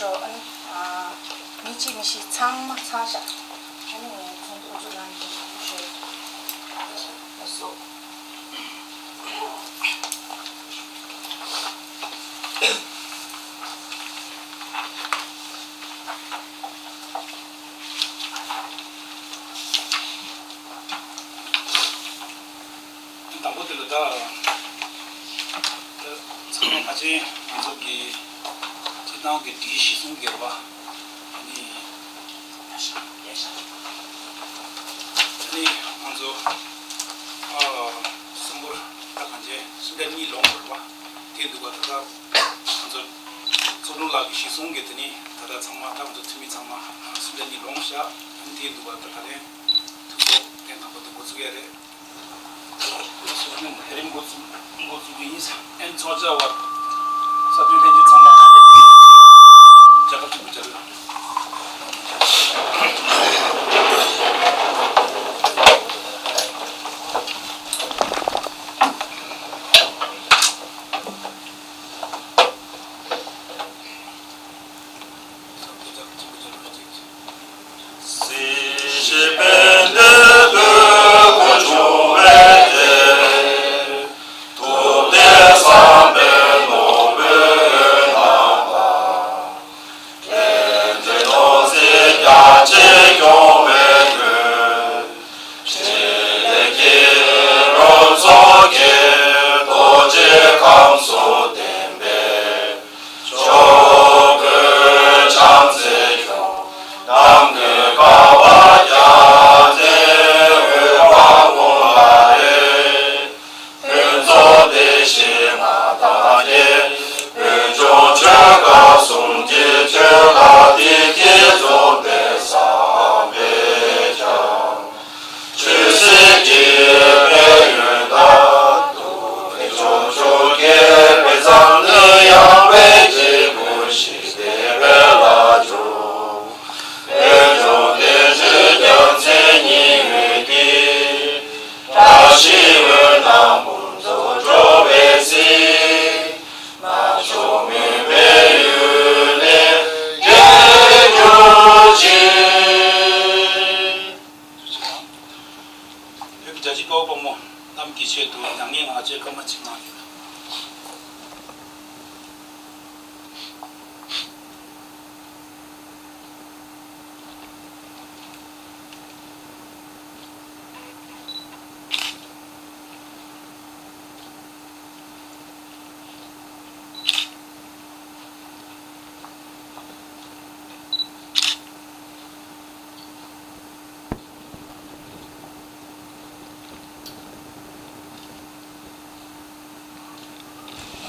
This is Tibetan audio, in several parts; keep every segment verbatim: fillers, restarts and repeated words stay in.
ཨ་ནི་ཨ་མི་གཅིག་མི་ཤི་ཚང་མ་ཚང་ཤག་ཨ་ནི་ཚོགས་འདུ་འགོ་འཛུགས་གནང་མཁན་ཞུ་ཡ་སོ། དང་པོ་དེ་ལ་ད། ད་ཚང་མ་ཕལ་ཆེར་ང་ཚོ་གི་སྤྱིར་བཏང་གི་སྒྲིག་གཞི་གཞིར་བཟུང་གི་རེད་པ། ཨ་ནི། ཨ་ནི་ང་ཚོ་ཨ་གསུམ་པོར་ད་གང་ཅི་སུམ་ཆ་གཉིས་ལོངས་དགོས་རེད་པ། དེ་འདུག་པ། ད་ད་ང་ཚོ་ཚོགས་དྲུང་ལགས་ཀྱི་གཞིར་བཟུང་གི་དེ་ནི་ད་ལྟ་ཚང་མ་ད་ང་ཚོ་འཐུས་མི་ཚང་མ་སུམ་ཆ་གཉིས་ལོངས་ཤག་ཨ་ནི་དེ་འདུག་པ། ད་ད་རེས་ཐུགས་ཚོགས་ཐེངས་དང་པོ་དེ་འགོ་ཚུགས་ཡ་རེད། ལས་རིམ་འགོ་ཚུགས་འགོ་ཚུགས་རྒྱུ་ཡིན། ཨན་ཚོགས་བཅར་བ་ས་མཐོའི་ལྷན་རྒྱས་ཚང་མ་དང་ལེགས་པོ་ཞུ་རྒྱུ་བྱ་ཐབས་གཅིག་པུ་བྱ་དགོས། སྲིད་ཞི་བན་དེ་སྡུག་གུ་བྱུང་བའི་དེ། ཐུབ་བསྟན་བསམ་པའི་ནོར་བུའི་རྣམ་པ། དེ་འདྲའི་ནོར་སྲིད་རྒྱ་ཆེ་སྐྱོང་བའི་དོན། ཆེ་ལས་ཀྱི་རོལ་ཚོགས་ཀྱི་རྡོ་རྗེ་ཁམས་སུ་ལྡན་པའི། ཕྱོགས་ཀུན་བྱམས་བརྩེས་སྐྱོང་། ནམ་མཁའི་ཀ་བ་རྒྱལ་མཚན་འོད་དཔག་མེད་ལ་རེ། ཕུན་ཚོགས་བདེ་གཤེགས་མངའ་བདག་རྒྱལ། དཔལ་འབྱོར་ཆོས་སྐལ་གསུམ་གྱི་ཆོས་ལ་བདེ་སྐྱིད་འཛོམས་པའི་བསམ་པས་ཀྱང་། ཆོས་སྲིད་ཀྱི་ཕན་ཡོན་དང་། དུས་ཕྱོགས་ཆོས་ཀྱི་དཔེ་བཟང་ནི། ཡངས་པའི་སྐྱེས་བུ་ཞིག་བདེ་བའི་ལྷ་མཆོག་དཔལ་འབྱོར་བདེ་ཆེན་རྒྱལ་མཚན་ཉི་འོད་ཀྱིས། བཀྲ་ཤིས་འོད་སྣང་ཕུན་ཚོགས་འགྲོ་བའི་གཟིས། རྣམ་མཆོག་མུན་པའི་ཡུལ་ནས་རྒྱལ་གྱུར་ཅིག་བོད་ཀྱི་རྒྱལ་གཅེས་དཔའ་བོ་དཔའ་མོ་རྣམས་ཀྱི་ཆེད་དུ་ཉམས་ལེན་ང་བཅས་སྐར་མ་གཅིག་གནང་ཡོད།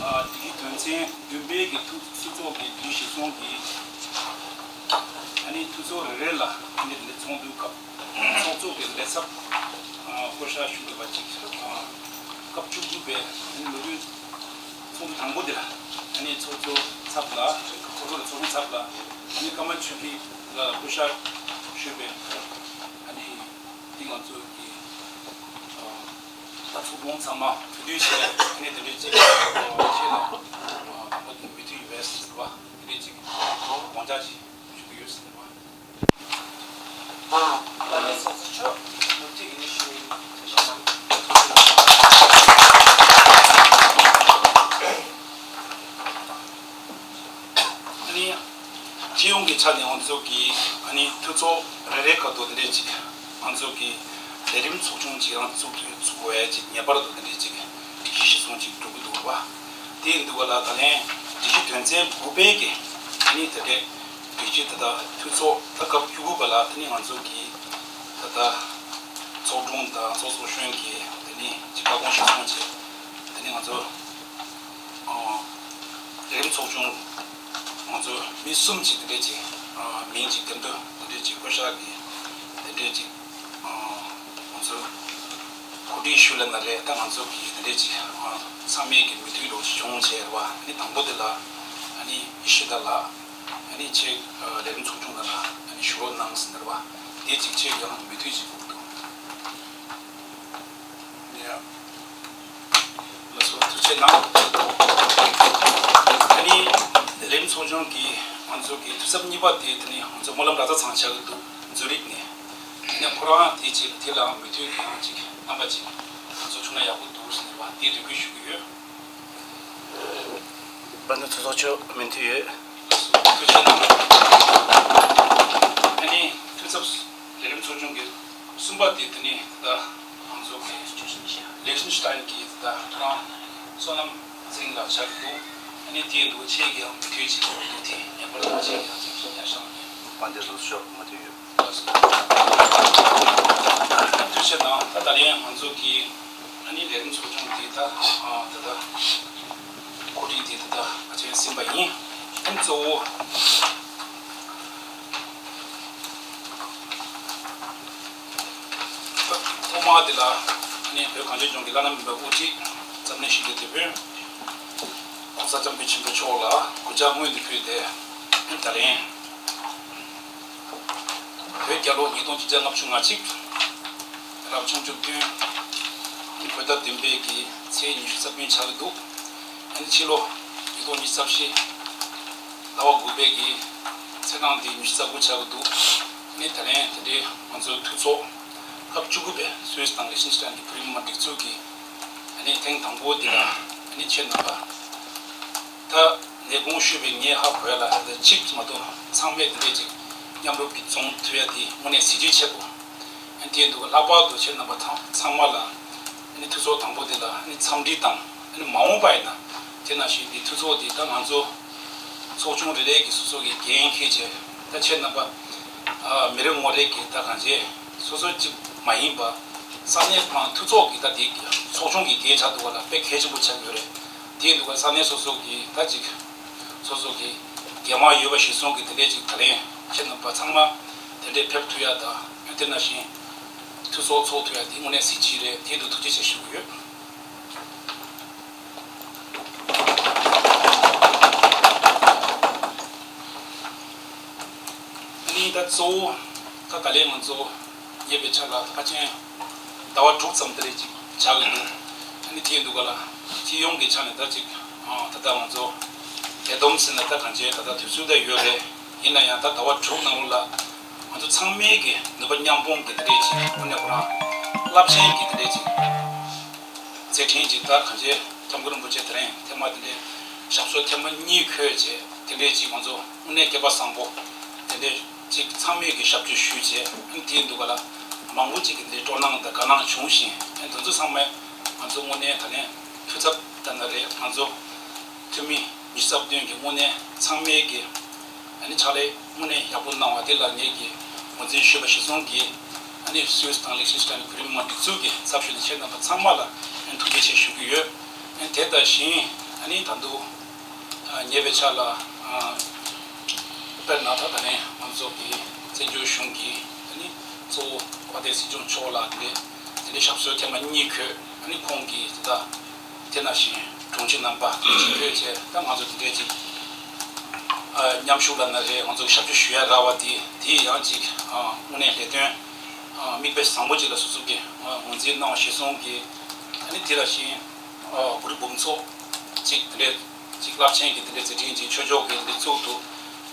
ཨ། དེའི་དོན་ཚན་བདུན་པའི་གི་ཐུགས་ཚོགས་ཀྱི་བདུན་གཞིར་བཟུང་གི་ཨ་ནི་ཐུགས་ཚོགས་རེ་རེ་ལ་ཨ་ནི་དེ་ཚོགས་འདུའི་སྐབས། ཚོགས་གཙོ་གི་ལས་ཚབ་ཨ་བསྐོ་བཞག་ཞུ་དགོས་པ་ཅིག་ཨ་སྐབས་བཅུ་དགུ་པའི་ཨ་ནི་ལོ་རྒྱུས་ཚོགས་འདུ་དང་པོ་དེ་ལ་ཨ་ནི་ཚོགས་གཙོ་ཚབ་ལ། ཚོགས་གཙོ་ལ་ཚོགས་གཞོན་ཚབ་ལ་ཨ་ནི་ཀརྨ་ཆོས་འཕེལ་ལ་བསྐོ་བཞག་ཞུས་པའི་ཨ་ནི་འདི་ང་ཚོ་གི་ཨ་ད་ཚོགས་དཔོན་ཚང་མ་གྲོས་བསྡུར་བྱས་ཨ་ནི་དེ་འདྲའི་ཅིག་ཨ་ཁྱེད་ལ་ཨ་དང་པོ་དེ་མོས་མཐུན་ཡོད་པས་ཟེར་བ། དེ་འདྲའི་ཅིག་དགོངས་འཇགས་ཅིག་ཞུ་གི་ཡོད་ཟེར་བ། ཨ། བཀའ་ལན་སོ་སོ་ཆོག་མུ་མཐུད་ཡིན་ཞུ་ཞུ་ཞུ་ན། ཨ་ནི་སྤྱི་ཡོངས་ཀྱི་ཆ་ནས་ང་ཚོ་གི་ཨ་ནི་འཐུས་ཚོགས་རེ་རེ་ཁ་ཐུག་དེ་འདྲས་ཅིག་ང་ཚོ་གི་ལས་རིམ་ཚོགས་ཆུང་ཅིག་རང་ཚུགས་ཚུགས་དགོས་ཡ་ཅིག་ངེས་པར་དུ་དེ་འདྲས་ཅིག་སྒྲིག་གཞི་གཞིར་བཟུང་ཅིག་འགྲོ་གི་འདུག་བ། དེ་ཡིན་དུས་ག་ལ་ད་ལན་སྒྲིག་གཞི་དོན་ཚན་དགུ་པའི་གི་ཨ་ནི་ད་ལྟའི་སྒྲིག་གཞི་ད་ལྟ་འཐུས་ཚོགས་ད་སྐབས་བཅུ་དགུ་པ་ལ་ད་ནི་ང་ཚོ་གི་ད་ལྟ་ཚོགས་དྲུང་དང་ཚོགས་གཙོ་གཞོན་གྱི་ད་ནི་ཅིག་བཀའ་དགོངས་གཞིར་བཟུང་བྱས་ད་ནི་ང་ཚོ་ཨ་ལས་རིམ་ཚོགས་ཆུང་ང་ཚོ་མི་གསུམ་ཅིག་དེ་འདྲས་ཅིག་ཨ་མིང་ཅིག་འདེམས་ཐོན་དེ་འདྲས་ཅིག་བསྐོ་བཞག་གི་དེ་འདྲས་ཅིག་ཨ་ང་ཚོ་གོ་སྒྲིག་ཞུ་ལབ་ན་རེད། ད་ང་ཚོ་གི་དེ་འདྲས་ཅིག་ཨ་ཚང་མས་ཀྱི་མོས་མཐུན་རོགས་ཞུ་བྱུང་བྱས་རེད་བ། ཨ་ནི་དང་པོ་དེ་ལ་ཨ་ནི་ཡེ་ཤེས་དར་ལགས་ཨ་ནི་ཆེད་ལས་རིམ་ཚོགས་ཆུང་ནང་ལ་ཨ་ནི་ཞུ་རོགས་གནང་ཟེར་ནས་རེད་བ། དེ་ཅིག་ཆེད་ཡང་མོས་མཐུན་ཞིག་དགོས་འདུག་ཡ། ལགས་སོ། ཐུགས་རྗེ་གནང་། ཨ་ནི་ལས་རིམ་ཚོགས་ཆུང་གི་ ང་ཚོ་གི་འཐུས་ཚབ་གཉིས་པ་དེ་དེ་ནི་ང་ཚོ་སྨོན་ལམ་ར་ས་ཚང་ཆགས་ཀྱི་འདུག་ཛུ་རིག་ནས། དེ་ནས་ཁོ་རང་དེ་ཅིག་དེ་ལའང་མུ་མཐུད་ཀྱི་ཡང་ཅིག་རྣམ་པ་ཅིག་ང་ཚོ་བྱུང་ན་ཡག་པོ་འདུག་ཟེར་བ་དེ་རེ་སྐུལ་ཞུ་གི་ཡོད། དཔལ་ལྡན་ཚོགས་གཙོ་མཆོག་མུ་མཐུད་ཡོད། ཐུགས་རྗེ་གནང་། ཨ་ནི་འཐུས་ཚབ་ལས་རིམ་ཚོགས་ཆུང་གི་གསུམ་པ་དེ་དེ་ནི་ད་ང་ཚོ་གི་ལེག་ཤིན་ཤི་ཏཱན་གྱི་ད་ཁོ་རང་བསོད་ནམས་ཚེ་རིང་ལགས་ཆགས་འདུག་ཨ་ནི་དེའི་འདུག་ཆེད་ཀྱི་ཡང་མུ་མཐུད་ཅིག་འདུག་དེ་ངེས་པར་དུ་ཆེད་ཀྱི་ཡང་ཅིག་ཡར་བཞེངས་ནས། དཔལ་ལྡན་ཚོགས་གཙོ་མཆོག་མུ་མཐུད་ཡོད། ཐུགས་རྗེ་གནང་། ད་ད་ལན་ང་ཚོ་གི་ཨ་ནི་ལས་རིམ་ཚོགས་ཆུང་དེ་ད་ཨ་ད་ད་གོ་སྒྲིག་དེ་ད་ད་ཕལ་ཆེར་ཟིན་པ་ཡིན། ཨ་ནི་གཙོ་བོ་ཐོག་མ་དེ་ལ་ཨ་ནི་བོད་གངས་ཅན་ལྗོངས་ཀྱི་བླ་ན་མེད་པའི་དབུ་ཁྲིད་འཛམ་གླིང་ཞི་བདེའི་དེད་དཔོན་༸གོང་ས་༸སྐྱབས་མགོན་ཆེན་པོ་མཆོག་ལ་གུས་ཕྱག་སྔོན་དུ་ཕུལ་ཏེ། ཨ་ནི་ད་ལན། བོད་རྒྱལ་ལོ་ཉིས་སྟོང་ཆིག་བརྒྱ་ལྔ་བཅུ་ང་གཅིག་རབ་བྱུང་བཅུ་བདུན། བོད་ཟླ་བདུན་པའི་གི་ཚེས་ཉི་ཤུ་རྩ་བདུན་ཆགས་ཀྱི་འདུག་ཨ་ནི་ཕྱི་ལོ་ཉིས་སྟོང་ཉི་ཤུ་རྩ་བཞི་ཟླ་བ་དགུ་པའི་གི་ཚེས་གྲངས་འདི་ཉི་ཤུ་རྩ་དགུ་ཆགས་ཀྱི་འདུག་ཨ་ནི་ད་ལན་དེ་འདྲའི་ང་ཚོའི་འཐུས་ཚོགས་སྐབས་བཅུ་དགུ་པའི་སུད་སི་དང་ལེག་ཤིན་སི་ཏན་གྱི་བོད་མི་མང་སྒྲིག་འཛུགས་ཀྱི་ཨ་ནི་ཐེངས་དང་པོ་འདི་ལ་ཨ་ནི་ཁྱེད་རྣམ་པ། ད་ལས་ཁུངས་ཞུས་པའི་ངས་ཧ་གོ་ཡ་ལ་ད་གཅིག་མ་གཏོགས་ཚང་མས་དེ་འདྲས་ཅིག་མཉམ་རུབ་ཀྱིས་འཛོམས་ཐུབ་ཡ་དེ་དངོས་གནས་གཟི་བརྗིད་ཆེ་པོ། ཨ་ནི་དེ་འདུག་ག་ལྷག་པར་དུ་ཁྱེད་རྣམ་པ་ཚང་ཚང་མ་ལ་ཨ་ནི་འཐུས་ཚོགས་དང་པོ་དེ་ལ་ཨ་ནི་འཚམས་འདྲི་དང་ཨ་ནི་མ་འོངས་པ་ཡིན་ན་དེ་ནང་བཞིན་གྱི་འཐུས་ཚོགས་དེ་ད་ང་ཚོ་ཚོགས་ཆུང་རེ་རེ་གི་སོ་སོ་གི་འགན་འཁྱེར་བྱས་ད་ཁྱེད་རྣམ་པ་ཨ་མི་རེ་ངོ་རེ་གི་ད་གང་བྱས་སོ་སོ་གཅིག་མ་ཡིན་པ་ས་གནས་ཁང་འཐུས་ཚོགས་ཀྱི་ད་དེ་ཚོགས་ཆུང་གི་འགན་ཆགས་འདུག་ག་ལ་དཔེ་གལ་ཆེན་པོ་ཆགས་ཡོད་རེད། དེ་འདུག་ག་ས་གནས་སོ་སོ་གི་ད་ཅིག་སོ་སོ་གི་འགན་དབང་ཡོད་པ་གཞིར་བཟུང་གི་དེ་འདྲས་ཅིག་ད་ལན་ཁྱེད་རྣམ་པ་ཚང་མ་དེ་འདྲས་ཕེབས་ཐུབ་ཡ་དང་དེ་ནང་བཞིན་འཐུས་ཚོགས་ཚོགས་ཐུབ་ཡ་དེ་དངོས་གནས་གཟི་བརྗིད་རེད། དེ་འདུག་ཐུགས་རྗེ་ཆེ་ཞུ་གི་ཡོད། ཨ་ནི་ད་གཙོ་བོ་ད་ད་ལན་ང་ཚོ་ཉེ་བའི་ཆར་ལ་ཕལ་ཆེར་ཟླ་བ་དྲུག་ཙམ་དེ་རེད་ཅིག་ཆགས་ཀྱི་འདུག་ཨ་ནི་དེ་འདུག་ག་ལ་སྤྱི་ཡོངས་ཀྱི་ཆ་ནས་ད་ཅིག་ཨ་ད་ལྟ་ང་ཚོ་འདས་སྡོམ་ཟེར་ན་ད་གང་ཅི་ད་ལྟ་དུས་ཚོད་ད་ཡོད་རེད། ཡིན་ན་ཡང་ད་ཟླ་བ་དྲུག་ནང་ལོགས་ལ་ང་ཚོ་ཚང་མའི་གི་ནུས་པ་མཉམ་སྤུངས་ཀྱི་དེ་འདྲས་ཅིག་དངོས་གནས་ཁོ་རང་རླབས་ཆེན་གྱི་དེ་འདྲས་ཅིག་མཛད་འཕྲིན་ཅིག་ད་གང་ཅི་སྐྱབས་མགོན་རིན་པོ་ཆེ་དེ་རིང་ཐེངས་མ་དེ་འདྲས་ཞབས་སོར་ཐེངས་མ་གཉིས་འཁོད་བྱས་དེ་འདྲས་ཅིག་ང་ཚོ་དངོས་གནས་སྐལ་པ་བཟང་པོ་དེ་འདྲས་ཅིག་ཚང་མས་ཀྱི་ཞབས་ཕྱི་ཞུས་བྱས་ཨ་ནི་དེའི་འདུག་ག་ལ་མང་པོ་ཅིག་གི་འདི་སྤྲོ་སྣང་དང་དགའ་སྣང་བྱུང་ཞིང་ཨ་ནི་དེ་ཚོ་ཚང་མས་ང་ཚོ་དངོས་གནས་ད་ལན་འཐུས་ཚབ་ད་ན་རེད། ང་ཚོ་འཐུས་མི་ཉི་ཤུ་རྩ་བདུན་གྱི་དངོས་གནས་ཚང་མས་ཀྱི་ཨ་ནི་ཕྱག་ལས་དངོས་གནས་ཡག་པོ་གནང་བ་དེ་ལ་ངེད་ཀྱི་ངོས་འཛིན་ཞུས་པ་གཞིར་བཟུང་གིས་ཨ་ནི་སུད་སི་དང་ལེག་ཤིན་སི་ཏན་བོད་རིགས་མི་མང་སྒྲིག་འཛུགས་ཀྱི་ཚབ་ཞུས་ནས་ཁྱེད་རྣམ་པ་ཚང་མ་ལ་ཨ་ནི་ཐུགས་རྗེ་ཆེ་ཞུ་གི་ཡོད། ཨ་ནི་དེ་ལྟ་བཞིན་ཨ་ནི་ད་དུང་ཉེ་བའི་ཆར་ལ་དཔེར་ན་ད་ད་ནས་ང་ཚོ་གི་བཙན་བྱོལ་གཞུང་གི་ཨ་ནི་གཙོ་བོ་དཔལ་ལྡན་སྲིད་སྐྱོང་མཆོག་ལ་དེ་འདྲའི་དེ་འདྲའི་ཞབས་སོར་ཐེངས་མ་གཉིས་འཁོད་ཨ་ནི་ཁོང་གིས་ད་དེ་ནང་བཞིན་དྲུང་ཆེ་རྣམ་པ་དེ་འདྲ་ཅིག་འཁོད་བྱས་ད་ང་ཚོ་དེ་འདྲའི་ཅིག་མཉམ་ཞུགས་ལབ་ན་རེད། ང་ཚོ་ཞབས་ཞུ་ཞུ་ཡ་རག་པ་དེ་དེ་ཡང་ཅིག་དངོས་གནས་ལས་དོན་མིག་དཔེ་བཟང་པོ་ཅིག་ལ་སོ་སོ་གི་ངོས་འཛིན་གནང་བ་གཞིར་བཟུང་གི་ཨ་ནི་དེ་ལ་བཞིན་གུ་རུ་འབུམ་ཚོགས་ཅིག་དེ་འདྲའི་ཅིག་རླབས་ཆེན་གྱི་དེ་འདྲའི་མཛད་འཕྲིན་ཅིག་ཆོས་ཕྱོགས་ཀྱི་དེ་འདྲའི་གཙུག་ཏུ་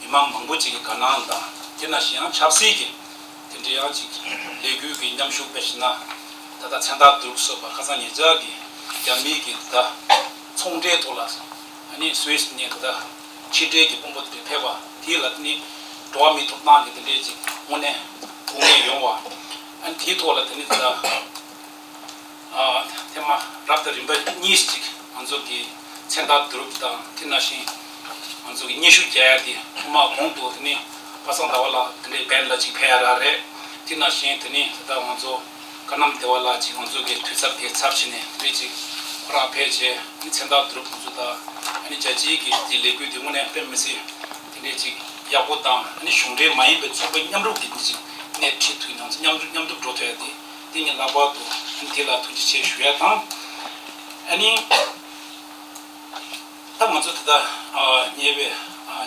མི་མང་མང་པོ་ཅིག་གི་དགའ་སྣང་དང་དེ་ནང་བཞིན་ཡང་ཆབ་སྲིད་ཀྱི་དེ་འདྲའི་ཡང་ཅིག་ལས་འགུལ་གྱི་མཉམ་ཞུགས་དཔེ་བཞིན་ན་ད་ལྟ་མཚན་རྟགས་བསྡུ་རུབ་སོགས་པ་ཁ་སང་ཉེ་ཆར་གྱི་རྒྱ་མིའི་གི་ད་ཚོང་འབྲེལ་ཐོག་ལ་ཨ་ནི་སུད་སི་ནས་ད་ལྟ་ཕྱི་འབྲེལ་གྱི་དཔོན་པོ་དེ་ཕེབས་པ་དེ་ལ་ནི་འགྲོ་བ་མིའི་ཐོབ་ཐང་གི་དེ་འདྲའི་ཅིག་དངོས་གནས་དགོངས་ངེས་ཡོང་བ་ཨ་ནི་དེའི་ཐོག་ལ་དེ་ནི་ད་ལྟ། ཐེངས་མ་རབ་དང་རིམ་པ་གཉིས་ཅིག་ང་ཚོ་གི་མཚན་རྟགས་བསྡུ་རུབ་དང་དེ་ནང་བཞིན་ང་ཚོ་གི་སྙན་ཞུ་རྒྱག་ཡ་དེ་ཐོག་མ་གོང་དུ་དེ་ནི་པ་སངས་ཟླ་བ་ལགས་དེ་འདྲའི་བན་ལ་ཅིག་ཕེབས་ཡ་རག་རེད། དེ་ནང་བཞིན་དེ་ནི་ད་ལྟ་ང་ཚོ་ཀ་ནམ་སྡེ་བ་ལགས་ཅིག་ང་ཚོ་གི་འཐུས་ཚབ་དེ་ཚབ་བྱས་ནས་དེ་འདྲའི་ཅིག་ཁོ་རང་ཕེབས་བྱས་ནི་མཚན་རྟགས་བསྡུ་རུབ་ང་ཚོ་དང་ཨ་ནི་རྒྱལ་སྤྱིའི་གི་དེ་ལས་འགུལ་དེ་དངོས་གནས་དཔེ་མི་སྲིད་དེ་འདྲའི་ཅིག་ཡག་པོ་དང་ཨ་ནི་གཞུང་འབྲེལ་མ་ཡིན་པའི་ཚོགས་པ་མཉམ་རུབ་ཀྱི་དེ་ཅིག་སྣེ་ཁྲིད་ཐུབ་ཡོང་ཚེ་མཉམ་རུབ་མཉམ་རུབ་འགྲོ་ཐུབ་ཡ་དེ། དེ་ངས་ལྷག་པར་དུ་དེ་ལ་ཐུགས་རྗེ་ཆེ་ཞུ་ཡ་དང་། ཨ་ནི། ད་ང་ཚོ་ད་ལྟ་ཉེ་བའི་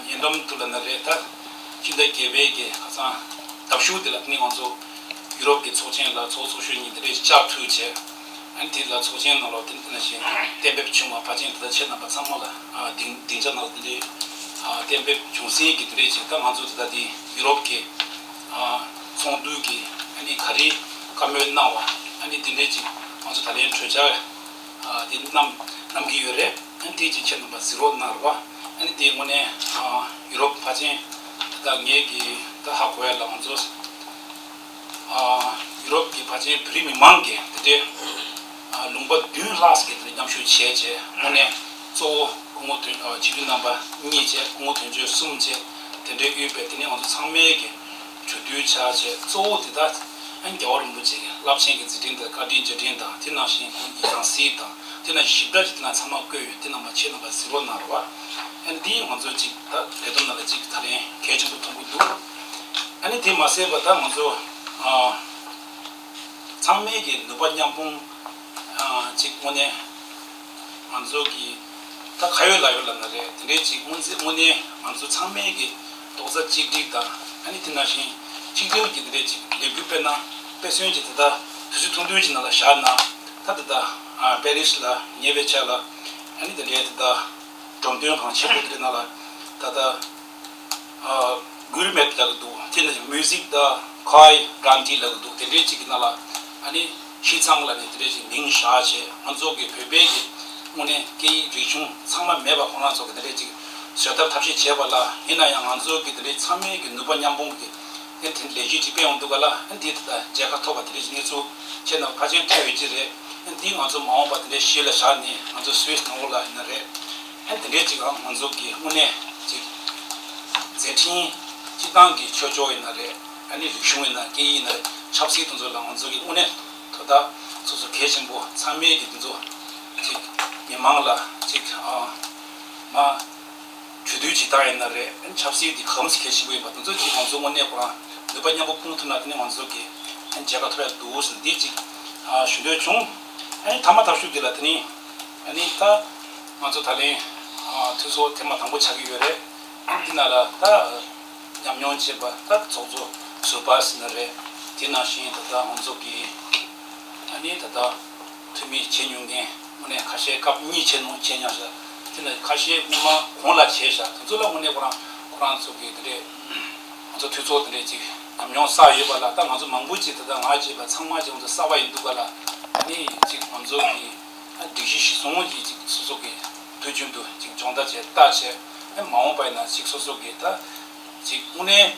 ཉེ་འགྲམ་དུ་ལ་ན་རེད་ད། ཕྱི་ཟླ་བརྒྱད་པའི་གི་ཁ་སང་ཟླ་གཞུག་དེ་ལ་ནི་ང་ཚོ་ཡུ་རོབ་ཀྱི་ཚོགས་ཆེན་ལ་ཚོགས་ཚོགས་ཞུགས་གཉིས་དེ་འདྲའི་བཅར་ཐུབ་བྱས། ཨ་ནི་དེ་ལ་ཚོགས་ཆེན་ནང་ལ་དེ་ནང་བཞིན་གཏན་འབེབས་བྱུང་བ་ཕལ་ཆེར་ད་ལྟ་ཁྱེད་རྣམ་པ་ཚང་མ་ལ་སྡིངས་སྡིངས་ཆ་ནང་ལ་དེ་འདྲའི་ གཏན་འབེབས་བྱུང་སྲིད་ཀྱི་དེ་འདྲས་ཅིག་ད་ང་ཚོ་ད་ལྟ་དེ་ཡུ་རོབ་ཀྱི་ཚོགས་འདུ་གི་ཨ་ནི་ག་རེ་བཀའ་མོལ་གནང་བ་ཨ་ནི་དེ་འདྲས་ཅིག་ང་ཚོ་ད་ལན་གྲོས་འཆར་དེ་གནང་གནང་གི་ཡོད་རེད། ཨ་ནི་དེ་ཅིག་ཁྱེད་རྣམ་པ་གཟིགས་རོགས་གནང་རོགས། ཨ་ནི་དེ་དངོས་གནས་ཡུ་རོབ་ཕལ་ཆེར་ད་ངས་ཀྱི་ད་ཧ་གོ་ཡ་ལ་ང་ཚོ། ཡུ་རོབ་ཀྱི་ཕལ་ཆེར་བོད་རིགས་མི་མང་གིས་དེ་འདྲའི་ལུང་པ་བདུན་ལྷག་ཙམ་གྱི་དེ་འདྲ་མཉམ་ཞུགས་བྱས་རྗེས་དངོས་གནས་གཙོ་བོ་སྐུ་ངོ་དོན་སྤྱི་འཐུས་རྣམ་པ་གཉིས་བྱས་སྐུ་ངོ་དོན་གཅོད་གསུམ་བྱས་དེ་འདྲའི་དབུས་པའི་དེ་ནས་ང་ཚོ་ཚང་མས་ཀྱི་གྲོས་བསྡུར་བྱས་རྗེས་གཙོ་བོ་དེ་དག་རྒྱལ་བ་རིན་པོ་ཆེ་གི་རླབས་ཆེན་གྱི་མཛད་འཕྲིན་དང་བཀའ་དྲིན་རྗེས་དྲན་དང་དེ་ནང་བཞིན་ཁོང་གི་ཡང་སྲིད་དང་དེ་ནང་ཞིབ་ཕྲ་ཅིག་དེ་ནང་ཚང་མ་བཀོད་ཡོད། དེ་རྣམ་པ་ཁྱེད་རྣམ་པ་གཟིགས་རོགས་གནང་རོགས། ཨ་ནི་འདིས་ང་ཚོ་ཅིག་ད་ལས་བསྡོམས་ནང་ལ་ཅིག་ད་ལན་གལ་ཆེན་པོ་མཐོང་གི་འདུག་ཨ་ནི་དེ་མ་ཟད་པ་ད་ང་ཚོ་ཨ་ཚང་མས་ཀྱི་ནུས་པ་མཉམ་སྤུངས་ཨ་ཅིག་དངོས་གནས་ང་ཚོ་གི་ད་ཁ་ཡོད་ལག་ཡོད་ལབ་ན་རེད། དེ་འདྲའི་ཅིག་དངོས་རྫས་དངོས་གནས་ང་ཚོ་ཚང་མས་ཀྱི་རྡོག་རྩ་གཅིག་སྒྲིལ་དང་ཨ་ནི་དེ་ནང་བཞིན་གཅིག་སྒྲིལ་གྱི་དེ་འདྲའི་ཅིག་ལས་འགུལ་སྤེལ་ན་དཔེ་མཚོན་ཅིག་ད་ལྟ་དུས་ཚོད་ཐུང་ཐུང་ཅིག་ནང་ལ་བཞག་ན་ད་ད་ལྟ་ཨ་པེ་རིས་ལ་ཉེ་བའི་ཆར་ལ་ཨ་ནི་དེ་འདྲའི་ད་ལྟ་འགྲོ་དོན་གང་ཆེན་པོ་དེ་ནང་ལ་ད་ལྟ་ཨ་གུར་མེད་ལབ་ཀྱི་འདུག་དེ་ནི་མུ་ཟིག་དང་ཁའི་གྲན་ཏི་ལབ་ཀྱི་འདུག་དེ་འདྲའི་ཅིག་གི་ནང་ལ་ཨ་ནི་ཤིས་ཚང་ལབ་ནས་དེ་འདྲའི་ཅིག་མིང་བཞག་བྱས་ང་ཚོ་གི་བོད་པའི་གི་དངོས་གནས་སྐད་ཡིག་རིག་གཞུང་ཚང་མ་མེད་པ་ཁོ་རང་ཚོ་གི་དེ་འདྲའི་ཅིག་བཟོ་ཐབས་ཐབས་ཤེས་བྱས་པ་ལ་ཡིན་ན་ཡང་ང་ཚོ་གི་དེ་འདྲའི་ཚང་མའི་གི་ནུས་པ་མཉམ་སྤུངས་གི་ཨ་ནི་དེ་ལས་གཞི་ཅིག་སྤེལ་ཡོང་འདུག་ག་ལ། ཨ་ནི་དེ་ད་ལྟ་མཇལ་ཁ་ཐོབ་པ་དེ་འདྲའི་གནས་ཚུལ་ཁྱེད་རྣམས་ཕལ་ཆེར་ཐོས་ཡོད་ཀྱི་རེད། ཨ་ནི་འདི་ང་ཚོ་མ་འོངས་པ་དེ་འདྲའི་གཞི་ལ་བཞག་ནས་ང་ཚོ་སུད་སི་ནང་ལོགས་ལ་ཡིན་ན་རེད། ཨ་ནི་དེ་འདྲའི་ཅིག་ང་ཚོ་གི་དངོས་གནས་ཅིག་མཛད་འཕྲིན་སྤྱི་བཏང་གི་ཆོས་ཕྱོགས་ཡིན་ན་རེད། ཨ་ནི་རིག་གཞུང་ཡིན་ན་སྐད་ཡིག་ཡིན་ན་རེད། ཆབ་སྲིད་དེ་ཚོ་ལ་ང་ཚོ་གི་དངོས་གནས་དོ་བདག་སོ་སོ་གལ་ཆེན་པོ་ཚང་མས་ཀྱི་དེ་ཚོ་ཅིག་མི་མང་ལ་ཅིག་ཨ་མ། གྲོས་བསྡུར་བྱེད་སྟངས་ཡིན་ན་རེད། ཨ་ནི་ཆབ་སྲིད་འདི་གང་ཟེར་གལ་ཆེན་པོ་ཡིན་པ་དེ་ཚོ་ཅིག་ང་ཚོ་དངོས་གནས་ཁོ་རང་ནུས་པ་མཉམ་པོ་སྤུངས་ཐུབ་ན་དེ་ནི་ང་ཚོ་གི་ཨ་ནི་མཇལ་ཁ་ཐོབ་ཡ་འདུག་ཟེར་འདི་ཅིག་ཨ་ཞུ་འདོད་བྱུང་། ཨ་ནི་ཐ་མ་ཐབས་ཤུགས་འདི་ལ་དེ་ནི་ཨ་ནི་ད་ང་ཚོ་ད་ལན་ཨ་འཐུས་ཚོགས་ཐེངས་མ་དང་པོ་ཆགས་ཀྱི་ཡོད་རེད། འདི་ནང་ལ་ད་ཉམས་མྱོང་བྱས་པ་ད་ཚོགས་གཙོ་ཟུར་པ་ཟེར་ན་རེད། དེ་ནང་བཞིན་ད་ལྟ་ང་ཚོ་གི་ཨ་ནི་ད་ལྟ། འཐུས་མི་བྱེད་མྱོང་མཁན་དངོས་གནས་ཁ་ཤས་སྐབས་གཉིས་བྱས་ནང་བྱས་མྱོང་ཤག་དེ་ནས་ཁ་ཤས་སྔོན་མ་གོང་ལ་བྱས་ཤག་དེ་ཚོ་ལ་དངོས་གནས་ཁོ་རང་ཁོ་རང་ཚོ་གི་དེ་འདྲས་ང་ཚོ་འཐུས་ཚོགས་དེ་འདྲས་ཅིག་ཉམས་མྱོང་བསགས་ཡོད་པ་ལ། ད་ང་ཚོ་མང་པོ་ཅིག་ད་ལྟ་ང་བྱས་པ་ཚང་མ་ཅིག་ང་ཚོ་གསར་པ་ཡིན་འདུག་ག་ལ། ཨ་ནི་ཅིག་ང་ཚོ་གི་ཨ་སྒྲིག་གཞི་གཞིར་བཟུང་གི་ཅིག་སོ་སོ་གི་དུས་རྒྱུན་དུ་ཅིག་སྦྱོང་བརྡར་བྱས་ལྟ་བྱས། ཨ་མ་འོངས་པ་ཡིན་ན་ཅིག་སོ་སོ་གི་ད་ཅིག་དངོས་གནས་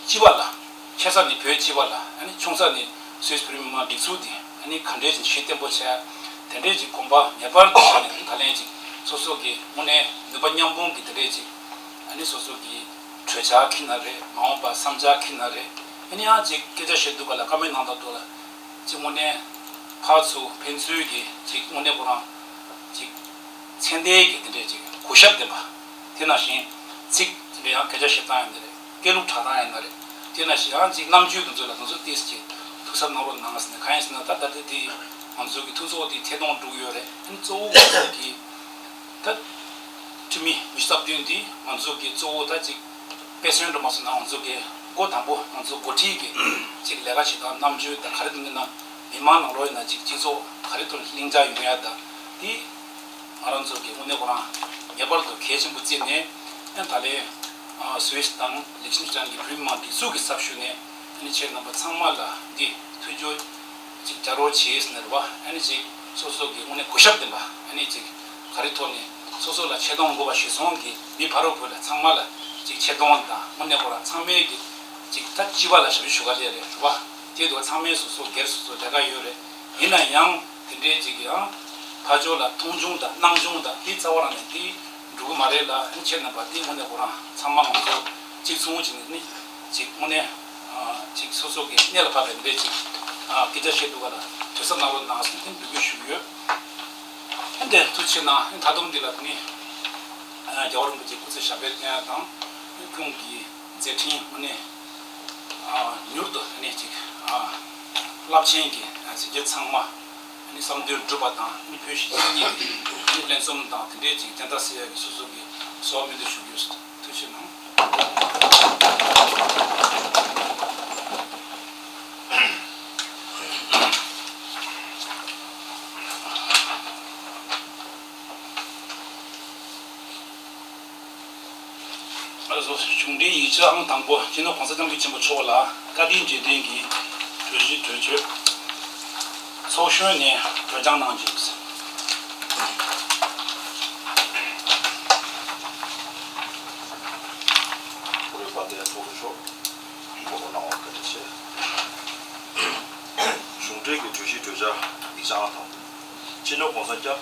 སྤྱི་པ་ལ། ཁ་སང་ནས་བོད་སྤྱི་པ་ལ། ཨ་ནི་ཆུང་ས་ནས་སུད་སི་བོད་རིགས་མི་མང་སྒྲིག་འཛུགས་འདི་ཨ་ནི་ག་འདྲས་ཀྱི་གཞི་བརྟན་པོ་བྱས། དེ་འདྲས་ཀྱི་གོམ་པ་ངེས་པར་དུ་བྱས་ནས་ད་ལན་ཅིག་སོ་སོ་གི་དངོས་གནས་ནུས་པ་མཉམ་སྤུངས་ཀྱི་དེ་འདྲས་ཅིག་ཨ་ནི་སོ་སོ་གི་གྲོས་འཆར་འཁྱེར་ན་རེད། མ་འོངས་པ་བསམ་འཆར་འཁྱེར་ན་རེད། ཨ་ནི་ཡང་ཅིག་སྐད་ཆ་བཤད་དུས་ག་ལ་བཀའ་མོལ་གནང་དང་དུ་ལ་ཅིག་དངོས་གནས་ཕར་ཚུར་ཕན་ཚུན་གྱི་ཅིག་དངོས་གནས་ཁོ་རང་ཅིག་མཚན་ལྡན་གྱི་དེ་འདྲས་ཅིག་གུས་ཞབས་ལྡན་པ། དེ་ནང་བཞིན་ཚིག་དེ་འདྲ་ཡང་སྐད་ཆ་བཤད་སྟངས་ཡིན་ན་རེད། སྐད་ལུགས་གྲགས་སྟངས་ཡིན་ན་རེད། དེ་ནང་བཞིན་ཡང་ཅིག་རྣམ་དཔྱོད་དེ་ཚོ་ལ་དེ་ཚོ་ཏིས་ཅིག་ཐུགས་གཟབ་གནང་རོགས་གནང་ཟེར་ནས། གང་ཡིན་ཟེར་ན་ད་ད་ལྟ་དེ་ང་ཚོ་གི་འཐུས་ཚོགས་དེ་ཐད་གཏོང་འགྲོ་གི་ཡོད་རེད། ཨ་ནི་གཙོ་བོ་ང་ཚོ་གི་ད་འཐུས་མི་ཉི་ཤུ་རྩ་བདུན་འདི་ང་ཚོ་གི་གཙོ་བོ་ད་ཅིག་དཔེ་མཚོན་འགྲོ་མ་སོང་ན་ང་ཚོ་གི་འགོ་དང་པོ་ང་ཚོ་འགོ་ཁྲིད་ཀྱི་ཅིག་ལས་ཀ་བྱེད་སྟངས་རྣམ་དཔྱོད་དང་ག་རེ་དང་མིན་ན་མི་མང་ནང་ལོགས་ཡིན་ན་ཅིག་སྤྱི་ཚོགས་ག་རེ་ཐོག་ལྷིང་འཇགས་ཡོང་ཡ་ད་དེ། ང་རང་ཚོ་གི་དངོས་གནས་ཁོ་རང་ངེས་པར་དུ་གལ་ཆེན་པོ་བརྩིས་ནས། ཨ་ད་ལན་ཨ་སུད་སི་དང་ལིག་ཤེན་ཤི་ཊན་གྱི་བོད་མི་མང་སྒྲིག་འཛུགས་ཀྱི་ཚབ་ཞུས་ནས། ཨ་ནི་ཁྱེད་རྣམ་པ་ཚང་མ་ལ་འདི་ཐུགས་རྗེ་ཅིག་བྱ་རོགས་བྱེད་ཟེར་ནས་རེད་བ། ཨ་ནི་ཅིག་སོ་སོ་གི་དངོས་གནས་གུས་ཞབས་ལྡན་པ། ཨ་ནི་ཅིག་ག་རེ་ཐོག་ནས་སོ་སོ་ལ་ཆེ་མཐོང་དགོས་པ་གཞིར་བཟུང་གི་མི་ཕ་རོལ་པོ་ལ་ཚང་མ་ལ་ཅིག་ཆེ་མཐོང་དང་། དངོས་གནས་ཁོ་རང་ཚང་མས་གི་ཅིག་ད་སྤྱི་པ་ལ་ཞབས་ཞུ་བ་ལས་རེད་བ། དེ་དུ་ཚང་མས་སོ་སོ་སྒེར་སོ་སོ་ལས་ཀ་ཡོད་རེད། ཡིན་ན་ཡང་དེ་འདྲའི་ཅིག་ཡང་ཕར་ཕྱོགས་ལ་མཐོང་ཆུང་དང་སྣང་ཆུང་དང་དེ་རྩ་བ་རང་ནས་དེ་འགྲོ་གི་མ་རེད་ལ། ཨ་ནི་ཁྱེད་རྣམ་པ་དེ་དངོས་གནས་ཁོ་རང་ཚང་མ་ང་ཚོ་གཅིག་མཚུངས་ཅིག་ནི་ཅིག་དངོས་གནས་ཅིག་སོ་སོ་གི་གནད་ལ་ཕབ་པའི་འདྲའི་ཅིག་སྐད་ཆ་བཤད་འདུག་ག་ལ། དུས་ཚོད་གནང་རོགས་གནང་ཟེར་ནས་འབོད་སྐུལ་ཞུ་གི་ཡོད། ཨ་ནི་ཐུགས་རྗེ་གནང་། ཨ་ནི་ད་དུང་འདི་ལ་ནི་རྒྱལ་བ་རིན་པོ་ཆེ་སྐུ་ཚེ་ཞབས་པད་བརྟན་དང་ཁོང་གི་མཛད་འཕྲིན་དངོས་གནས་མྱུར་དུ་ནི་ཅིག་རླབས་ཆེན་གྱི་མཛད་རྗེས་ཚང་མ་ནི་བསམ་དོན་འགྲུབ་པ་དང་། ནི་བོད་གཞིས་བྱེས་གཉིས་ཀྱི་ནི་ལྷན་འཛོམས་དང་དེ་འདྲའི་ཅིག་དན་རྟགས་གསལ་ཡག་གི་སོ་སོ་གི་གསོལ་བ་སྨོན་འདུན་ཞུ་རྒྱུ། ཐུགས་རྗེ་གནང་། གཞུང་འབྲེལ་ཡིག་ཆ་ཨང་དང་པོ་སྤྱི་ནོར་༸གོང་ས་༸སྐྱབས་མགོན་ཆེན་པོ་མཆོག་ལ་བཀའ་དྲིན་རྗེས་དྲན་གྱི་གྲོས་གཞི་གྲོས་ཆོད་ཚོགས་གཞོན་ནས་གྲོས་སྐྱོང་གནང་རྒྱུ་ཡིན། གཞུང་འབྲེལ་གྱི་གྲོས་གཞི་གྲོས་འཆར་ཡིག་ཆ་ཨང་དང་པོ། སྤྱི་ནོར་༸གོང་ས་༸སྐྱབས།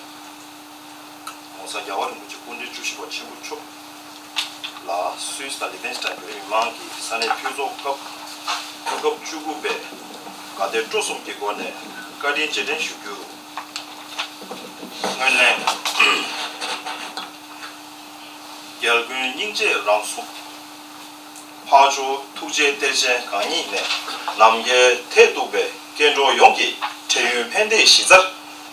༸གོང་ས་༸རྒྱལ་བ་རིན་པོ་ཆེ་སྐུ་ཕྲེང་བཅུ་བཞི་པ་ཆེན་པོ་མཆོག་ལ་སུད་སི་དང་ལིག་ཏེན་སི་ཏན་བོད་མི་མང་གི་ས་གནས་འཐུས་ཚོགས་སྐབས་དུས་སྐབས་བཅུ་དགུ་པའི་དགའ་དད་སྤྲོ་གསུམ་གྱི་སྒོ་ནས་བཀའ་དྲིན་རྗེས་དྲན་ཞུ་རྒྱུ། སྔོན་གླེང་། རྒྱལ་ཀུན་སྙིང་རྗེ་རང་གཟུགས། འཕགས་མཆོག་ཐུགས་རྗེའི་གཏེར་ཆེན་གང་ཉིད་ནས། ནམ་མཁའི་མཐས་གཏུགས་པའི་སྐྱེ་འགྲོ་ཡོངས་ཀྱི་འཕྲལ་ཡུན་ཕན་བདེའི་གཞི་རྩར།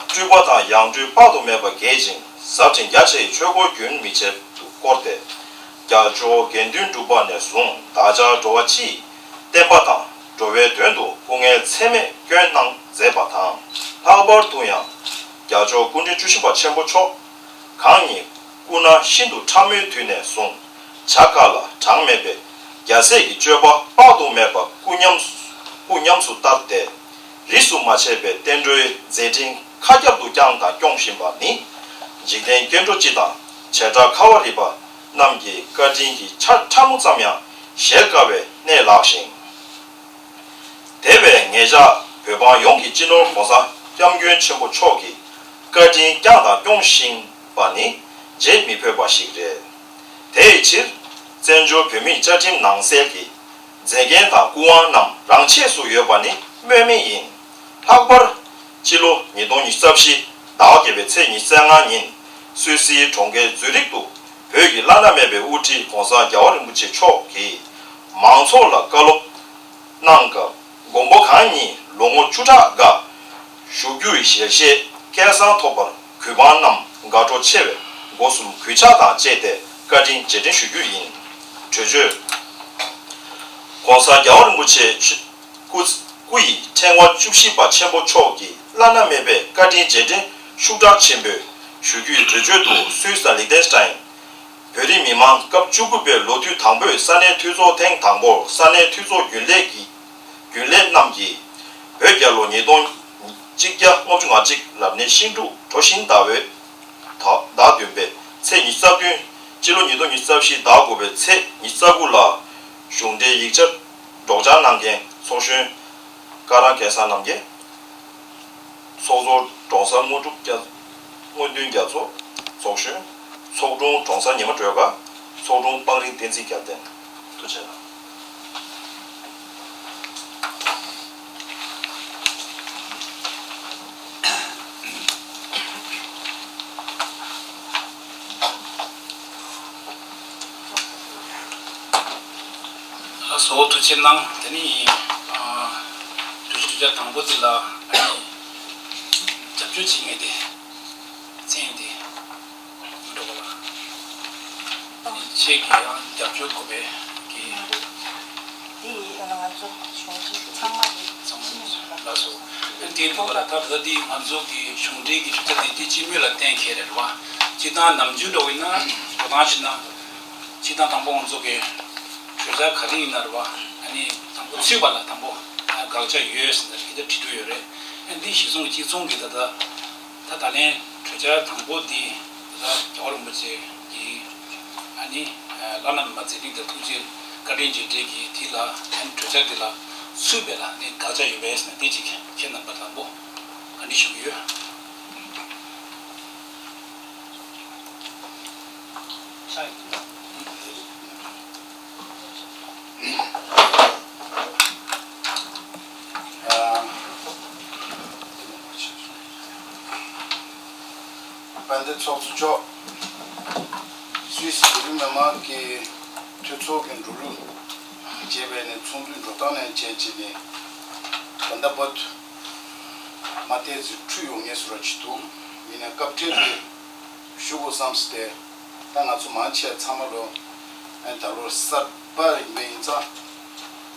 སྤྲུལ་པ་དང་ཡང་སྤྲུལ་དཔག་ཏུ་མེད་པ་རྒྱས་ཤིང་ཟབ་ཅིང་རྒྱ་ཆེའི་ཆོས་སྒོ་རྒྱུན་མི་ཆད་དུ་བསྐོར་ཏེ། རྒྱལ་མཆོག་དགེ་འདུན་གྲུབ་པ་ནས་བཟུང་བདག་ཅག་འགྲོ་བ་སྤྱིའི་བསྟན་པ་དང་འགྲོ་བའི་དོན་དུ་སྐུ་ངལ་ཚད་མེད་བསྐྱོན་གནང་མཛད་པ་དང་། ལྷག་པར་དུ་ཡང་རྒྱལ་མཆོག་སྐུ་ཕྲེང་བཅུ་བཞི་པ་ཆེན་པོ་མཆོག་གང་ཉིད་སྐུ་ན་ཤིན་ཏུ་ཕྲ་མོའི་དུས་ནས་བཟུང་བྱ་དཀའ་ལ་གྲངས་མེད་པའི་རྒྱལ་སྲས་ཀྱི་སྤྱོད་པ་དཔག་ཏུ་མེད་པ་སྐུ་ཉམས་སུ་སྐུ་ཉམས་སུ་བསྟར་ཏེ། རིས་སུ་མ་ཆད་པའི་བསྟན་འགྲོའི་མཛད་འཕྲིན་མཁའ་ཁྱབ་ཏུ་བསྐྱངས་དང་སྐྱོང་བཞིན་པ་ནི། འཇིག་རྟེན་སྐྱེ་འགྲོ་སྤྱི་དང་བྱེ་བྲག་ཁ་བ་རི་པ་རྣམས་ཀྱི་བཀའ་དྲིན་གྱི་ཆ་ཕྲ་མོ་ཙམ་ཡང་གཞལ་དཀའ་བའི་གནས་ལགས་ཤིང་། དེ་བས་ངེད་ཅག་བོད་འབངས་ཡོངས་ཀྱིས་སྤྱི་ནོར་༸གོང་ས་༸སྐྱབས་མགོན་ཆེན་པོ་མཆོག་གི་བཀའ་དྲིན་བསྐྱངས་དང་སྐྱོང་བཞིན་པ་ནི་བརྗེད་མི་ཕོད་པ་ཞིག་རེད། དེའི་ཕྱིར། བཙན་བྱོལ་བོད་མིའི་བཅའ་ཁྲིམས་ནང་གསལ་གྱི་མཛད་འགན་དང་སྐུ་དབང་རྣམས་རང་ཆས་སུ་ཡོད་པ་ནི་སྨོས་མེད་ཡིན། ལྷག་པར། སྤྱི་ལོ་ཉིས་སྟོང་ཉི་ཤུ་རྩ་བཞི་ཟླ་བ་བརྒྱད་པའི་ཚེས་ཉི་ཤུ་རྩ་ལྔ་ཉིན་སུད་སིའི་གྲོང་ཁྱེར་ཛུ་རིག་ཏུ་བོད་ཀྱི་བླ་ན་མེད་པའི་དབུ་ཁྲིད་༸གོང་ས་༸རྒྱལ་བ་རིན་པོ་ཆེ་མཆོག་གིས་མང་ཚོགས་ལ་བཀའ་སློབ་གནང་སྐབས། མགོན་པོ་གང་ཉིད་ལོ་ངོ་བཅུ་ཕྲག་འགའ་བཞུགས་རྒྱུ་ཡི་ཞལ་བཞེས་སྐལ་བཟང་ཐོབ་པར་གུས་འབངས་རྣམས་དགའ་སྤྲོ་ཆེ་བའི་སྒོ་གསུམ་གུས་ཕྱག་དང་བཅས་ཏེ་བཀའ་དྲིན་རྗེས་དྲན་ཞུ་རྒྱུ་ཡིན། གྲོས་ཆོད། ༸གོང་ས་༸རྒྱལ་བ་རིན་པོ་ཆེ་མཆོག་སྐུ་སྐུ་ཡི་ཕྲེང་བ་བཅུ་བཞི་པ་ཆེན་པོ་མཆོག་གི་བླ་ན་མེད་པའི་བཀའ་དྲིན་རྗེས་དྲན་ཤུགས་དྲག་ཆེན་པོས་ཞུ་རྒྱུའི་གྲོས་ཆོད་དུ་སུད་སི་དང་ལིག་ཏེན་སི་ཏན་བོད་རིགས་མི་མང་སྐབས་བཅུ་དགུ་པའི་ལོ་དུས་དང་པོའི་ས་གནས་འཐུས་ཚོགས་ཐེངས་དང་པོར་ས་གནས་འཐུས་ཚོགས་རྒྱུན་ལས་ཀྱི་རྒྱུན་ལས་རྣམས་ཀྱིས་བོད་རྒྱལ་ལོ་ཉིས་སྟོང་གཅིག་བརྒྱ་ལྔ་བཅུ་ང་གཅིག་ལབ་ནས་ཤིང་འབྲུག་གྲོ་བཞིན་ཟླ་བའི་ཟླ་བདུན་པའི་ཚེས་ཉི་ཤུ་རྩ་བདུན། སྤྱི་ལོ་ཉིས་སྟོང་ཉི་ཤུ་རྩ་བཞི་ཟླ་དགུ་པའི་ཚེས་ཉི་ཤུ་རྩ་དགུ་ལ་གཞུང་འབྲེལ་ཡིག་ཆ་སྒྲོག་སྦྱང་གནང་མཁན་ཚོགས་གཞོན་ཀ་ར་སྐལ་བཟང་རྣམ་རྒྱལ། ཚོགས་གཙོ་ཀྲོང་གསར་དངོས་གྲུབ་རྒྱ་དངོས་བདུན་རྒྱ་མཚོ་ཚོགས་གཞོན། ཚོགས་དྲུང་ཀྲོང་གསར་ཉི་མ་སྒྲོལ་དཀར། ཚོགས་དྲུང་སྤང་རི་བསྟན་འཛིན་རྒྱལ་བསྟན། ཐུགས་རྗེ་གནང་། ལགས་སོ། ཐུགས་རྗེ་གནང་། དེ་ནི་ཨ་གྲོས་གཞི་གྲོས་འཆར་དང་པོ་འདི་ལ་ཨ་ནི་རྒྱབ་སྐྱོར་བྱེད་མཁན་དེ་མཚན་དེ་མི་འགྲོ་གི་ལ། ཨ་ནི་ཁྱེད་ཀྱིས་ཡང་རྒྱབ་སྐྱོར་དགོས་པའི་གི། དེ་ཡིས་ང་ཚོ་གཞུང་འབྲེལ་ཚང་མ་གི་ཚང་མ་ལགས་སོ། ཨ་ནི་དེ་འདུག་ག་ལ། ད་ད་འདི་ང་ཚོ་གི་གཞུང་འབྲེལ་གྱི་གྲོས་འཆར་དེ་དེ་སྤྱི་མོས་ལ་གཏན་འཁེལ་རེད་བ། སྤྱིར་བཏང་ནམ་རྒྱུན་འགྲོ་བ་ཡིན་ན་འགྲོ་སྟངས་བྱས་ན། སྤྱིར་བཏང་དང་པོ་ང་ཚོ་གི་གྲོས་འཆར་ག་རེ་ཡིན་ན་རེད་བ། ཨ་ནི་དང་པོ་ཚུད་པ་ལ་དང་པོ་དགག་བྱ་ཡོད་ཟེར་ནས་སྐད་ཆ་དྲི་འདོད་ཡོད་རེད། ཨ་འདི་གཞི་བཟུང་གཅིག་མཚུངས་ཀྱི་ད་ལྟ་ད་ད་ལན་གྲོས་འཆར་དང་པོ་འདི་ད་ལྟ་རྒྱལ་བ་རིན་པོ་ཆེ་གི་ཨ་ནི་བླ་ན་མེད་པ་མཛད་འཕྲིན་དང་ཐུགས་རྗེ་བཀའ་དྲིན་རྗེས་དྲན་གྱི་དེ་ལ་ཨ་ནི་གྲོས་འཆར་འདི་ལ་ཚུད་པ་ལ་ཨ་ནི་དགག་བྱ་ཡོད་པས་ཟེར་ནས་འདི་གཅིག་ཁྱེད་རྣམ་པ་དང་པོ་བཀའ་འདྲི་ཞུ་གི་ཡོད། དཔལ་ལྡན་ཚོགས་གཙོ་མཆོག་སུད་སི་བོད་རིགས་མི་མང་གི་འཐུས་ཚོགས་ཀྱི་འགྲོ་ལུགས་བྱས་པའི་ནས་ཚོགས་འདུའི་འགྲོ་སྟངས་ནས་བྱས་བྱས་ནས་ད་ལྟ་བར་དུ་མ་བལྟས་ཚེ་འཁྲུལ་ཡོང་ངེས་སུ་ར་ཅིག་འདུག་ཡིན་ནའི་སྐབས་འཕྲལ་དུ་ཞུ་དགོས་བསམ་སོང་སྟེ། ད་ང་ཚོ་མང་ཆེ་ཚང་མ་ལོ་ཨ་ད་ལོ་གསར་པ་ཡིན་པ་ཡིན་ཙང་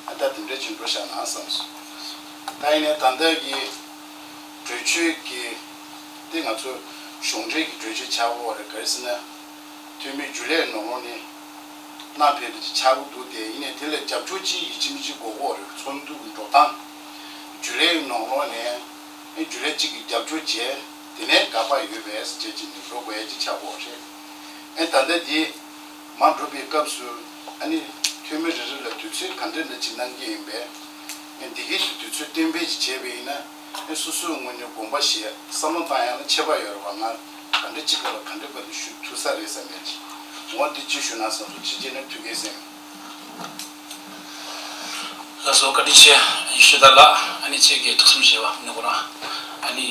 ཨ་ད་དེ་འདྲ་ཅིག་འགྲོ་བཞག་ན་བསམ་སོང་། ད་ཡིན་ནའི་ད་ལྟ་གི་གྲོས་ཆོད་ཀྱི་དེ་ང་ཚོ་གཞུང་འབྲེལ་གྱི་གྲོས་ཆོད་ཆགས་ཡོད་རེད། ག་རེ་ཟེར་ན་འཐུས་མི་རྒྱུན་ལས་ནང་ལོགས་ནས་ གནང་ཕེབས་ཀྱི་ཆགས་ཀྱི་འདུག་སྟེ། ཡིན་ནའི་དེ་ལ་རྒྱབ་སྐྱོར་ཅིག་ཡིན་གཅིག་མིན་གཅིག་དགོས་ཀྱི་ཡོད་རེད། ཚོགས་འདུ་གི་འགྲོ་སྟངས་ཇུ་ལེའི་ནང་ལོགས་ནས་ཨེ་ཇུ་ལེ་གཅིག་གི་རྒྱབ་སྐྱོར་བྱས། དེ་ནས་ག་པར་ཡོད་པས་བྱས་ཀྱི་ནི་འགྲོ་དགོས་ཡ་ཅིག་ཆགས་ཀྱི་ཡོད་རེད། ཨེ་ད་ལྟ་འདི་མར་འགྲོ་བའི་སྐབས་སུ་ཨ་ནི་འཐུས་མི་རེ་རེ་ལ་དུས་ཚོད་ག་འདྲ་འདྲ་ཅིག་གནང་གི་ཡིན་པས། ཨེ་འདི་གའི་དུས་ཚོད་གཏན་འབེབས་ཅིག་བྱས་པ་ཡིན་ན། ཨེ་སོ་སོའི་ངོས་ནས་དགོངས་པ་བཞེས་བསམ་བློ་བཏང་ཡ་ལ་ཁྱད་པར་ཡོད་རེད་པ། ང་ག་འདྲ་ཅིག་ག་ལ་ག་འདྲ་བ་དེ་ཞུ་ཐུབ་ས་རེད་བསམ་ཡ་ཅིག་འོ་འདི་ཅིག་ཞུ་ན་བསམ་སོང་། ཅིག་བྱས་ན་ཐུགས་ཀའི་སེམས། ལགས་སོ། བཀའ་དྲིན་ཆེ། ཡེ་ཤེས་དར་ལགས། ཨ་ནི་ཁྱེད་ཀྱིས་ཐུགས་བསམ་བཞེས་པ་ནི་ཁོ་རང་ཨ་ནི་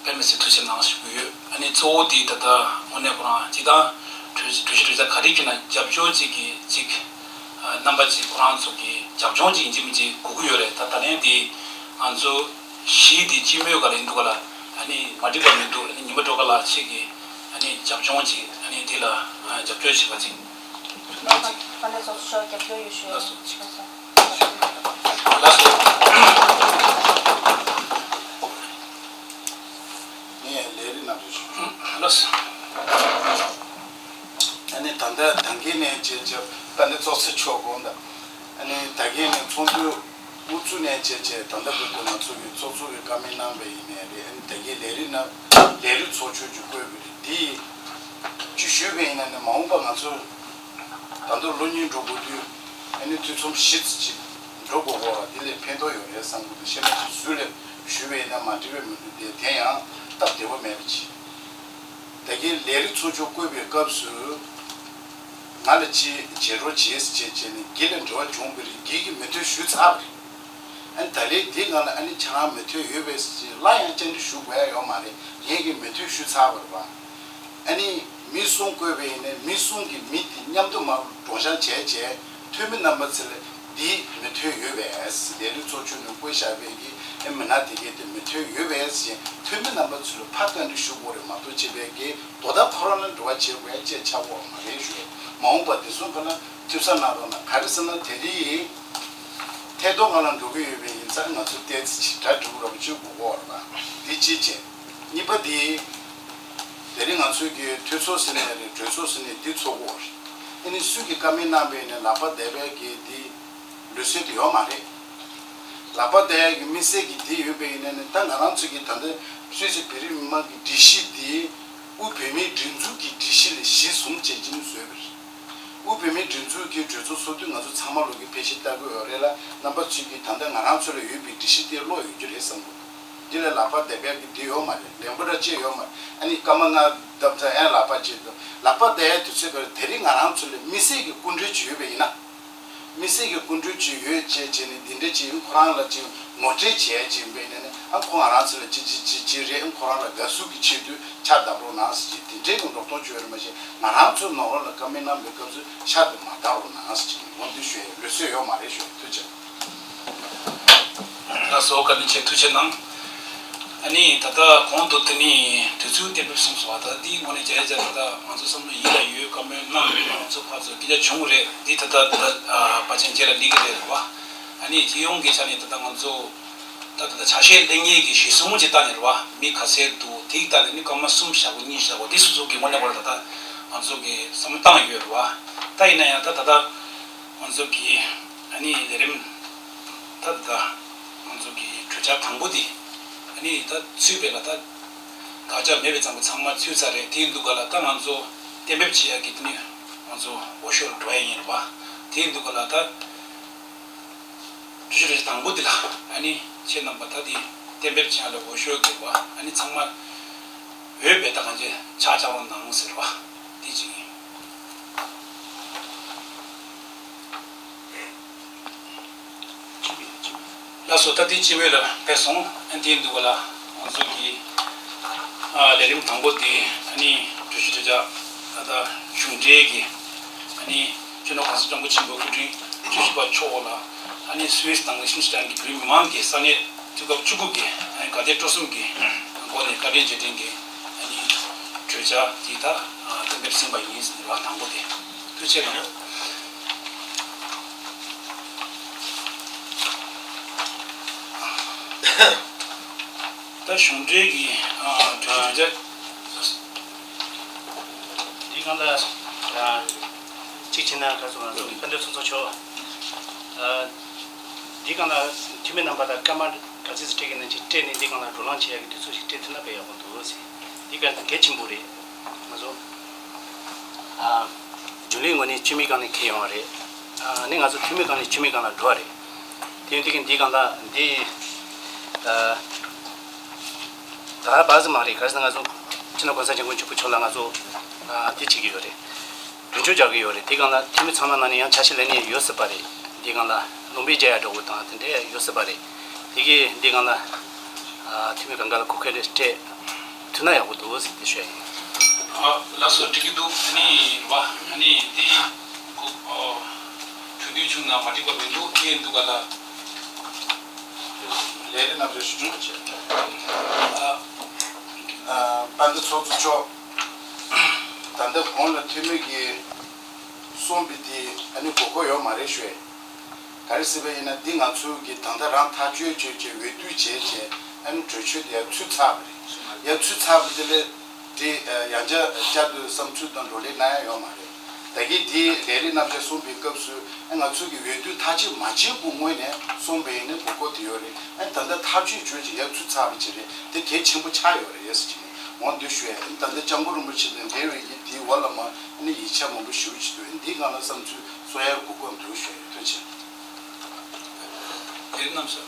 དཔེ་མི་སྲིད་ཐུགས་ཆེ་གནང་ཞུ་གི་ཡོད། ཨ་ནི་གཙོ་བོ་དེ་ད་ལྟ་དངོས་གནས་ཁོ་རང་སྤྱིར་བཏང་གྲོས་གྲོས་གཞི་གྲོས་ཚོགས་ག་རེ་བྱས་ན་རྒྱབ་སྐྱོར་ཅིག་གི་ཅིག་རྣམ་པ་ཅིག་ཁོ་རང་ཚོ་གི་རྒྱབ་ལྗོངས་ཅིག་ཡིན་གཅིག་མིན་གཅིག་དགོས་ཀྱི་ཡོད་རེད། ད་ད་ལན་དེ་ང་ཚོ་གཞི་དེ་སྤྱི་མོས་ག་ལ་ཡིན་འདུག་ག་ལ། ཨ་ནི་མ་འགྲིག་པ་མི་འདུག་ཨ་ནི་ཉི་མ་སྒྲོལ་དཀར་ལགས་ཁྱེད་ཀྱིས་ཨ་ནི་རྒྱབ་ལྗོངས་ཅིག་ཨ་ནི་དེ་ལ་རྒྱབ་སྐྱོར་བྱེད་པ་ཅིག་ལགས་སོ། ལགས་སོ། ངས་ལས་རིམ་ནང་དུ་ཞུ། ལགས་སོ། ཨ་ནི་ད་ལྟ་ད་གིན་ནས་བྱས་བྱས་ད་ནི་ཚོགས་གཙོ་མཆོག་དགོངས་དག་ཨ་ནི་ད་གིན་ནས་ཚོགས་འདུ་དབུ་བཙུགས་ནས་བྱས་བྱས་ད་ལྟ་བར་དུ་ང་ཚོ་གི་ཚོགས་གཙོ་གི་བཀའ་མོལ་གནང་བ་ཡིན་ནའི་རེད། ཨ་ནི་ད་གིན་ལས་རིམ་ནང་ལས་རིམ་ཚོགས་ཆུང་ཅིག་བསྐོས་པ་རེད། འདི་ཅིག་ཞུས་པ་ཡིན་ན་ནི་མ་འོངས་པ་ང་ཚོ་ད་ལྟ་ལོ་གཉིས་འགྲོ་དགོས་དུས་ཨ་ནི་དུས་མཚམས་བཞི་ཙམ་ཅིག་འགྲོ་དགོས་གོ་བ་དེ་ལས་ཕན་ཐོགས་ཡོད་རེད་བསམ་གི་འདུག་ཤེས་མ་ཅིག་ཟུར་ལ་ཞུས་པ་ཡིན་ན་མ་འགྲིག་པ་མི་འདུག་དེ་དེ་ཡང་སྟབས་བདེ་པོ་མེད་པ་ཅིག་ད་གིན་ལས་རིམ་ཚོགས་ཆུང་བསྐོས་པའི་སྐབས་སུ་ང་ལ་ཅིག་བྱེད་རོགས་བྱེད་ཟེར་བྱས་བྱས་ནས་སྒེར་ལ་འབྲེལ་བ་བྱུང་བ་རེད། སྒེར་གྱི་མི་ཐོན་ཞུས་ཚར་བ་རེད། ཨ་ནི་ད་རེས་འདི་སྒང་ལ་ཨ་ནི་ཁྱེད་རང་མི་ཐོན་ཡོད་པས་ཟེར་ཅིག་སླར་ཡང་བཅར་འདྲི་ཞུ་དགོས་ཡ་ཡོད་མ་རེད། ངས་ཀྱི་མི་ཐོན་ཞུས་ཚར་བ་རེད་པ། ཨ་ནི་མི་གསུམ་བསྐོས་པ་ཡིན་ནའི་མི་གསུམ་གྱི་མི་དེ་མཉམ་དུ་མར་སྒྲོག་སྦྱང་བྱས་བྱས་འཐུས་མི་རྣམ་པ་ཚོ་ལ་འདི་མི་ཐོན་ཡོད་པས། ལས་རིམ་ཚོགས་ཆུང་ནས་བསྐོས་བཞག་པའི་གི་ཨེ་མི་སྣ་དེ་གས་དེ་མི་ཐོན་ཡོད་པས་ཟེར་འཐུས་མི་རྣམ་པ་ཚོ་ལ་ཕར་བཀའ་འདྲི་ཞུ་དགོས་རེད་མ་གཏོགས་བྱས་པའི་གི་དོ་བདག་ཁོ་རང་ལ་འབྲེལ་བ་བྱེད་དགོས་ཡ་བཅས་ཆགས་ཀྱི་ཡོད་མ་རེད་ཞུ། མ་འོངས་པ་དེ་ཚོ་ཁ་ན་ཐུགས་གཟབ་གནང་རོགས་གནང་། ག་རེ་ཟེར་ན་དེ་རིང་ཐད་གཏོང་ཁང་ལ་འགྲོ་གི་ཡོད་པ་ཡིན་ཙང་ང་ཚོ་ཏོག་ཙམ་ཅིག་གྲ་སྒྲིག་རོགས་བྱེད་དགོས་ཀྱི་ཡོད་རེད་པ། འདི་གཅིག་བྱས། གཉིས་པ་དེ། དེ་རིང་ང་ཚོའི་གི་འཐུས་ཚོགས་ཟེར་ནའི་རེད། གྲོས་ཚོགས་ཟེར་ནའི་འདི་ཚོགས་ཀྱི་ཡོད་རེད། ཨ་ནི་སུ་གིས་བཀའ་མོལ་གནང་པ་ཡིན་ནའི་ལག་པ་བརྡབ་པའི་གི་འདི་ལུགས་སྲོལ་དེ་ཡོད་མ་རེད། ལག་པ་བརྡབ་ཡ་གི་དམིགས་བསལ་གྱི་འདི་ཡོད་པ་ཡིན་ནའི་ནི་ད་ང་རང་ཚོ་གི་ད་ལྟ་སུད་སི་བོད་རིགས་མི་མང་གི་སྒྲིག་གཞི་འདི་དབུས་བོད་མིའི་སྒྲིག་འཛུགས་ཀྱི་སྒྲིག་གཞི་ལས་གཞི་བཟུང་བྱས་ཀྱིན་བཟོས་པ་རེད། དབུས་བོད་མིའི་སྒྲིག་འཛུགས་ཀྱི་གྲོས་ཚོགས་ཚོགས་དུས་ང་ཚོ་ཚང་མ་ལོག་གི་ཕལ་ཆེར་ལྟ་གི་ཡོད་རེད་ལ། རྣམ་པ་ཚོས་ཀྱིས་ད་ལྟ་ང་རང་ཚོ་ལ་ཡོད་པའི་སྒྲིག་གཞི་དེ་ཀློག་ཡོད་རྒྱུ་རེད་བསམ་གི་འདུག་འདི་ལ་ལག་པ་བརྡབ་ཡ་གི་འདི་ཡོད་མ་རེད། ལན་པོ་འདྲ་ཅིག་ཡོད་མ་རེད། ཨ་ནི་སྐར་མ་ལྔ་བརྡབ་ཚར་ཨེ་ལག་པ་ཅིག་འདུག་ལག་པ་བརྡབ་ཡ་དུས་ཚོད་ག་རེ། དེ་རིང་ང་རང་ཚོ་ལ་དམིགས་བསལ་གྱི་སྐུ་མགྲོན་ཅིག་ཡོད་པ་ཡིན་ན། དམིགས་བསལ་གྱི་སྐུ་མགྲོན་ཅིག་ཡོད་ཅེས་བྱས་ནས་འདི་འདྲ་ཅིག་ཁོ་རང་ལ་ཅིག་ངོ་སྤྲོད་བྱས་ཅིག་ཡིན་པས་ནས་ཨ་ཁོ་ང་རང་ཚོ་ལ་ཅི་ཅི་ཅི་ཅི་རེད། ཨ་ཁོ་རང་ལ་དགའ་བསུ་གི་ཆེད་དུ་ཕྱག་བརྡབ་རོགས་གནང་ཟེར་ཅིག་དེ་འདྲའི་གི་འགྲོ་སྟངས་ཅིག་ཡོད་རེད། མ་གཞི་ང་རང་ཚོའི་ནང་ལོགས་ལ་བཀའ་མོལ་གནང་བའི་སྐབས་སུ་ཕྱག་དེ་མ་བརྡབ་རོགས་གནང་ཟེར་ཅིག་འོ་འདི་ཞུ་ཡ་ལུགས་སྲོལ་ཡོད་མ་རེད་ཞུ། ཐུགས་རྗེ་ཆེ། ལགས་སོ། བཀའ་དྲིན་ཆེ། ཐུགས་རྗེ་གནང་། ཨ་ནི་ད་ལྟ་གོང་དུ་དེ་ནི་དུས་ཚོད་གཏན་འབེབས་གསུངས་སོང་བ། ད་འདི་དངོས་གནས་བྱས་བྱས་ད་ལྟ་ང་ཚོ་བསམ་བློ་ཡིད་ལ་ཡོད། བཀའ་མོལ་གནང་། ང་ཚོ་ཕར་ཚུར་སྐད་ཆ་བྱུང་རེད། འདི་ད་ལྟ་ད་ལྟ་ཨ་ཕལ་ཆེར་རྗེས་ལ་སླེབས་ཀྱི་རེད་རེད་བ། ཨ་ནི་སྤྱི་ཡོངས་ཀྱི་ཆ་ནས་ད་ལྟ་ང་ཚོ་ད་ད་ལྟ་ཆ་ཤས་ལེན་མཁན་གྱི་གཞི་བཟུང་ཅིག་བལྟས་ནས་རེད་བ། མི་ག་ཚད་འདུག་དེ་གི་བལྟས་ནས་ནི་སྐར་མ་གསུམ་བཞག་གོ་གཉིས་བཞག་གོ་འདི་སོ་སོ་གི་དངོས་གནས་པར་ད་ལྟ་ང་ཚོ་གི་བསམ་བློ་བཏང་ཡོད་རེད་བ། ད་ཡིན་ན་ཡང་ད་ད་ལྟ་ང་ཚོ་གི་ཨ་ནི་ལས་རིམ་ད་ད་ང་ཚོ་གི་གྲོས་འཆར་དང་པོ་འདི་ཨ་ནི་ད་ཚུད་པའི་ལ་ད་དགག་བྱ་མེད་པའི་ཙམ་གྱི་ཚང་མ་ཚུད་ཚར་རེད། དེ་ཡིན་དུས་ག་ལ་ད་ང་ཚོ་གཏན་འབེབས་བྱེད་ཡག་གི་དེ་ནི་ང་ཚོ་འོས་ཤོག་འགྲོ་ཡ་ཡིན་རེད་བ། དེ་ཡིན་དུས་ག་ལ་ད་གྲོས་གཞི་གྲོས་གཞི་དང་པོ་འདི་ལ་ཨ་ནི་ཁྱེད་རྣམ་པ་ད་དེ་གཏན་འབེབས་བྱེད་ཡག་ལ་འོས་ཤོག་འགེབས་པ་ཨ་ནི་ཚང་མ་འོས་འབད་ད་གང་ཅི་ཆ་ཆ་བ་ནང་ཟེར་བ་དེ་གཅིག་ཡིན། ལགས་སོ། ད་དེ་སྤྱི་བོད་ལ་ཕེབས་སོང་། ཨ་དེ་འདུག་ག་ལ་ང་ཚོ་གི་ཨ་ལས་རིམ་དང་པོ་དེ་ཨ་ནི་གྲོས་གཞི་གྲོས་ཆ་ད་ལྟ་གཞུང་འབྲེལ་གྱི་ཨ་ནི་སྤྱི་ནོར་༸གོང་ས་༸སྐྱབས་མགོན་ཆེན་པོ་མཆོག་གི་དྲིན་གྲོས་གཞི་པ་མཆོག་ལ་ཨ་ནི་སུད་སི་དང་ཝ་ཤིང་ཊོན་གྱི་བོད་མི་མང་གི་ས་གནས་དུས་སྐབས་བཅུ་དགུ་གི་ཨ་ནི་དགའ་དད་སྤྲོ་གསུམ་གྱི་སྒོ་ནས་བཀའ་དྲིན་རྗེས་དྲན་གྱི་ཨ་ནི་གྲོས་འཆར་དེ་ད་གཏན་འབེབས་ཟིན་པ་ཡིན་ཟེར་བ་དང་པོ་དེ། ཐུགས་རྗེ་གནང་། ད་གཞུང་འབྲེལ་གྱི་ཨ་གྲོས་གཞི་གྲོས་འདི་གང་ལ་ཨ་ གཅིག་བྱས་ན་ཁ་སོ་ང་ཚོ་དཔལ་ལྡན་ཚོགས་གཙོ་མཆོག་ཨ། འདི་སྒང་ལ་འཐུས་མི་རྣམ་པ་ལ་སྐར་མ་ག་ཚོད་ཅིག་སྤྲད་ཀྱི་ན་ཅིག་སྤྲད་ནས་འདི་སྒང་ལ་བགྲོ་གླེང་བྱེད་ཡག་གི་དུས་ཚོད་ཅིག་སྤྲད་ཐུབ་ན་དཔེ་ཡག་པོ་འདུག་ཟེར། འདི་ག་གལ་ཆེན་པོ་རེད། ང་ཚོ་ཨ། རྒྱུན་ལས་ངོས་ནས་སྤྱི་མོས་སྒང་ནས་འཁྱེར་ཡོང་བ་རེད། ཨ་ནི་ང་ཚོ་འཐུས་མི་སྒང་ནས་སྤྱི་མོས་སྒང་ལ་འགྲོ་བ་རེད། དེ་ཡིན་དུས་ཀྱི་འདི་སྒང་ལ་འདི་ཨ། ད་བ་ཟི་མ་རེད། ག་རེ་ཟེར་ན་ང་ཚོ་སྤྱི་ནོར་༸གོང་ས་༸སྐྱབས་མགོན་ཆེན་པོ་མཆོག་ལ་ང་ཚོ་ཨ། དེ་བྱེད་ཀྱི་ཡོད་རེད། གྲོས་ཆོད་རྒྱག་གི་ཡོད་རེད། དེ་སྒང་ལ་འཐུས་མི་ཚང་མ་ནང་ནས་ཡང་ཆ་ཤས་ལེན་ནས་ཡོད་སྲིད་པ་རེད། དེ་སྒང་ལ་ལུང་པའི་རྒྱ་ཡ་འགྲོ་དགོས་དང་དེ་འདྲ་ཡོད་སྲིད་པ་རེད། དེ་གི་འདི་སྒང་ལ་ཨ། འཐུས་མི་གང་ག་ལ་གོ་སྐབས་རེ་སྤྲད་ཐུབ་ན་ཡག་པོ་འདུག་ཟེར་དེ་ཞུ་ཡ་ཡིན། ཨ། ལགས་སོ། འགྲིག་གི་འདུག་ཨ་ནི་རེད་བ། ཨ་ནི་དེ་གོ་ཨ། གྲོས་མཐུན་བྱུང་ན་མ་འགྲིག་པ་མི་འདུག་དེ་འདུག་ག་ལ། ལས་རིམ་རྣམ་གཞག་ཞུ་ཆུང་བྱས། ཨ། ཨ། དཔལ་ལྡན་ཚོགས་གཙོ་མཆོག་ད་ལྟ་གོང་ལ་འཐུས་མི་གིས་གསུངས་པའི་དེ་ཨ་ནི་དགོས་མཁོ་ཡོད་མ་རེད་ཞུ་ཡ། ག་རེ་ཟེར་བ་ཡིན་ན་འདི་ང་ཚོ་གིས་ད་ལྟ་རང་ཐག་གཅོད་བྱས་བྱས་འོས་བསྡུ་བྱས་བྱས་ཨ་ནི་གྲོས་ཆོད་དེ་ཡར་ཚུད་ཚར་བ་རེད། ཡར་ཚུད་ཚར་བ་དེ་ལས་དེ་ཡང་བསྐྱར་བསྐྱར་དུ་བསམ་ཚུལ་དང་བགྲོ་གླེང་གནང་ཡ་ཡོད་མ་རེད། ད་གིན་དེ་ལས་རིམ་རྣམ་གཞག་གསུངས་པའི་སྐབས་སུ་ཨ་ང་ཚོ་གིས་འོས་བསྡུ་ཐག་གཅོད་མ་བྱས་གོང་སྔོན་ནས་གསུངས་པ་ཡིན་ན་དགོས་མཁོ་དེ་ཡོད་རེད། ཨ་ནི་ད་ལྟ་ཐག་གཅོད་བྱས་བྱས་ཡར་ཚུད་ཚར་བ་ཅིག་རེད། དེ་གལ་ཆེན་པོ་ཆགས་ཡོད་རེད་ཟེར་གྱི་ནས་འོང་འདི་ཞུ་ཡ་ཡིན། ད་ལྟ་སྐྱབས་མགོན་རིན་པོ་ཆེ་དང་འབྲེལ་བའི་ཡིན་དེའི་འོག་ལ་མ་ཨ་ནི་ཡིག་ཆ་མང་པོ་ཞེ་པོ་ཅིག་འདུག་འདི་སྒང་ལ་བསམ་ཚུལ་གསུང་ཡ་དགོས་མཁོ་འདུག་ཞུ་ཡ་ཡིན། ཐུགས་རྗེ་ཆེ། ལས་རིམ་རྣམ་གཞག་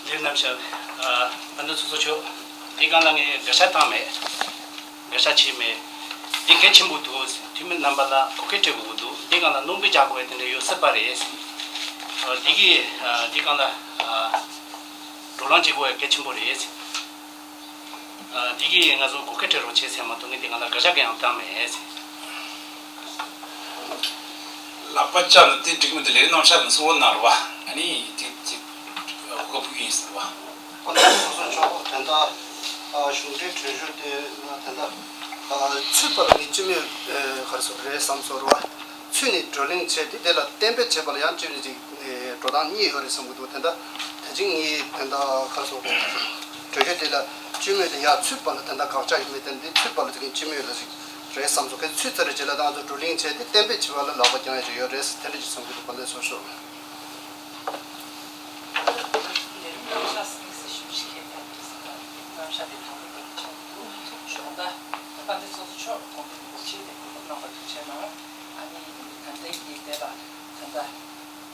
ལས་རིམ་རྣམ་གཞག་ཨ། དཔལ་ལྡན་ཚོགས་གཙོ་མཆོག་འདི་སྒང་ལ་ངས་དགག་བྱ་བཏང་མེད། དགག་བྱ་བྱས་མེད། འདི་གལ་ཆེན་པོ་འདུག་འཐུས་མི་རྣམ་པ་ལ་གོ་སྐབས་སྤྲད་དགོས་ཀྱི་འདུག་འདི་སྒང་ལ་སྣོན་པ་རྒྱག་དགོས་དེ་འདྲ་ཡོད་སྲིད་པ་རེད། ཨ། འདི་གི་ཨ། འདི་སྒང་ལ་ཨ། བགྲོ་གླེང་བྱེད་དགོས་ཡ་གལ་ཆེན་པོ་རེད། ཨ། འདི་གིས་ང་ཚོ་གོ་སྐབས་སྤྲད་རོགས་བྱེད་ཟེར་མ་གཏོགས་ངས་འདི་སྒང་ལ་དགག་བྱ་གང་ཡང་བཏང་མེད། ལག་པ་བཅག་ན་དེ་འགྲིག་མི་འདུག་ལས་རིམ་རྣམ་གཞག་ནས་གསུང་བ་གནང་རོགས་པ། ཨ་ནི་དེ་དེ་གོ་སྐབས་ཕུལ་གྱི་ཡིན་ཟེར་བ། ཁོང་ཚོ་སོ་སོ་ཆོག་གོ། དེ་འདྲ་གཞུང་འབྲེལ་གྲོས་ཆོད་དེ་དེ་འདྲ་ཚུད་པར་ངས་སྤྱི་མོས་ག་རེ་ཟེར་རེད་བསམ་སོང་རོགས་པ། ཚུད་ནས་བགྲོ་གླེང་བྱས་ཏེ་དེ་ལ་གཏན་འབེབས་བྱས་པ་ལ་ཡང་སྤྱི་མོས་ཀྱི་འགྲོ་སྟངས་གཉིས་ཡོད་རེད་བསམ་གྱི་འདུག་དེ་འདྲ་ད་ཅིག་ངས་དེ་འདྲ་ག་རེ་ཟེར་གྲོས་ཆོད་དེ་ལ་སྤྱི་མོས་དེ་ཡང་ཚུད་པ་ལ་དེ་འདྲ་དགག་བྱ་ཡོད་མེད་དེ་འདི་ཚུད་པ་ལ་དེ་གིན་སྤྱི་མོས་ལ་ཞིག་རེད་བསམ་སོང་། གལ་ཚུད་ཚར་རེད་བྱས་ལ་ད་ང་ཚོ་བགྲོ་གླེང་བྱས་ཏེ་གཏན་འབེབས་བྱས་པ་ལ་ལག་པ་བརྐྱང་ཡ་ཅིག་ཡོད་རེད་དེ་འདྲ་ཅིག་བསམ་གྱི་འདུག་དཔལ་ལྡན་ཚོགས་གཙོ་མཆོག་ལས་རིམ་རྣམ་གཞག་གསན་གཟིགས་ཞུ་ཞིག་ཡོད་པ་རེད། རྣམ་གཞག་དེ་དང་པོ་དེ་ཆགས་འདུག་ཐུགས་ཞོགས་ད་དཔལ་ལྡན་ཚོགས་གཙོ་མཆོག་དགོངས་པ་ཡོད་ཆེད་དེ་གོ་སྐབས་གནང་བར་ཐུགས་རྗེ་གནང་། ཨ་ནི་ད་ལྟའི་གི་དེ་ལ་ད་ལྟ་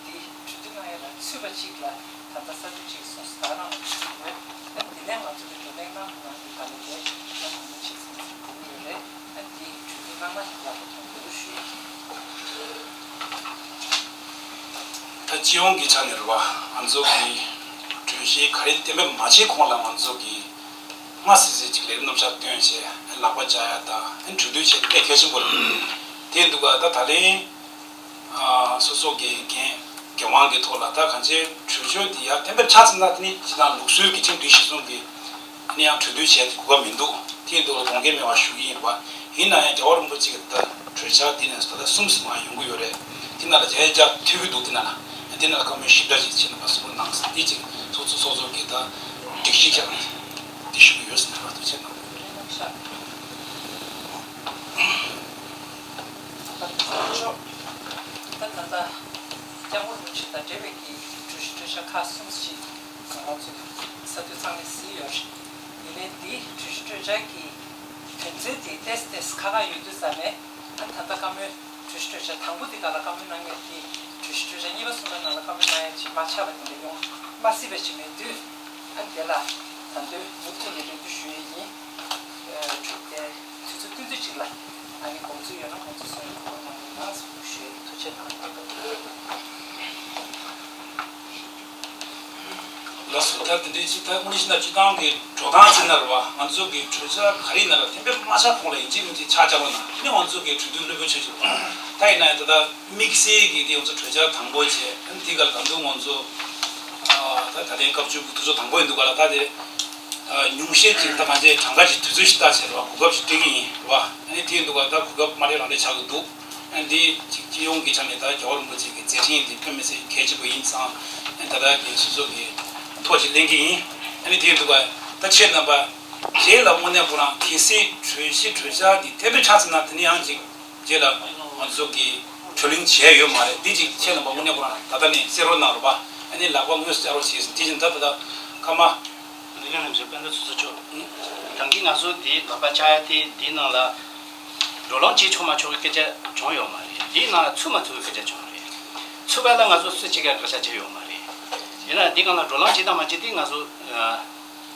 འདི་གྲོས་བསྡུར་གནང་ཡ་ལ་ཚུད་པ་ཅིག་ལ་ད་ལྟ་གསར་འགྱུར་ཅིག་གསུངས་སོང་། ད་གནང་བ་ཅིག་ཡོད། ཨ་ནི་དེ་ནས་ང་ཚོ་གི་བགྲོ་གླེང་གནང་གནང་གི་ག་ལེ་དེ་ད་ནང་མི་ཅིག་གསུངས་ཚུལ་གོ་གི་ཡོད་རེད། ཨ་ནི་འདི་གྲོས་བསྡུར་གནང་ན་ཡག་པོ་མཐོང་གི་འདུག་ཞུ་ཡ་ཡིན། ད་སྤྱི་ཡོངས་ཀྱི་ཆ་ནས་རེད་བ། ང་ཚོ་གི་གྲོས་གཞི་ག་རེ་གཏན་འབེབས་མ་བྱས་གོང་ལ་ང་ཚོ་གི་སྔ་སེ་སེ་ཅིག་ལས་རིམ་རྣམ་གཞག་བཏོན་བྱས་ལག་པ་འཇག་ཡ་དང་གྲོས་བསྡུར་བྱས་དེ་གལ་ཆེན་པོ་རེད། དེ་འདུག་ག་ད་ད་ལན་སོ་སོ་གི་འགན་འགན་དབང་གི་ཐོག་ལ་ད་གང་ཅི་གྲོས་ཆོད་དེ་ཡར་གཏན་འབེབས་ཆགས་ཚར་ན་དེ་ནི་སྤྱི་བཏང་ལུགས་སྲོལ་གྱི་ཁྲིམས་སྒྲིག་གཞི་བཟུང་གི་ཨ་ནི་ཡང་གྲོས་བསྡུར་བྱས་ཏེ་གོ་སྐབས་མི་འདུག་དེ་འདུག་ལ་དགོངས་འགལ་མེད་པ་ཞུ་གི་ཡིན་པ། ཡིན་ན་ཡང་རྒྱལ་བ་རིན་པོ་ཆེ་གི་ད་གྲོས་འཆར་འདི་ནས་ད་ལྟ་གསུམ་ཙམ་ཡོང་གི་ཡོད་རེད། དེ་ནང་ལ་རྒྱ་ཡ་རྒྱ་ཐུག་གི་འདུག་དེ་ནང་ལ་དེ་ནང་ལ་བཀའ་མོལ་ཞིབ་ཕྲ་ཞིག་བྱས་ན་པ་གསུང་གནང་ཟིན་འདི་ཅིག་ཚོགས་གཙོ་ཚོགས་གཙོ་གི་ད་སྒྲིག་གཞི་ཁྱབ་འདི་ཞུ་གི་ཡོད་ཟེར་ན་ཐུགས་རྗེ་གནང་། ད་ད་ལྟ་སྐྱབས་མགོན་རིན་པོ་ཆེ་དང་འབྲེལ་བའི་གི་གྲོས་གཞི་གྲོས་འཆར་ཁག་གསུམ་ཞིག་ང་ཚོས་ས་འཐུས་ཚང་མས་གཟིགས་ཡོད་རེད། ཡིན་ནའི་འདི་གྲོས་གཞི་གྲོས་འཆར་གྱི་དོན་ཚན་དེ་ཏོག་ཙམ་ཏོག་ཙམ་ཁག་ཁག་ཡོད་དུས་ཙམ་ནས་ཨ་ད་ལྟ་བཀའ་མོལ་གྲོས་གཞི་གྲོས་འཆར་དང་པོ་དེ་སྒང་ལ་བཀའ་མོལ་གནང་ཡས་དེ་གྲོས་གཞི་གྲོས་འཆར་གཉིས་པ་གསུམ་པའི་ནང་ལ་བཀའ་མོལ་གནང་ཡས་ཅིག་མ་ཆགས་པ་དེ་འདྲ་ཡོང་མ་སྲིད་པ་ཅིག་མེད་དུས་ཨ་དེ་ལ་ད་དུང་མུ་མཐུད་ནས་རེ་འདུན་ཞུ་ཡས་ཡིན། ཨ་དེ་དུས་ཚོད་ཏིག་ཙམ་ཅིག་ལ་ཨ་ནི་དགོངས་ཚུལ་ཡོད་ན་དགོངས་ཚུལ་གསུང་ཡས་གོ་སྐབས་གནང་རོགས་གནང་ཞུ་ཡས་ཐུགས་རྗེ་གནང་། ལགས་སོ། ད་དེ་འདྲའི་ཅིག་ད་དངོས་གནས་བྱས་ན་སྤྱི་བཏང་གི་འགྲོ་སྟངས་བྱས་ན་རེད་བ། ང་ཚོ་གི་གྲོས་འཆར་ག་རེ་ཡིན་ན་ར་གཏན་འབེབས་མ་ཆགས་གོང་ལ་ཡིན་གཅིག་མིན་གཅིག་ཆགས་བཞག་པ་ན་ཨ་ནི་ང་ཚོ་གི་གྲོས་བསྡུར་རླབས་པོ་ཆེ་ཆགས་རེད་བ། ད་ཡིན་ན་ཡང་ད་ལྟ་དམིགས་བསལ་གྱི་དེ་ང་ཚོ་གྲོས་འཆར་དང་པོ་བྱས་ཨ་ནི་དེ་ག་ལ་ད་དུང་ང་ཚོ་ཨ་ད་ད་ལན་སྐབས་བཅུ་དགུ་དུས་ཚོད་དང་པོ་ཡིན་འདུག་ག་ལ། ད་དེ་ཨ་ཉུང་ཤས་ཅིག་ད་གང་ཅི་གྲངས་ཀ་ཅིག་དུས་ཚོད་ཞིག་བལྟས་བྱས་རེད་བ། གོ་སྐབས་ཤིག་སྤྲད་ཀྱི་ཡིན་རེད་བ། ཨ་ནི་དེ་འདུག་ག་ད་གོ་སྐབས་མ་སྤྲད་རང་སྤྲད་ཆགས་ཀྱི་འདུག་ཨ་ནི་འདི་ཅིག་སྤྱི་ཡོངས་ཀྱི་ཆ་ནས་ད་རྒྱལ་བ་རིན་པོ་ཆེ་གི་མཛད་འཕྲིན་འདི་དཔེ་མི་སྲིད་གལ་ཆེན་པོ་ཡིན་ཙང་ཨ་ནི་ད་ལྟ་གི་སོ་སོ་གི་ཐུགས་རྗེ་ལེན་གྱི་ཡིན། ཨ་ནི་དེ་འདུག་ག་ད་ཁྱེད་རྣམ་པ་རྗེས་ལ་དངོས་གནས་ཁོ་རང་གལ་སྲིད་གྲོས་གཞི་གྲོས་འཆར་འདི་གཏན་འབེབས་ཆགས་ཚར་ན་དེ་ནི་ཡང་ཅིག་རྗེས་ལ་ང་ཚོ་གི་ བགྲོ་གླེང་བྱས་ཡོད་མ་རེད། འདི་ཅིག་ཁྱེད་རྣམ་པ་དངོས་གནས་ཁོ་རང་ད་ལྟ་ནས་གསན་རོགས་གནང་རོགས་པ། ཨ་ནི་ལག་པ་དངོས་སུ་བཅར་རོགས་བྱེད་ཟིན། དེ་བཞིན་ད་ད་ལྟ་ཁ་མ། འདི་ལས་ནམ་ཞིག་དཔལ་ལྡན་ཚོགས་གཙོ་མཆོག་དང་གི་ང་ཚོ་འདི་ལག་པ་བཅར་ཡ་དེ་འདིའི་ནང་ལ་བགྲོ་གླེང་བྱེད་ཆོག་མ་ཆོག་གི་སྐད་ཆ་བྱུང་ཡོད་མ་རེད། འདིའི་ནང་ལ་ཚུད་མ་ཚུད་གི་སྐད་ཆ་བྱུང་རེད། ཚུད་པ་ལ་ང་ཚོ་སུ་གཅིག་གིས་བཀག་ཆ་བྱས་ཡོད་མ་རེད། ཡིན་ན་འདི་སྒང་ལ་བགྲོ་གླེང་བྱེད་དང་མ་བྱེད་དེ་ང་ཚོ་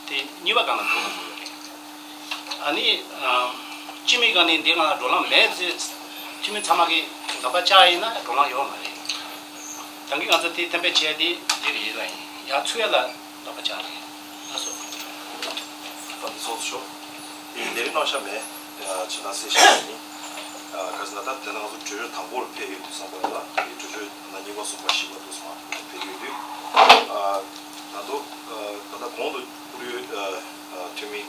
དེ་གཉིས་པ་སྒང་ལ་འགྲོ་དགོས་ཀྱི་ཡོད་རེད། ཨ་ནི་སྤྱི་མི་སྒང་ནས་འདི་སྒང་ལ་བགྲོ་གླེང་མེད་ཟེར། འཐུས་མི་ཚང་མ་གིས་ལག་པ་བཅར་ཡིན་ན་བགྲོ་གླེང་ཡོད་མ་རེད། ད་གིན་ང་ཚོ་དེ་གཏན་འབེབས་བྱས་ཏེ་འདི་རེད་ལ་ཡིན། ཡང་ཚུད་ཡ་ལ་ལག་པ་བཅར་རེད། ལགས་སོ། ད་ཚོགས་གཙོ་མཆོག་ལས་རིམ་གནང་ཤག་མེད། ཕྱི་ནང་གསལ་བཤད་ཡིན། ག་ཟེར་ན་ད་དེ་ན་ང་ཚོ་གྲོས་ཆོད་དང་པོར་ཕེབས་ཡོད་དུས་ཙམ་པ་ལ་དེ་གྲོས་ཆོད་ད་གཉིས་པ་གསུམ་པ་བཞི་པ་དུ་སོང་ཕེབས་ཡོད་དུས། ད་དུང་ད་ལྟ་གོང་དུ་བཀུར་འོས་འཐུས་མི་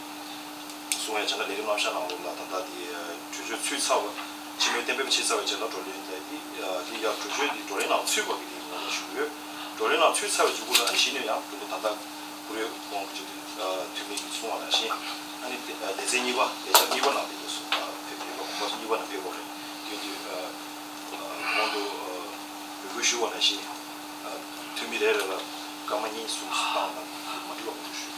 གསུང་ཡ་བྱས་ན་ལས་རིམ་རྣམ་གཞག་ནང་ལོགས་ལ་ད་ལྟ་དེ་གྲོས་ཆོད་ཚུད་ཚར་བ་སྤྱི་མོས་གཏན་འབེབས་བྱས་ཚར་བའི་རྗེས་ལ་བགྲོ་གླེང་དེ་དེ་དེ་ཡང་གྲོས་ཆོད་དེ་བགྲོ་གླེང་ནང་ཚུད་པ་གི་དེ་ངོ་སྤྲོད་ཞུ་གི་ཡོད། བགྲོ་གླེང་ནང་ཚུད་ཚར་བའི་མཇུག་གུ་ལ་ཨ་ནི་གཞི་ནས་ཡང་དེ་ནི་ད་ལྟ་བཀུར་འོས་གོང་གི་འཐུས་མི་གིས་གསུངས་པ་ནང་བཞིན་ཨ་ནི་སྡེ་སྡེ་ཚན་གཉིས་པ་སྡེ་ཚན་གཉིས་པ་ནང་དེ་ཚོ་ཕེབས་ཡོད་པ་གོང་མ་གཉིས་པ་ནང་ཕེབས་པ་རེད། དེ་དུས་གོང་དུ་འོས་སྐུལ་ཞུ་བ་ནང་བཞིན། འཐུས་མི་རེ་རེ་ལ་སྐར་མ་གཉིས་གསུམ་བཏང་བ་མ་འགྲིག་པ་འདུག་ཞུ།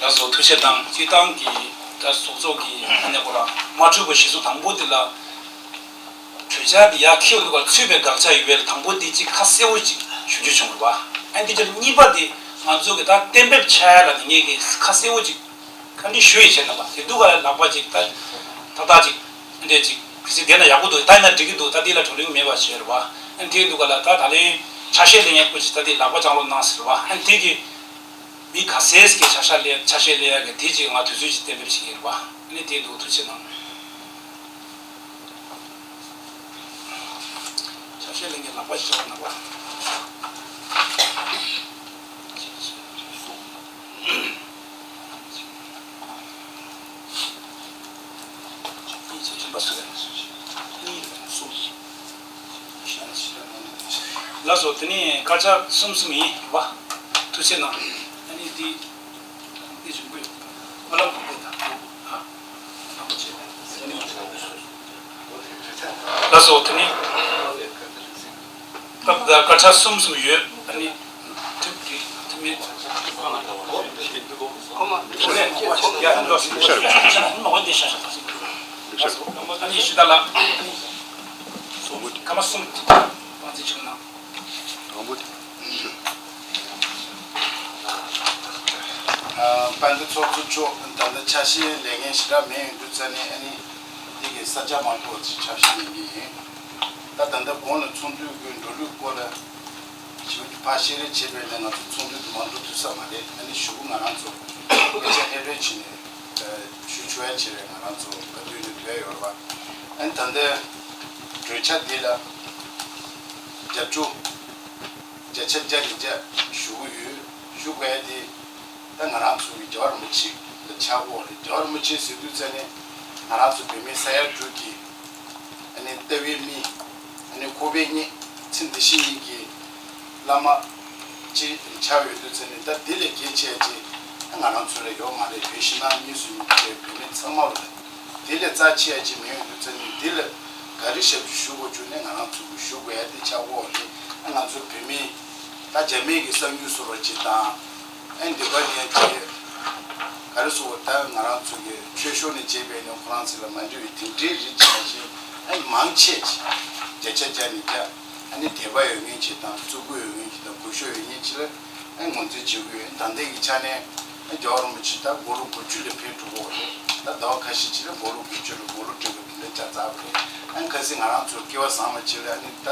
ལགས་སོ། ཐུགས་རྗེ་གནང་། སྤྱིར་བཏང་གི་ད་ཚོགས་གཙོ་གི་ཨ་ནེ་ཁོ་རང་མ་འཁྲུལ་བ་གཞི་བཟུང་དང་པོ་དེ་ལ་གྲོས་འཆར་དེ་ཡར་འཁྱེར་འདུག་ག་ཚུད་པའི་དགག་བྱ་ཡོད་པས་དང་པོ་དེ་གཅིག་ཁ་གསལ་བོ་གཅིག་ཞུ་རྒྱུ་བྱུང་རེད་པ། ཨ་ནི་དེ་གཉིས་པ་དེ་ང་ཚོ་གི་ད་གཏན་འབེབས་བྱ་ཡ་ལ་ནི་ངས་གི་ཁ་གསལ་བོ་གཅིག་བཀའ་འདྲི་ཞུ་ཡི་བྱས་ན་པ་དེ་འདུག་ག་ལ་ལག་པ་གཅིག་ད་ཏག་ཏག་གཅིག་འདྲ་གཅིག་གི་སྲིད་དེ་ན་ཡག་པོ་འདུག་ད་ཡིན་ན་འགྲིག་གི་འདུག་ད་འདི་ལ་བགྲོ་གླེང་མེད་པ་བྱས་རེད་བ། ཨ་ནི་དེ་འདུག་ག་ལ་ད་ད་ལན་ཆ་ཤས་ལེན་ཡག་པོ་ཅིག་ད་འདི་ལག་པ་བཅངས་རོགས་གནང་ཟེར་བ། ཨ་ནི་དེ་གི་མི་ག་ཚད་ཀྱི་ཆ་ཤས་ལེན་ཆ་ཤས་ལེན་ཡག་གི་དེ་གཅིག་ང་དུས་ཚོད་ཅིག་གཏན་འབེབས་བྱེད་ཀྱི་རེད་བ། ཨ་ནི་དེ་འདུག་ཐུགས་རྗེ་གནང་། ཆ་ཤས་ལེན་གྱི་ལག་པ་ཞིག་བཅངས་རོགས་གནང་བ། ལགས་སོ། དེ་ནས་སྐར་ཆ་གསུམ་གསུམ་ཡིན་པ། ཐུགས་རྗེ་གནང་། ཨ་ནི་འདི་འདི་རིང་པོ་ཡོད། ཧ་ལམ་རིང་པོ་དང་ཨ། ལགས་སོ། དེ་ནས་སྐར་ཆ་གསུམ་གསུམ་ཡོད། ཨ་ནི། དཔལ་ལྡན་ཚོགས་གཙོ་མཆོག་ད་ལྟ་ཆ་ཤས་ལེན་མཁན་ཞེ་དྲག་མེད་ཡོང་དུས་ཙ་ནས་ཨ་ནི་འདི་གི་ས་ཆ་མང་པོ་ཅིག་ཆ་ཤས་ལེན་གྱི་ཡིན། ད་ད་ལྟ་གོང་ལ་ཚོགས་འདུའི་སྐོར་འགྲོ་ལུགས་སྐོར་ལ་ཞིབ་ཕར་བཤད་རེས་བྱས་པས་ན་ང་ཚོ་ཚོགས་འདུ་དུ་མ་འགྲོ་ཐུབ་ས་མ་རེད། ཨ་ནི་ཞུ་གུ་ང་རང་ཚོ་སྐད་ཆ་སླེབས་རེས་བྱས་ནས་ཞུ་ཆོག་ཡ་བྱས་རེད། ང་རང་ཚོ་ག་དུས་ནས་བསྡད་ཡོད་རེད་བ། ཨ་ནི་ད་ལྟ་གྲོས་འཆར་འདི་ལ་བརྒྱད་ཅུ་བརྒྱ་ཆ་བརྒྱ་ནས་བརྒྱ་ཞུ་གི་ཡོད། ཞུ་དགོས་ཡ་དེ་ད་ང་རང་ཚོ་གི་རྒྱལ་བ་རིན་པོ་ཆེ་ལ་ཆགས་འོག་རེད། རྒྱལ་བ་རིན་པོ་ཆེ་ཟེར་དུས་ཙ་ནས་ང་རང་ཚོ་བོད་མི་ས་ཡ་དྲུག་གི་ཨ་ནི་ལྟ་བའི་མི། ཨ་ནི་ཁོག་པའི་གཉེན། ཚེ་འདི་ཕྱི་གཉིས་ཀྱི་བླ་མ་གཅིག་ཆགས་ཡོད་དུས་ཙ་ནས་ད་དེ་ལས་གལ་ཆེ་ཅིག་ང་རང་ཚོ་ལ་ཡོད་མ་རེད། བོད་ཕྱི་ནང་གཉིས་སུ་ཡོད་པའི་བོད་མི་ཚང་མ་ལ་དེ་ལས་རྩ་ཆེ་ཡ་ཅིག་མེད་ཡོད་དུས་ཙ་ནས་འདི་ལ་ག་རེ་ཞབས་ཞུ་ཞུ་དགོས་བྱུང་ནས་ང་རང་ཚོ་གི་ཞུ་དགོས་ཡ་དེ་ཆགས་འོག་རེད། ང་ཚོ་བོད་མི་ད་རྒྱ་མི་གི་གསར་འགྱུར་བཟོ་རོགས་ཅིག་དང་། ཨ་ནི་འདི་པ་ནས་དེ་ག་རེ་ཟེར་བ་ད་ང་རང་ཚོ་གི་ཆོས་ཕྱོགས་ནས་བྱས་པའི་ནི་ཁོ་རང་ཚོ་ལ་མ་འདྲ་བའི་དེ་འདྲའི་རིགས་ཅིག་ནང་བཞིན་ཨ་ནི་མང་ཆེ་ཅིག་བརྒྱ་ཆ་བརྒྱ་ནས་བརྒྱ་ཨ་ནི་དད་པ་ཡོད་མཁན་ཅིག་དང་བརྩི་བཀུར་ཡོད་མཁན་ཅིག་དང་གུས་ཞབས་ཡོད་མཁན་ཅིག་ལ་ཨ་ནི་ངོས་འཛིན་བྱེད་དགོས་ཡོད། ད་ལྟའི་གི་ཆ་ནས་ཨ་ནི་རྒྱལ་བ་རིན་པོ་ཆེ་ད་དགུང་ལོ་དགུ་བཅུ་ལ་ཕེབས་འགྲོ་གི་རེད། ད་ཟླ་བ་ཁ་ཤས་ཅིག་ལ་དགུང་ལོ་དགུ་བཅུ་ལ་དགུང་ལོ་བགྲེས་པ་དེ་འདྲ་ཆགས་ཚར་བ་རེད། ཨ་ནི་ཁ་སང་ང་རང་ཚོ་སྐལ་བ་བཟང་བ་ཅིག་ལ་ཨ་ནི་ད་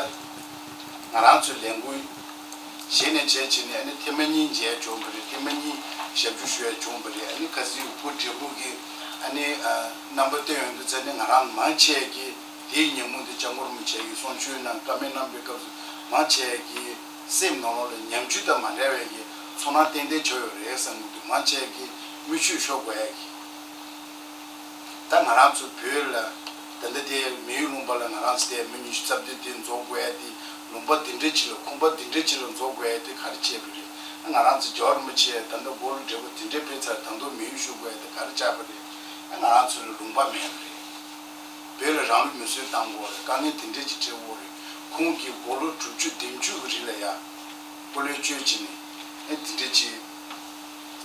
ང་རང་ཚོའི་ལས་འགུལ་གཞི་ནས་བྱས་བྱས་ནས་ཨ་ནི་ཐེངས་མ་གཉིས་མཇལ་བྱུང་བ་རེད། ཐེངས་མ་གཉིས་ཞབས་ཞུ་ཞུ་ཡ་བྱུང་བ་རེད། ཨ་ནི་ཁ་སང་སྐུ་བགྲེས་པོ་གི་ཨ་ནི་རྣམ་པ་བསྟན་ཡོང་དུས་ཙ་ནི་ང་རང་མང་ཆེ་གི་དེའི་ཉིན་མོ་འདི་སྐྱབས་མགོན་རིན་པོ་ཆེ་གི་གསུང་ཆོས་ནང་བཀའ་མོལ་གནང་པའི་སྐབས་སུ་མང་ཆེ་གི་སེམས་ནང་ལོགས་ལ་ཉམས་ཆུང་དང་མ་འདྲ་བའི་གི་ཚོར་སྣང་ཏན་ཏན་བྱུང་ཡོད་རེད་བསམ་གི་འདུག་མང་ཆེ་གི་མིག་ཆུ་ཤོར་དགོས་ཡ་གི་ད་ང་རང་ཚོ་བོད་ལ་ད་ལྟ་དེ་མི་ཡུལ་ལུང་པ་ལ་ང་རང་ཚོ་དེ་མི་ཉི་ཤུ་རྩ་བདུན་དེ་འཛོགས་དགོས་ཡ་དེ་ལུང་པ་འདི་འདྲ་ཅིག་ལ་ཁང་པ་འདི་འདྲ་ཅིག་ལ་འཛོགས་དགོས་ཡ་དེ་ག་རེ་བྱས་པ་རེད། ང་རང་ཚོ་རྒྱལ་བ་རིན་པོ་ཆེ་ད་ལྟ་དགུང་ལོ་བགྲེས་པོ་དེ་འདྲའི་ཕེབས་ཚར་ད་དུང་མི་ཡུལ་ཞུ་དགོས་ཡ་དེ་ག་རེ་ཆགས་པ་རེད། ང་རང་ཚོ་ལ་ལུང་པ་མེད་པ་རེད། བོད་ལ་རང་ལུས་མེར་སྲེག་བཏང་དགོས་རེད། དཀའ་ངལ་དེ་འདྲ་ཅིག་འཕྲད་དགོས་རེད། ཁོང་གིས་དགུང་ལོ་དྲུག་ཅུ་བདུན་ཅུ་གི་རིང་ལ་ཡ་སྐུ་ལས་བསྐྱོན་བྱས་ནས་ཨེ་དེ་འདྲ་ཅིག་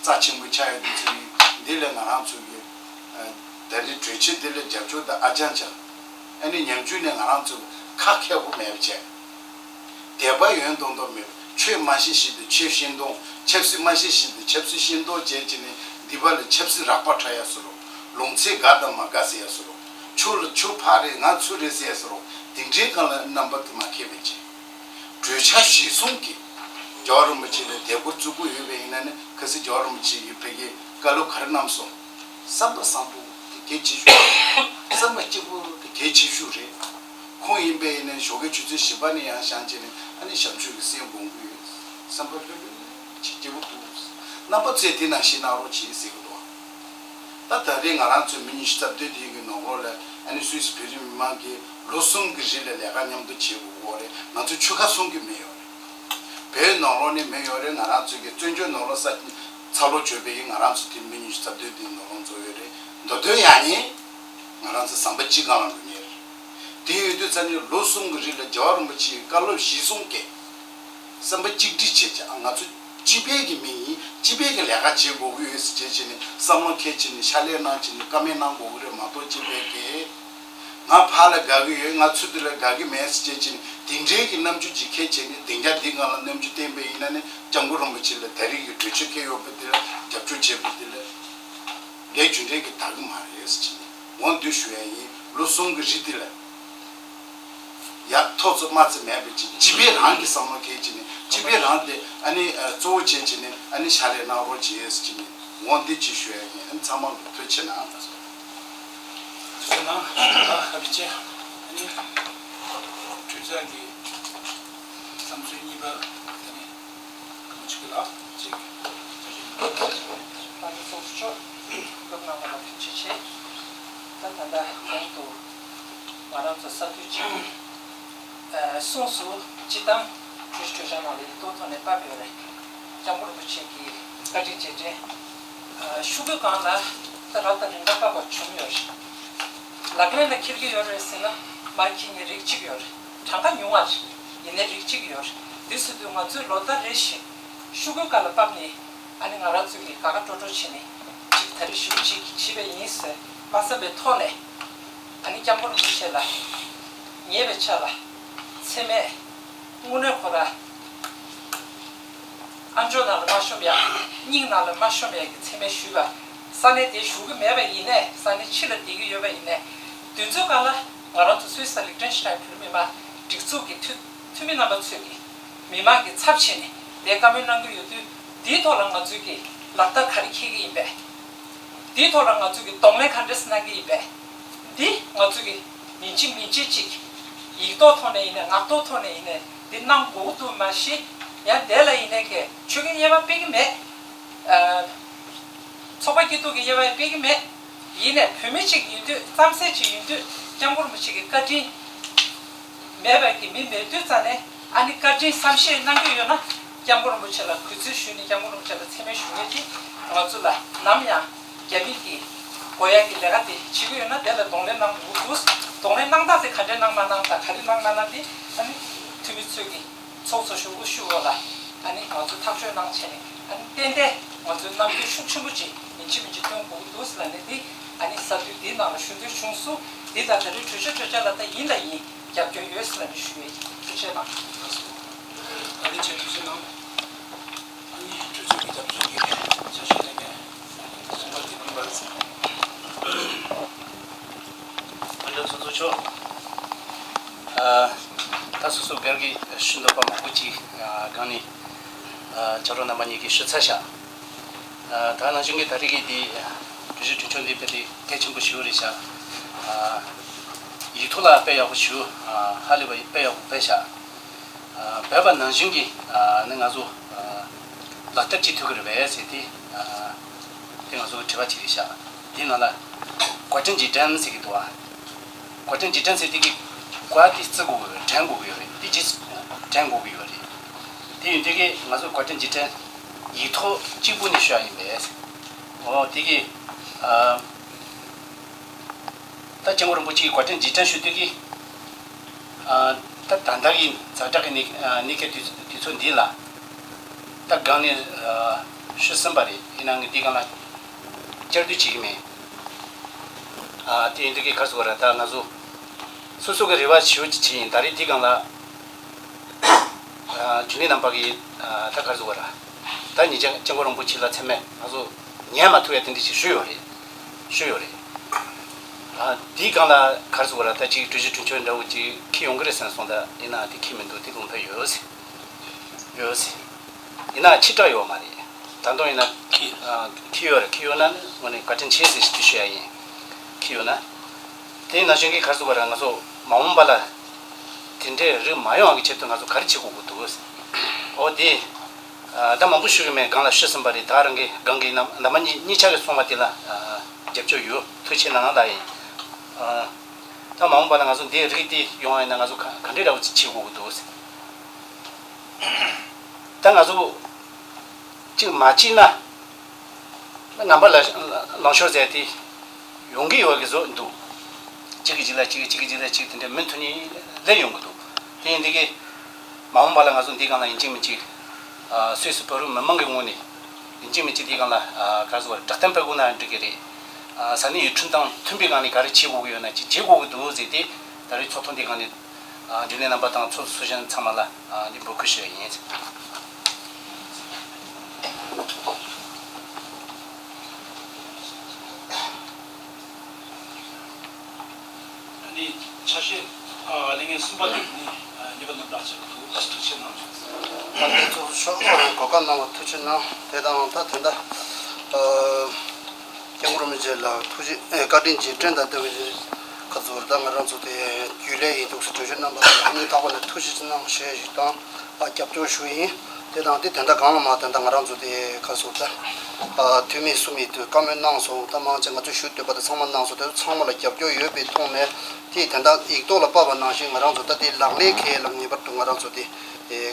རྩ་ཆེན་པོ་ཆགས་ཡོད་དུས་ཚོད་འདི་ལ་ང་རང་ཚོ་གི་ཨ་ད་རེས་གྲོས་ཆོད་འདི་ལ་རྒྱབ་སྐྱོར་དང་ཨ་ཅང་ཅང་ཨ་ནི་ཉམ་ཆུང་ནས་ང་རང་ཚོ་ཁ་མཁས་པོ་མེད་པ་བྱས། དད་པ་ཡོད་མདོག་མདོག་མེད་པ། ཆོས་མ་ཤེས་ཤིག་དང་ཆོས་ཤེས་མདོག། ཆབ་སྲིད་མ་ཤེས་ཤིག་དང་ཆབ་སྲིད་ཤེས་མདོག་བྱས་བྱས་ནས་འདི་པ་ལ་ཆབ་སྲིད་རགས་པ་འཁྲབ་ཡ་བཟོ་རོགས། ལུང་ཚན་དགའ་དང་མ་དགའ་ཟེར་ཡ་བཟོ་རོགས། ཆོས་ལ་ཆོས་ཕར་རེད་ང་ཚུར་རེད་ཟེར་ཡ་བཟོ་རོགས། དེ་འདྲའི་སྒང་ལ་རྣམ་པ་དེ་མ་མཁས་པ་བྱས། གྲོས་འཆར་གཞིར་བཟུང་གིས་རྒྱལ་བ་རིན་པོ་ཆེ་ལ་དད་གུས་བརྩི་བཀུར་ཡོད་པ་ཡིན་ན་ནི་ཁ་སང་རྒྱལ་བ་རིན་པོ་ཆེ་ཡིས་བོད་ཀྱི་བཀའ་སློབ་ག་རེ་གནང་སོང་། བསམ་པ་བཟང་པོ་དེ་གལ་ཆེ་ཤོས་རེད། བསམ་པ་སྐྱིད་པོ་དེ་གལ་ཆེ་ཤོས་རེད། ཁོང་ཡིན་པས་ཡིན་ན་ཞོགས་ཀའི་ཆུ་ཚོད་བཞི་པ་ནས་ཡང་བཞེངས་བྱས་ནས་ཨ་ནི་ཞབས་ཕྱི་གི་སེམས་སྒོམ་གི་ཡོད། བསམ་པ་ལྷོད་ལྷོད་ཅིག་སྐྱིད་པོ་འདུག་རྣམ་པ་ཚོས་དེ་ནང་བཞིན་གནང་རོགས་བྱེད་ཟེར་གི་འདུག་ད་ད་རེས་ང་རང་ཚོའི་མི་ཉི་ཤུ་རྩ་བདུན་དེ་གི་ནང་ལོགས་ལ་ཨ་ནི་སུད་སི་བོད་རིགས་མི་མང་གིས་ལོ་གསུམ་གི་རིང་ལ་ལས་ཀ་མཉམ་དུ་བྱེད་དགོས་ཀྱི་ཡོད་རེད། ང་ཚོ་ཆོལ་ཁ་གསུམ་གྱི་མི་ཡོད་རེད། བོད་ནང་ལོགས་ནས་མི་ཡོད་རེད། ང་རང་ཚོ་གི་བཙན་བྱོལ་ནང་ལོགས་ས་ཚ་ལོ་བྱོས་པའི་ང་རང་ཚོ་དེ་མི་ཉི་ཤུ་རྩ་བདུན་དེ་ནང་ལོགས་འཛོམས་ཡོད་རེད། མདོ་དོན་ཡག་ཉེས་ང་རང་ཚོ་ཟམ་པ་གཅིག་སྒང་ལ་འགྲོ་ཉེན་རེད། དེ་ཡོད་དུས་ཙ་ནས་ལོ་གསུམ་གྱི་རིང་ལ་རྒྱལ་བ་རིན་པོ་ཆེའི་བཀའ་སློབ་གཞིར་བཟུང་གིས་བསམ་པ་གཅིག་སྒྲིལ་བྱས་ཀྱང་ང་ཚོ་སྤྱི་པའི་གི་མི་ཡིན། སྤྱི་པའི་གི་ལས་ཀ་བྱེད་དགོས་ཀྱི་ཡོད་ཟེར་བྱས་བྱས་ནས་བསམ་བློ་འཁྱེར་བྱས་ནས་ཕྱག་ལས་གནང་བྱས་ནས་བཀའ་མོལ་གནང་དགོས་ཀྱི་རེད་མ་གཏོགས་སྤྱི་པའི་གི་ང་ཕར་ལ་དགའ་གི་ཡོད། ང་ཚུར་དེ་ལ་དགའ་གི་མེད་ཟེར་བྱས་བྱས་ནས་དེ་འདྲའི་གི་རྣམ་འགྱུར་ཅིག་འཁྱེར་བྱས་ནས་བདེན་རྒྱ་འདི་སྒང་ལ་རྣམ་འགྱུར་བསྟན་པ་ཡིན་ན་ནི་སྐྱབས་མགོན་རིན་པོ་ཆེ་ལ་ད་རེས་ཀྱི་གྲོས་ཆོད་འཁྱེར་ཡོད་པ་དེ་ལ་རྒྱབ་སྐྱོར་བྱེད་པ་དེ་ལ་ལས་རྒྱུ་འབྲས་ཀྱི་དག་གི་མ་རེད་ཟེར་བྱས་ནས་འོ་འདུག་ཞུ་ཡ་ཡིན། ལོ་གསུམ་གི་རིང་དེ་ལ་ཡ་ཐོག་ཚོ་མ་ཚེ་མེད་པའི་ཅིག་སྤྱི་པའི་རང་གི་བསམ་བློ་འཁྱེར་བྱས་ནས་སྤྱི་པའི་རང་དེ་ཨ་ནི་གཙོ་བོ་བྱས་བྱས་ནས་ཨ་ནི་ཕྱག་ལས་གནང་རོགས་བྱེད་ཟེར་བྱས་ནས་འོ་འདི་ཅིག་ཞུ་ཡ་ཡིན། ཨ་ནི་ཚང་མ་ལ་ཐུགས་རྗེ་གནང་། ཐུགས་རྗེ་གནང་། ཨ་ནི་ཅེ། ཨ་ནི་གྲོས་ཚོགས་ཀྱི་བསམ་ཚུལ་གཉིས་པ་ཨ་ནི་གང་ཅིག་ལ་ཅིག་བཀའ་འདྲི་ཚོགས་གཙོ་མཆོག་སྐུ་གནང་བ་ལ་ཐུགས་རྗེ་ཆེ། ད་ད་ལྟ་གོང་དུ་ང་རང་ཚོ་ས་འཐུས་ཅིག་གསུངས་སུ་སྤྱི་བཏང་གྲོས་གྲོས་འཆར་ནང་ལ་ཡིག་ཐོག་ཐོག་ནས་ཕབ་ཡོད་རེད། སྐྱབས་མགོན་རིན་པོ་ཆེ་གི་བཀའ་དྲིན་རྗེས་དྲན་ཤོག་གུའི་སྒང་ལ་ད་རག་ད་རིང་ད་ཕབ་པ་བྱུང་ཡོད་རེད། ལག་ལེན་ལ་འཁེལ་གྱི་ཡོད་རེད་ཟེར་ན་མ་འཁེལ་མཁན་རིགས་གཅིག་ཡོད་རེད། གྲངས་ཀ་ཉུང་བ་རེད། ཡིན་ནའི་རིགས་གཅིག་ཡོད་རེད། དེ་ཟེར་དུས་ང་ཚོས་ལོ་ལྟར་རེ་བཞིན་ཤོག་གུའི་སྒང་ལ་ཕབ་ནས་ཨ་ནི་ང་རང་ཚོ་གི་དགའ་དགའ་སྤྲོ་སྤྲོ་བྱས་ནས་ཅིག་ད་རེས་ཞེ་པོ་ཅིག་བྱས་པ་ཡིན་ཟེར་མ་བསམ་པའི་ཐོག་ནས་ཨ་ནི་སྐྱབས་མགོན་རིན་པོ་ཆེ་ལ་ཉེ་བའི་ཆར་ལ་མཚན་སྨད་དངོས་གནས་ཁོ་རང་ཨ་མཆོག་ནང་ལ་མ་ཤོང་ཡ་སྙིང་ནང་ལ་མ་ཤོང་ཡ་གི་མཚན་སྨད་ཞུས་པ། ས་གནས་དེ་བཞུགས་ཀྱི་མེད་པ་ཡིན་ནའི་ས་གནས་ཕྱི་ལ་བསྡད་ཀྱི་ཡོད་པ་ཡིན་ནའི་དུས་ཚོད་སྒང་ལ་ང་རང་ཚོ་སུད་སི་དང་ལིག་ཏེན་ཤི་ཏན་བོད་མི་མང་སྒྲིག་འཛུགས་ཀྱི་འཐུས་འཐུས་མི་རྣམ་པ་ཚོས་ཀྱིས་མི་མང་གི་ཚབ་བྱས་ནས་དེ་བཀའ་མོལ་གནང་གི་ཡོད་དུས་དེའི་ཐོག་ལ་ང་ཚོས་ཀྱིས་ལག་བསྟར་ག་རེ་འཁེལ་གྱི་ཡིན་པས། དེའི་ཐོག་ལ་ང་ཚོས་ཀྱིས་གདོང་ལེན་ག་འདྲས་གནང་གི་ཡིན་པས། འདི་ང་ཚོས་ཀྱིས་ཉིན་གཅིག་མིན་གཅིག་ཅིག་ཡིག་ཐོག་ཐོག་ནས་ཡིན་ནའི་ངག་ཐོག་ཐོག་ནས་ཡིན་ནའི་འདི་གནང་དགོས་ཀྱི་འདུག་མ་གཞི་ཡང་དེ་ལ་ཡིན་ནའི་ཀྱི་ཆོལ་ཁའི་དབྱེ་བ་སྤེལ་གྱི་མེད། ཨ། ཚོགས་པ་སྐྱིད་སྡུག་གི་དབྱེ་བ་སྤེལ་གྱི་མེད། ཡིན་ནའི་བོད་མི་གཅིག་ཡིན་དུས་རྩམ་ཟན་གཅིག་ཡིན་དུས་སྐྱབས་མགོན་རིན་པོ་ཆེ་གི་བཀའ་དྲིན་མེད་པ་གི་མི་མེད་དུས་ཙ་ནས་ཨ་ནི་བཀའ་དྲིན་བསམ་ཤེས་གནང་གི་ཡོད་ན་སྐྱབས་མགོན་རིན་པོ་ཆེ་ལ་གུས་བརྩི་ཞུས་ནས་སྐྱབས་མགོན་རིན་པོ་ཆེ་ལ་མཚན་སྨད་ཞུ་མཁན་དེ་ང་ཚོ་ལ་ནམ་ཡང་རྒྱ་མི་གི་དགོས་ཡ་གི་ལས་ཀ་དེ་བྱེད་ཀྱི་ཡོད་ན་དེ་ལ་གདོང་ལེན་གནང་དགོས་འདུག་གདོང་ལེན་གནང་སྟངས་དེ་ག་འདྲས་གནང་མ་གནང་དང་ག་རེ་གནང་མ་གནང་དེ་ཨ་ནི་འཐུས་མི་ཚོས་ཀྱི་ཚོགས་གཙོ་མཆོག་དབུ་བཞུགས་འོག་ལ་ཨ་ནི་ང་ཚོ་ཐག་གཅོད་གནང་བྱས་ནས་ཨ་ནི་ཏན་ཏན་ང་ཚོའི་རྣམ་འགྱུར་ཤུགས་ཆེན་པོ་ཅིག་ཡིན་གཅིག་མིན་གཅིག་སྟོན་དགོས་ཀྱི་འདུག་ཟེར་ལབ་ནས་འདི་ཨ་ནི་ས་འཐུས་འདིའི་ནང་ལ་ཞུ་འདོད་བྱུང་སོང་། འདི་དང་ད་རེས་གྲོས་ཆོད་གྲོས་འཆར་ལ་ད་ཡིན་ལ་ཡིན་རྒྱབ་སྐྱོར་ཡོད་ཟེར་ལབ་ནས་ཞུ་ཡས་ཡིན། ཐུགས་རྗེ་གནང་། ཨ་ནི་ཆེ་ཐུགས་རྗེ་གནང་། ཨ་ནི་གྲོས་ཚོགས་ཀྱི་སྐྱབས་བཅོལ་གྱི་ཆ་ཤས་ལ་ངས་གསུང་བ་དེ་གནང་བར། ཨ་འདྲ་ཚོགས་གཙོ་མཆོག་ཨ། ད་སོ་སོ་སྒེར་གྱི་ཞུ་འདོད་པ་མང་པོ་ཅིག་ཨ་སྒང་ནས་ཨ་ཕྱག་རོགས་རྣམ་པ་གཉིས་ཀྱིས་ཞུ་ཚར་ཤག་ཨ་ད་ནང་བཞིན་གྱི་ད་རེས་ཀྱི་འདི་གྲོས་གཞི་གྲོས་ཆོད་འདི་དཔེ་དེ་གལ་ཆེན་པོ་ཞིག་རེད་ཤག་ཨ་ཡིག་ཐོག་ལ་དཔེ་ཡག་པོ་ཞུ། ཨ་ཧ་ལས་པ་དཔེ་ཡག་པོ་དཔེ་ཤག་ཨ་བོད་པ་ནང་བཞིན་གྱི་ཨ་ནི་ང་ཚོ་ཨ་ལག་བསྟར་བྱེད་ཐུབ་ཀྱི་རེད་པས་ཟེར་ཏེ་ཨ་དེ་ང་ཚོ་དྲི་བ་ཅིག་རེད་ཤག་དེའི་ནང་ལ་བཀའ་དྲིན་རྗེས་དྲན་ཟེར་གྱི་འདུག་ཨ། བཀའ་དྲིན་རྗེས་དྲན་ཟེར་དེ་གི་བཀའ་དེ་བརྩི་དགོས་ཀྱི་ཡོད་རེད། དྲན་དགོས་ཀྱི་ཡོད་རེད། དེ་རྗེས་དྲན་དགོས་ཀྱི་ཡོད་རེད། དེ་ཡིན་དུས་ཀྱི་ང་ཚོ་བཀའ་དྲིན་རྗེས་དྲན་ཡིག་ཐོག་གཅིག་པུ་ནས་ཞུ་ཡ་ཡིན་པས། འོ་དེ་གི་ཨ། ད་སྐྱབས་མགོན་རིན་པོ་ཆེ་གི་བཀའ་དྲིན་རྗེས་དྲན་ཞུ་དུས་ཀྱི། ཨ། ད་ ད་ལྟ་གི་ཛ་དྲག་གི་གནས་གནས་སྐབས་དུས་དུས་ཚོད་འདི་ལ། ད་སྒང་ནས་ཤི་ཟིན་པ་རེད། ཡིན་ནའང་འདི་སྒང་ལ་བསྐྱར་ཟློས་བྱེད་ཀྱི་མེད། དེ་ཡིན་དུས་ཀྱི་ག་རེ་ཟེར་དགོས་རེད། ད་ང་ཚོ་སོ་སོ་གི་རེ་བ་ཞེ་པོ་ཅིག་བྱས་ཡིན། ད་རེས་འདི་སྒང་ལ། རྒྱུན་ལས་རྣམ་པ་གིས་ད་ག་རེ་ཟེར་དགོས་རེད། ད་ཉེ་ཆར་སྐྱབས་མགོན་རིན་པོ་ཆེ་ལ་མཚན་སྨད་ང་ཚོ་ཉན་མ་ཐུབ་ཡ་དེ་འདྲ་ཞིག་ཞུས་ཡོད་རེད། ཞུས་ཡོད་རེད། འདིའི་སྒང་ལ་ག་རེ་ཟེར་དགོས་རེད། ད་ཅིག་གྲོས་གཞི་གྲོས་ཆོད་འདྲ་བོ་ཅིག་འཁྱེར་ཡོང་གི་རེད་བསམ་སོང་། ད་ཡིན་ནའང་དེ་འཁྱེར་མི་འདུག་དེ་ལུང་པ་ཡོད་ཟེར། ཡོད་ཟེར། ཡིན་ནའང་ཕྱིར་བསྒྲགས་ཡོད་མ་རེད། ད་དུང་ཡིན་ན་འཁྱེར་ཡོད་རེད། འཁྱེར་ཡོད་ན་ནི་དངོས་གནས་བཀའ་དྲིན་ཆེ་ཟེར་ཞུ་ཡ་ཡིན། འཁྱེར་ཡོད་ན། དེ་ནང་བཞིན་གྱི་ག་རེ་ཟེར་དགོས་རེད། ང་ཚོ་མ་འོངས་པ་ལ་དེ་འདྲའི་རིགས་མ་ཡོང་བའི་ཆེད་དུ་ང་ཚོ་ག་རེ་བྱེད་དགོས་ཀྱི་འདུག་འོ་དེ། ད་མང་པོ་ཞུ་གི་མེད། སྒང་ལ་ཤི་ཟིན་པ་རེད། ད་རང་གི་སྒང་གི་རྣམ་རྣམ་པ་གཉིས་གཉིས་ཆ་གིས་གསུངས་པ་དེ་ལ་རྒྱབ་སྐྱོར་ཡོད། ཐུགས་རྗེ་གནང་ལ་ཡིན། ད་མ་འོངས་པ་ལ་ང་ཚོ་འདིའི་རིགས་དེ་ཡོང་བ་ཡིན་ན་ང་ཚོ་ག་ག་འདྲའི་འདྲ་བོ་ཅིག་བྱེད་དགོས་ཀྱི་འདུག་ད་ང་ཚོ་གཅིག་མ་བྱས་ན། ངན་པ་ལ་ལང་ཤོར་ཟེར་དེ་ཡོང་གི་ཡོད་གི་བཟོ་འདུག་གཅིག་གི་རྗེས་ལ་གཅིག་གཅིག་གི་རྗེས་ལ་གཅིག་དེ་འདྲ་མུ་མཐུད་ནས་སླེབས་ཡོང་གི་འདུག་དེ་ཡིན་དུས་ཀྱི་མ་འོངས་པ་ལ་ང་ཚོ་འདི་སྒང་ལ་ཡིན་གཅིག་མིན་གཅིག་སུད་སི་བོད་རིགས་མི་མང་གི་ངོས་ནས་ཡིན་གཅིག་མིན་གཅིག་འདི་སྒང་ལ་ག་རེ་ཟེར་དགོས་རེད། དྲག་གཏམ་སྤེལ་དགོས་ན་འགྲིག་གི་རེད། ས་གནས་ཡུལ་ཁྲིམས་དང་མཐུན་པའི་སྒང་ནས་ག་རེ་བྱེད་དགོས་ཀྱི་ཡོད་ན་ཅིག་བྱེད་དགོས་ཀྱི་འདུག་ཟེར་ཏེ་ད་རེས་ཚོགས་ཐེངས་འདི་སྒང་ནས། རྒྱུན་ལས་རྣམ་པ་དང་ཚོགས་སུ་ཞུགས་མཁན་ཚང་མ་ལ་འདི་འབོད་སྐུལ་ཞུ་ཡ་ཡིན། ནི་ཆ་ཤས་ལས་ངན་གསུམ་པ་དེ་ནི་གཉིས་པ་ནང་བདག་ཆགས་འདུག་ཐུགས་རྗེ་གནང་། ད་ལྟའི་ཚོགས་གཙོ་མཆོག་གོ་སྐབས་གནང་བར་ཐུགས་རྗེ་གནང་། དེ་དང་ད་དེ་འདྲ། སྐྱབས་མགོན་རིན་པོ་ཆེ་ལ་ཐུགས་རྗེ་བཀའ་དྲིན་རྗེས་དྲན་དང་ལྟ་བུའི་ཁ་ཚུར་ད་ང་རང་ཚོ་དེ་རྒྱུན་ལས་ཡིན་འདུག་ཟེར་གྲོས་ཆོད་རྣམ་པ་དང་ནི་ཐག་པ་ནས་ཐུགས་རྗེ་ཆེ་གནང་ཞེས་ཞིག་དང་རྒྱབ་སྐྱོར་ཞུ་ཡིན། དེ་དང་དེ་དེ་འདྲ་གང་ལ་མ་དེ་འདྲ་ང་རང་ཚོ་དེ་ཁ་ཚུར་ད་འཐུས་མི་གསུམ་ཡིན་དུས་བཀའ་མོལ་གནང་སོང་། ད་མང་ཆེ་ང་ཚོ་ཞུ་འདོད་པ་དེ་ཚང་མ་གནང་སོང་། དེ་ཚོ་ཚང་མ་ལ་རྒྱབ་སྐྱོར་ཡོད་པའི་ཐོག་ནས་དེ་དེ་འདྲ་ཡིག་ཐོག་ལ་ཕབ་པ་ནང་བཞིན་ང་རང་ཚོ་ད་དེ་ལག་ལེན་འཁེལ་ལ་ངེས་པར་དུ་ང་རང་ཚོ་དེ་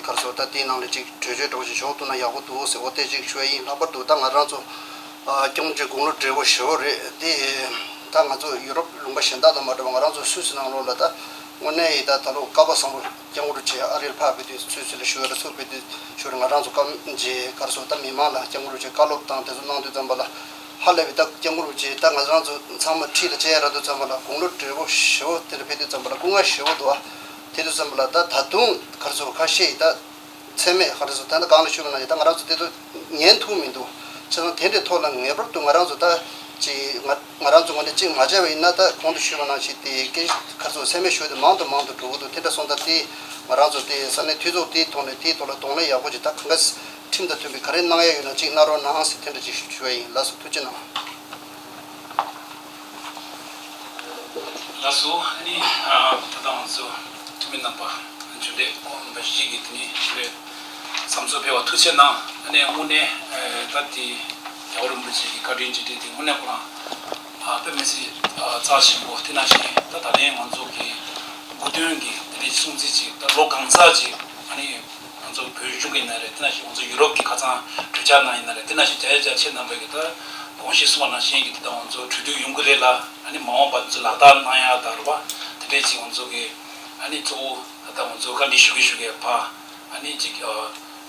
ཁ་ཚུར་ད་དེའི་ནང་ལ་ཅིག་གྲོས་ཆོད་འདྲ་བོ་ཞིག་ཞུགས་ཐུབ་ན་ཡག་པོ་འདུག་ཟེར་འོ་དེ་ཅིག་ཞུ་ཡ་ཡིན། ལྷག་པར་དུ་ད་ང་རང་ཚོ་སྐྱོང་བྱེད་དགུང་ལོ་བགྲེས་པོ་ཞེ་པོ་རེད་དེ། ད་ང་ཚོ་ཡུ་རོབ་ལུང་པ་གཞན་དག་དང་མ་འདྲ་བ་ང་རང་ཚོ་སུད་སི་ནང་ལོགས་ལ་ད་དངོས་གནས་ཡིན་ད་ད་ལོ་སྐལ་པ་བཟང་པོ་སྐྱབས་མགོན་རིན་པོ་ཆེ་ཨ་རིར་ཕེབས་པའི་དུས་སུད་སི་ལ་བཞུགས་ཡ་ལ་ཚུར་ཕེབས་དུས་ཞུ་རེད། ང་རང་ཚོ་སྐབས་རྗེས་གར་སོ་ད་མི་མང་ལ་སྐྱབས་མགོན་རིན་པོ་ཆེ་བཀའ་སློབ་དང་དེ་ཚོ་གནང་དུས་ཙམ་པ་ལ་ཧ་ལས་པའི་ད་སྐྱབས་མགོན་རིན་པོ་ཆེ་ད་ང་རང་ཚོ་ཚང་མ་ཁྲིད་ལ་བྱས་ཡ་རག་དུས་ཙམ་པ་ལ་དགུང་ལོ་བགྲེས་པོ་ཞེ་པོ་དེ་འདྲ་ཕེབས་དུས་ཙམ་པ་ལ་སྐུ་ངལ་ཞེ་པོ་འདུག་ཨ། དེ་དུས་ཙམ་པ་ལ་ད་ད་དུང་གར་སོ་ཁ་ཤས་ཡིན་ད། མཚན་སྨད་ཧ་རི་སོ་ད་ནི་གང་ལ་ཞུས་པ་ན་ཡིན་ད་ང་རང་ཚོ་དེ་ཚོ་ཉན་ཐུབ་མི་འདུག་བྱས་ཙང་དེ་འདྲའི་ཐོག་ལ་ངེས་པར་དུ་ང་རང་ཚོ་ད་ཅིག་ང་ང་རང་ཚོ་ངོས་ནས་ཅིག་མ་བྱས་པ་ཡིན་ན་ད་གོང་དུ་ཞུས་པ་ནང་བཞིན་དེ་སྐད་ཁ་ཚོ་མཚན་སྨད་ཞུ་དེ་མང་དུ་མང་དུ་འགྲོ་གི་འདུག་དེ་འདྲ་སོང་ཙང་དེ་ང་རང་ཚོ་དེ་ས་གནས་འཐུས་ཚོགས་དེའི་ཐོག་ནས་དེའི་ཐོག་ལ་གདོང་ལེན་ཡག་པོ་ཅིག་ད་གང་ག་ཁྲིམས་དང་མཐུན་པའི་ག་རེ་གནང་ཡ་ཡོད་ན་ཅིག་གནང་རོགས་གནང་ཟེར་དེ་འདྲ་ཅིག་ཞུ་ཞུ་བ་ཡིན། ལགས་སོ། ཐུགས་རྗེ་གནང་། ལགས་སོ། ཨ་ནི་ད་ལྟ་ང་ཚོ་འཐུས་མི་རྣམ་པ་རྒྱུན་ལས་ཨོ་འབའ་ཞིག་གིས་དེ་ནི་རེད་བསམ་ཚུལ་སྤེལ་བ་ཐུགས་རྗེ་གནང་། ཨ་ནི་དངོས་གནས་ད་དེ་རྒྱལ་བ་རིན་པོ་ཆེ་གི་བཀའ་དྲིན་རྗེས་དྲན་དེ་དངོས་གནས་ཁོ་རང་དཔེ་མི་སྲིད་རྩ་ཆེན་པོ་དེ་ནང་བཞིན་ད་ད་ལན་ང་ཚོ་གི་སྐུ་མདུན་གྱི་དེ་ནི་སྲུང་བརྩི་ཅིག་ད་ལོ་གང་ཚ་ཅིག་ཨ་ནི། ང་ཚོ་བོད་གཞུང་གི་ཡིན་ན་རེད། དེ་ནང་བཞིན་ང་ཚོ་ཡུ་རོབ་ཀྱི་ཁ་སང་གྲོས་འཆར་ནང་ཡིན་ན་རེད། དེ་ནང་བཞིན་རྒྱ་ཡིག་རྒྱ་ཆེ་རྣམ་པས་ཀྱི་ད་དགོངས་གཞི་གསུངས་པ་ནང་བཞིན་གྱི་དེ་ད་ང་ཚོ་གྲོས་བསྡུར་ཡོང་གི་རེད་ལ། ཨ་ནི་མ་འོངས་པ་ང་ཚོ་ལག་བསྟར་གནང་ཡག་ད་རེད་བ། དེ་འདྲས་ཅིག་ང་ཚོ་གི་ཨ་ནི་གཙོ་བོ་ད་ལྟ་ང་ཚོ་བཀའ་འདྲི་ཞུ་གི་ཞུ་གི་ཕ་ཨ་ནི་ཅིག་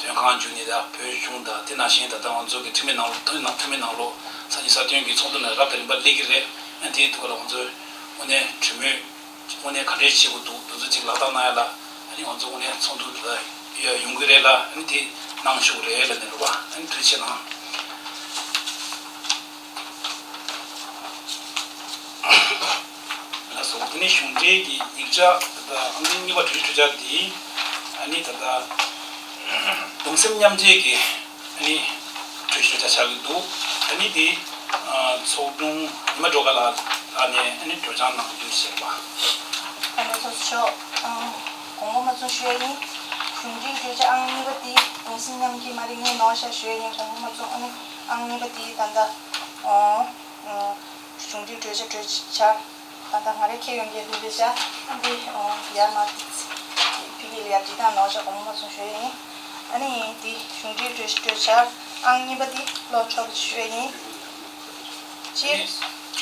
དོན་ཁང་བརྒྱུད་ནས་ད་བོད་གཞུང་དང་དེ་ནང་བཞིན་ད་ལྟ་ང་ཚོ་གི་འཐུས་མི་ནང་ལོགས་འཐུས་མི་ནང་ལོགས་ས་གནས་ས་དོན་གྱི་ཚོགས་འདུ་ནང་རབ་དང་རིམ་པ་སླེབས་ཀྱི་རེད། ཨ་ནི་དེའི་ཐོག་ལ་ང་ཚོ་དངོས་གནས་གྲོས་མོལ། དངོས་གནས་ག་འདྲས་བྱེད་དགོས་འདུག་དེ་ཚོ་ཅིག་ལག་བསྟར་གནང་ཡ་ལ་ཨ་ནི་ང་ཚོ་དངོས་གནས་ཚོགས་འདུ་འདི་ལ་ཡོང་གི་རེད་ལ། ཨ་ནི་དེ་གནང་ཆོག་གི་རེད་ལ་ནི་རུ་བ་ཨ་ནི་ཐུགས་རྗེ་གནང་། ལགས་སོ། དེ་ནས་གཞུང་འབྲེལ་གྱི་ཡིག་ཆ་ད་ལྟ་ཨང་ཀི་གཉིས་པ་གྲོས་གཞི་གྲོས་འཆར་འདི་ཨ་ནི་ད་ལྟ་གདུང་སེམས་མཉམ་སྐྱེད་ཀྱི། ཨ་ནི་གྲོས་གཞི་གྲོས་འཆར་ཆགས་ཀྱི་འདུག་ཨ་ནི་དེ་ཚོགས་དྲུང་ཉི་མ་སྒྲོལ་དཀར་ལགས་ལགས་ནས་ཨ་ནི་སྒྲོལ་སྦྱང་གནང་རྒྱུ་བྱས་པ། ཨ་ནི་ཚོགས་གཙོ་མཆོག་དགོངས་པ་མ་ཚོམ་ཞུ་ཡ་ཡིན། གཞུང་འབྲེལ་གྲོས་འཆར་ཨང་གཉིས་པ་དེ་གདུང་སེམས་མཉམ་སྐྱེད་མ་རེད། ངས་ནོར་བཞག་ཞུ་ཡ་ཡིན། དགོངས་པ་མ་ཚོམ། ཨ་ནི་ཨང་གཉིས་པ་དེ་ད་ལྟ་གཞུང་འབྲེལ་གྲོས་འཆར་གྲོས་འཆར། ད་ལྟ་ང་རའི་ཁྱེད་ཡོང་གི་འདུག་འདི་ཤ་འདི་ཡར་མ་ཕི་གི་ལ་ཡར་འབྲི་སྟངས་ནོར་ཤ་དགོངས་པ་མ་ཚོམ་ཞུ་ཡ་ཡིན། ཨ་ནི་འདི་གཞུང་འབྲེལ་གྲོས་གྲོས་འཆར་ཨང་གཉིས་པ་འདི་ཀློག་ཆོག་པ་ཞུ་ཡ་ཡིན། ཨ་ནི་སྤྱིར་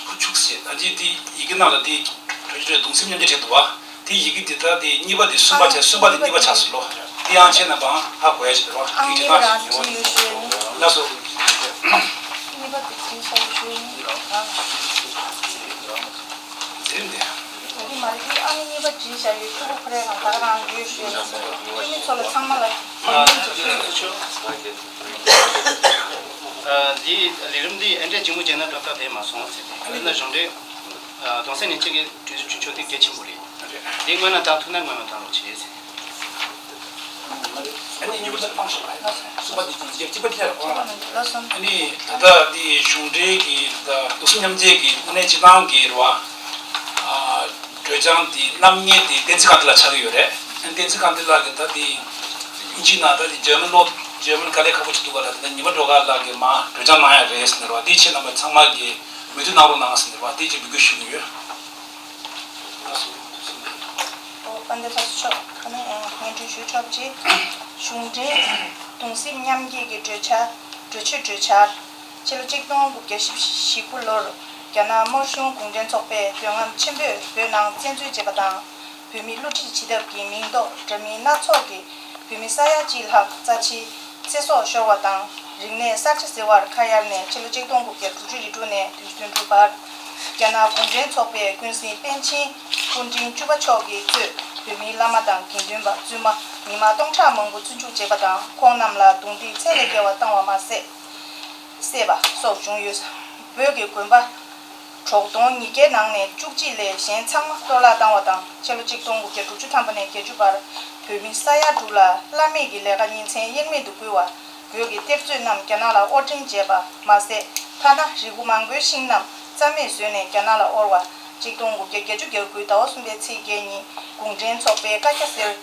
ཁུ་བྱུག་ཟེར་ད་ཅི་འདི་ཡི་གེ་ནང་ལ་འདི་གྲོས་གྲོས་གདུང་སེམས་མཉམ་སྐྱེད་བྲིས་འདུག་བ། དེ་ཡི་གེ་དེ་དག་དེ་གཉིས་པ་དེ་གསུམ་པ་བྱས། གསུམ་པ་དེ་གཉིས་པ་ཆགས་སོང་ལོ། དེ་ཡང་ཁྱེད་རྣམ་པའང་ཧ་གོ་ཡ་ཞིག་འདུག་བ། ཨང་དེ་གཉིས་པ་དེ་རང་བྲིས་ཡོད་ཞུ་ཡ་ཡིན། ལགས་སོ། གཉིས་པ་དེ་བྲིས་བཞག་ཡོད་ཞུ་ཡ་ཡིན། ཟེར་འདི། ད་གིན་མ་རེད། ཨང་གཉིས་པ་བྲིས་བཞག་ཡོད། ཆུ་བོ་ཁོ་རའི་ནང་ད་ག་རང་ཡོད་ཞུ་ཡ་ཡིན། ཁྱེད་མི་ཚོ་ལ་ཚང་མ་ལ། ཨ། འདི་ལས་རིམ་འདི་ཨེ་འདྲས་ཅིག་མོ་བྱས་ན་ཏག་ཏག་བསྡད་མ་སོང་ཟེར་ཏེ། ཡིན་ན་གཞུང་འབྲེལ་གདུང་སེམས་མཉམ་སྐྱེད་ཀྱི་གྲོས་ཆོད་ཆོག་མཆན་གལ་ཆེན་པོ་རེད། འདི་སྔོན་ལ་བཏང་ཐུབ་ན་སྔོན་ལ་བཏང་རོགས་བྱེད་ཟེར། ཨ་ནི་གཉིས་པ་བཏང་ཤོག་ཨ། གསུམ་པ་འདི་གཅིག་པ་དེ་ལ་གོ། ཨ་ནི་ད་ལྟ་འདི་གཞུང་འབྲེལ་གྱི་ད་གདུང་སེམས་མཉམ་སྐྱེད་ཀྱི་དངོས་གནས་སྤྱི་བཏང་གི་རེད་བ། ཨ། གྲོས་འཆར་འདི་རྣམ་ངེས་དེ་བསྟན་འཛིན་དགའ་ལྡན་ལགས་ཆགས་ཀྱི་ཡོད་རེད། བསྟན་འཛིན་དགའ་ལྡན་ལགས་ཀྱིས་ད་འདི་དབྱིན་ཇིའི་ནང་ད་འདི་འཇར་མན་ལོ། འཇར་མན་དཀའ་ལས་ཁག་པོ་ཅིག་འདུག་ག་ལ། ད་ཉི་མ་སྒྲོལ་དཀར་ལགས་ཀྱིས་མར་གྲོས་འཆར་གནང་ཡ་རེད་ཟེར་ནས་རེད་བ། འདི་ཁྱེད་རྣམ་པ་ཚང་མ་གིས་འོས་བསྡུ་གནང་རོགས་གནང་ཟེར་ནས་རེད་བ། འདི་ཅིག་འབོད་སྐུལ་ཞུ་གི་ཡོད། ཨོ། དཔལ་ལྡན་ལྷ་ས་ཕྱོགས་ཁ་ནས་སྙན་སྒྲོན་ཞུ་ཆོག་ཅིག་གཞུང་འབྲེལ་གདུང་སེམས་མཉམ་སྐྱེད་ཀྱི་གྲོས་འཆར། གྲོས་ཆོད་གྲོས་འཆར། ཕྱི་ལོ་ཆིག་སྟོང་དགུ་བརྒྱ་བཞི་བཅུ་ཞེ་དགུ་ལོར་རྒྱ་ནག་དམར་གཞུང་གུང་ཁྲན་ཚོགས་པས་འདོད་རྔམ་ཆེན་པོས་བོད་ནང་བཙན་འཛུལ་བྱས་པ་དང་། བོད་མི་བསླུ་བྲིད་བྱེད་ཐབས་ཀྱི་མིང་འདོགས་འདྲ་མིན་སྣ་ཚོགས་ཀྱིས་བོད་མི་ས་ཡ་གཅིག་ལྷག་རྩ་ཆེའི་ཚེ་སྲོག་ཤོར་བ་དང་། རིག་གནས་གསར་བརྗེ་ཟེར་བར་ཁ་གཡར་ནས་ཕྱི་ལོ་ཆིག་སྟོང་དགུ་བརྒྱ་དྲུག་ཅུ་རེ་དྲུག་ནས་བདུན་ཅུ་དོན་དྲུག་བར། རྒྱ་ནག་གུང་ཁྲན་ཚོགས་པའི་ཀུན་གཟིགས་པཎ་ཆེན་སྐུ་ཕྲེང་བཅུ་པ་མཆོག་གིས་གཙོས་བོད་མིའི་བླ་མ་དང་དགེ་འདུན་པ་བཙུན་མ་ཉི་མ་སྟོང་ཕྲག་མང་པོ་བཙོན་འཇུག་བྱས་པ་དང་། ཁོང་རྣམས་ལ་རྡུང་རྡེག་ཚད་ལས་བརྒལ་བ་བཏང་བ་མ་ཟད། བསད་པ་སོགས་བྱུང་ཡོད། བོད་ཀྱི་དགོན་པ་གྲོག་སྟོང་ཉིས་བརྒྱའི་ནང་ནས་བཅུ་གཅིག་ལས་གཞན་ཚང་མ་གཏོར་བརླག་བཏང་བ་དང་། ཕྱི་ལོ་ཆིག་སྟོང་དགུ་བརྒྱ་དྲུག་ཅུ་ཐམ་པ་ནས་བརྒྱད་ཅུ་བར་བོད་མི་ས་ཡ་དྲུག་ལ་བླ་མེད་ཀྱི་ལས་ཀ་གཉེན་ཚན་དབྱེར་མེད་དུ་བསྐུལ་བ། བོད་ཀྱི་གཏེར་མཛོད་རྣམས་རྒྱ་ནག་ལ་དབོར་འདྲེན་བྱས་པ་མ་ཟད། ཐ་ན་རི་བོ་མང་པོའི་ཤིང་རྣམས་རྩ་མེད་བཟོས་ནས་རྒྱ་ནག་ལ་དབོར་བ། ཆིག་སྟོང་དགུ་བརྒྱ་བརྒྱད་ཅུ་གྱ་དགུའི་ཟླ་བ་གསུམ་པའི་ཚེས་བརྒྱད་ཉིན་གུང་ཁྲན་ཚོགས་པའི་བཀའ་རྒྱ་ཟེར།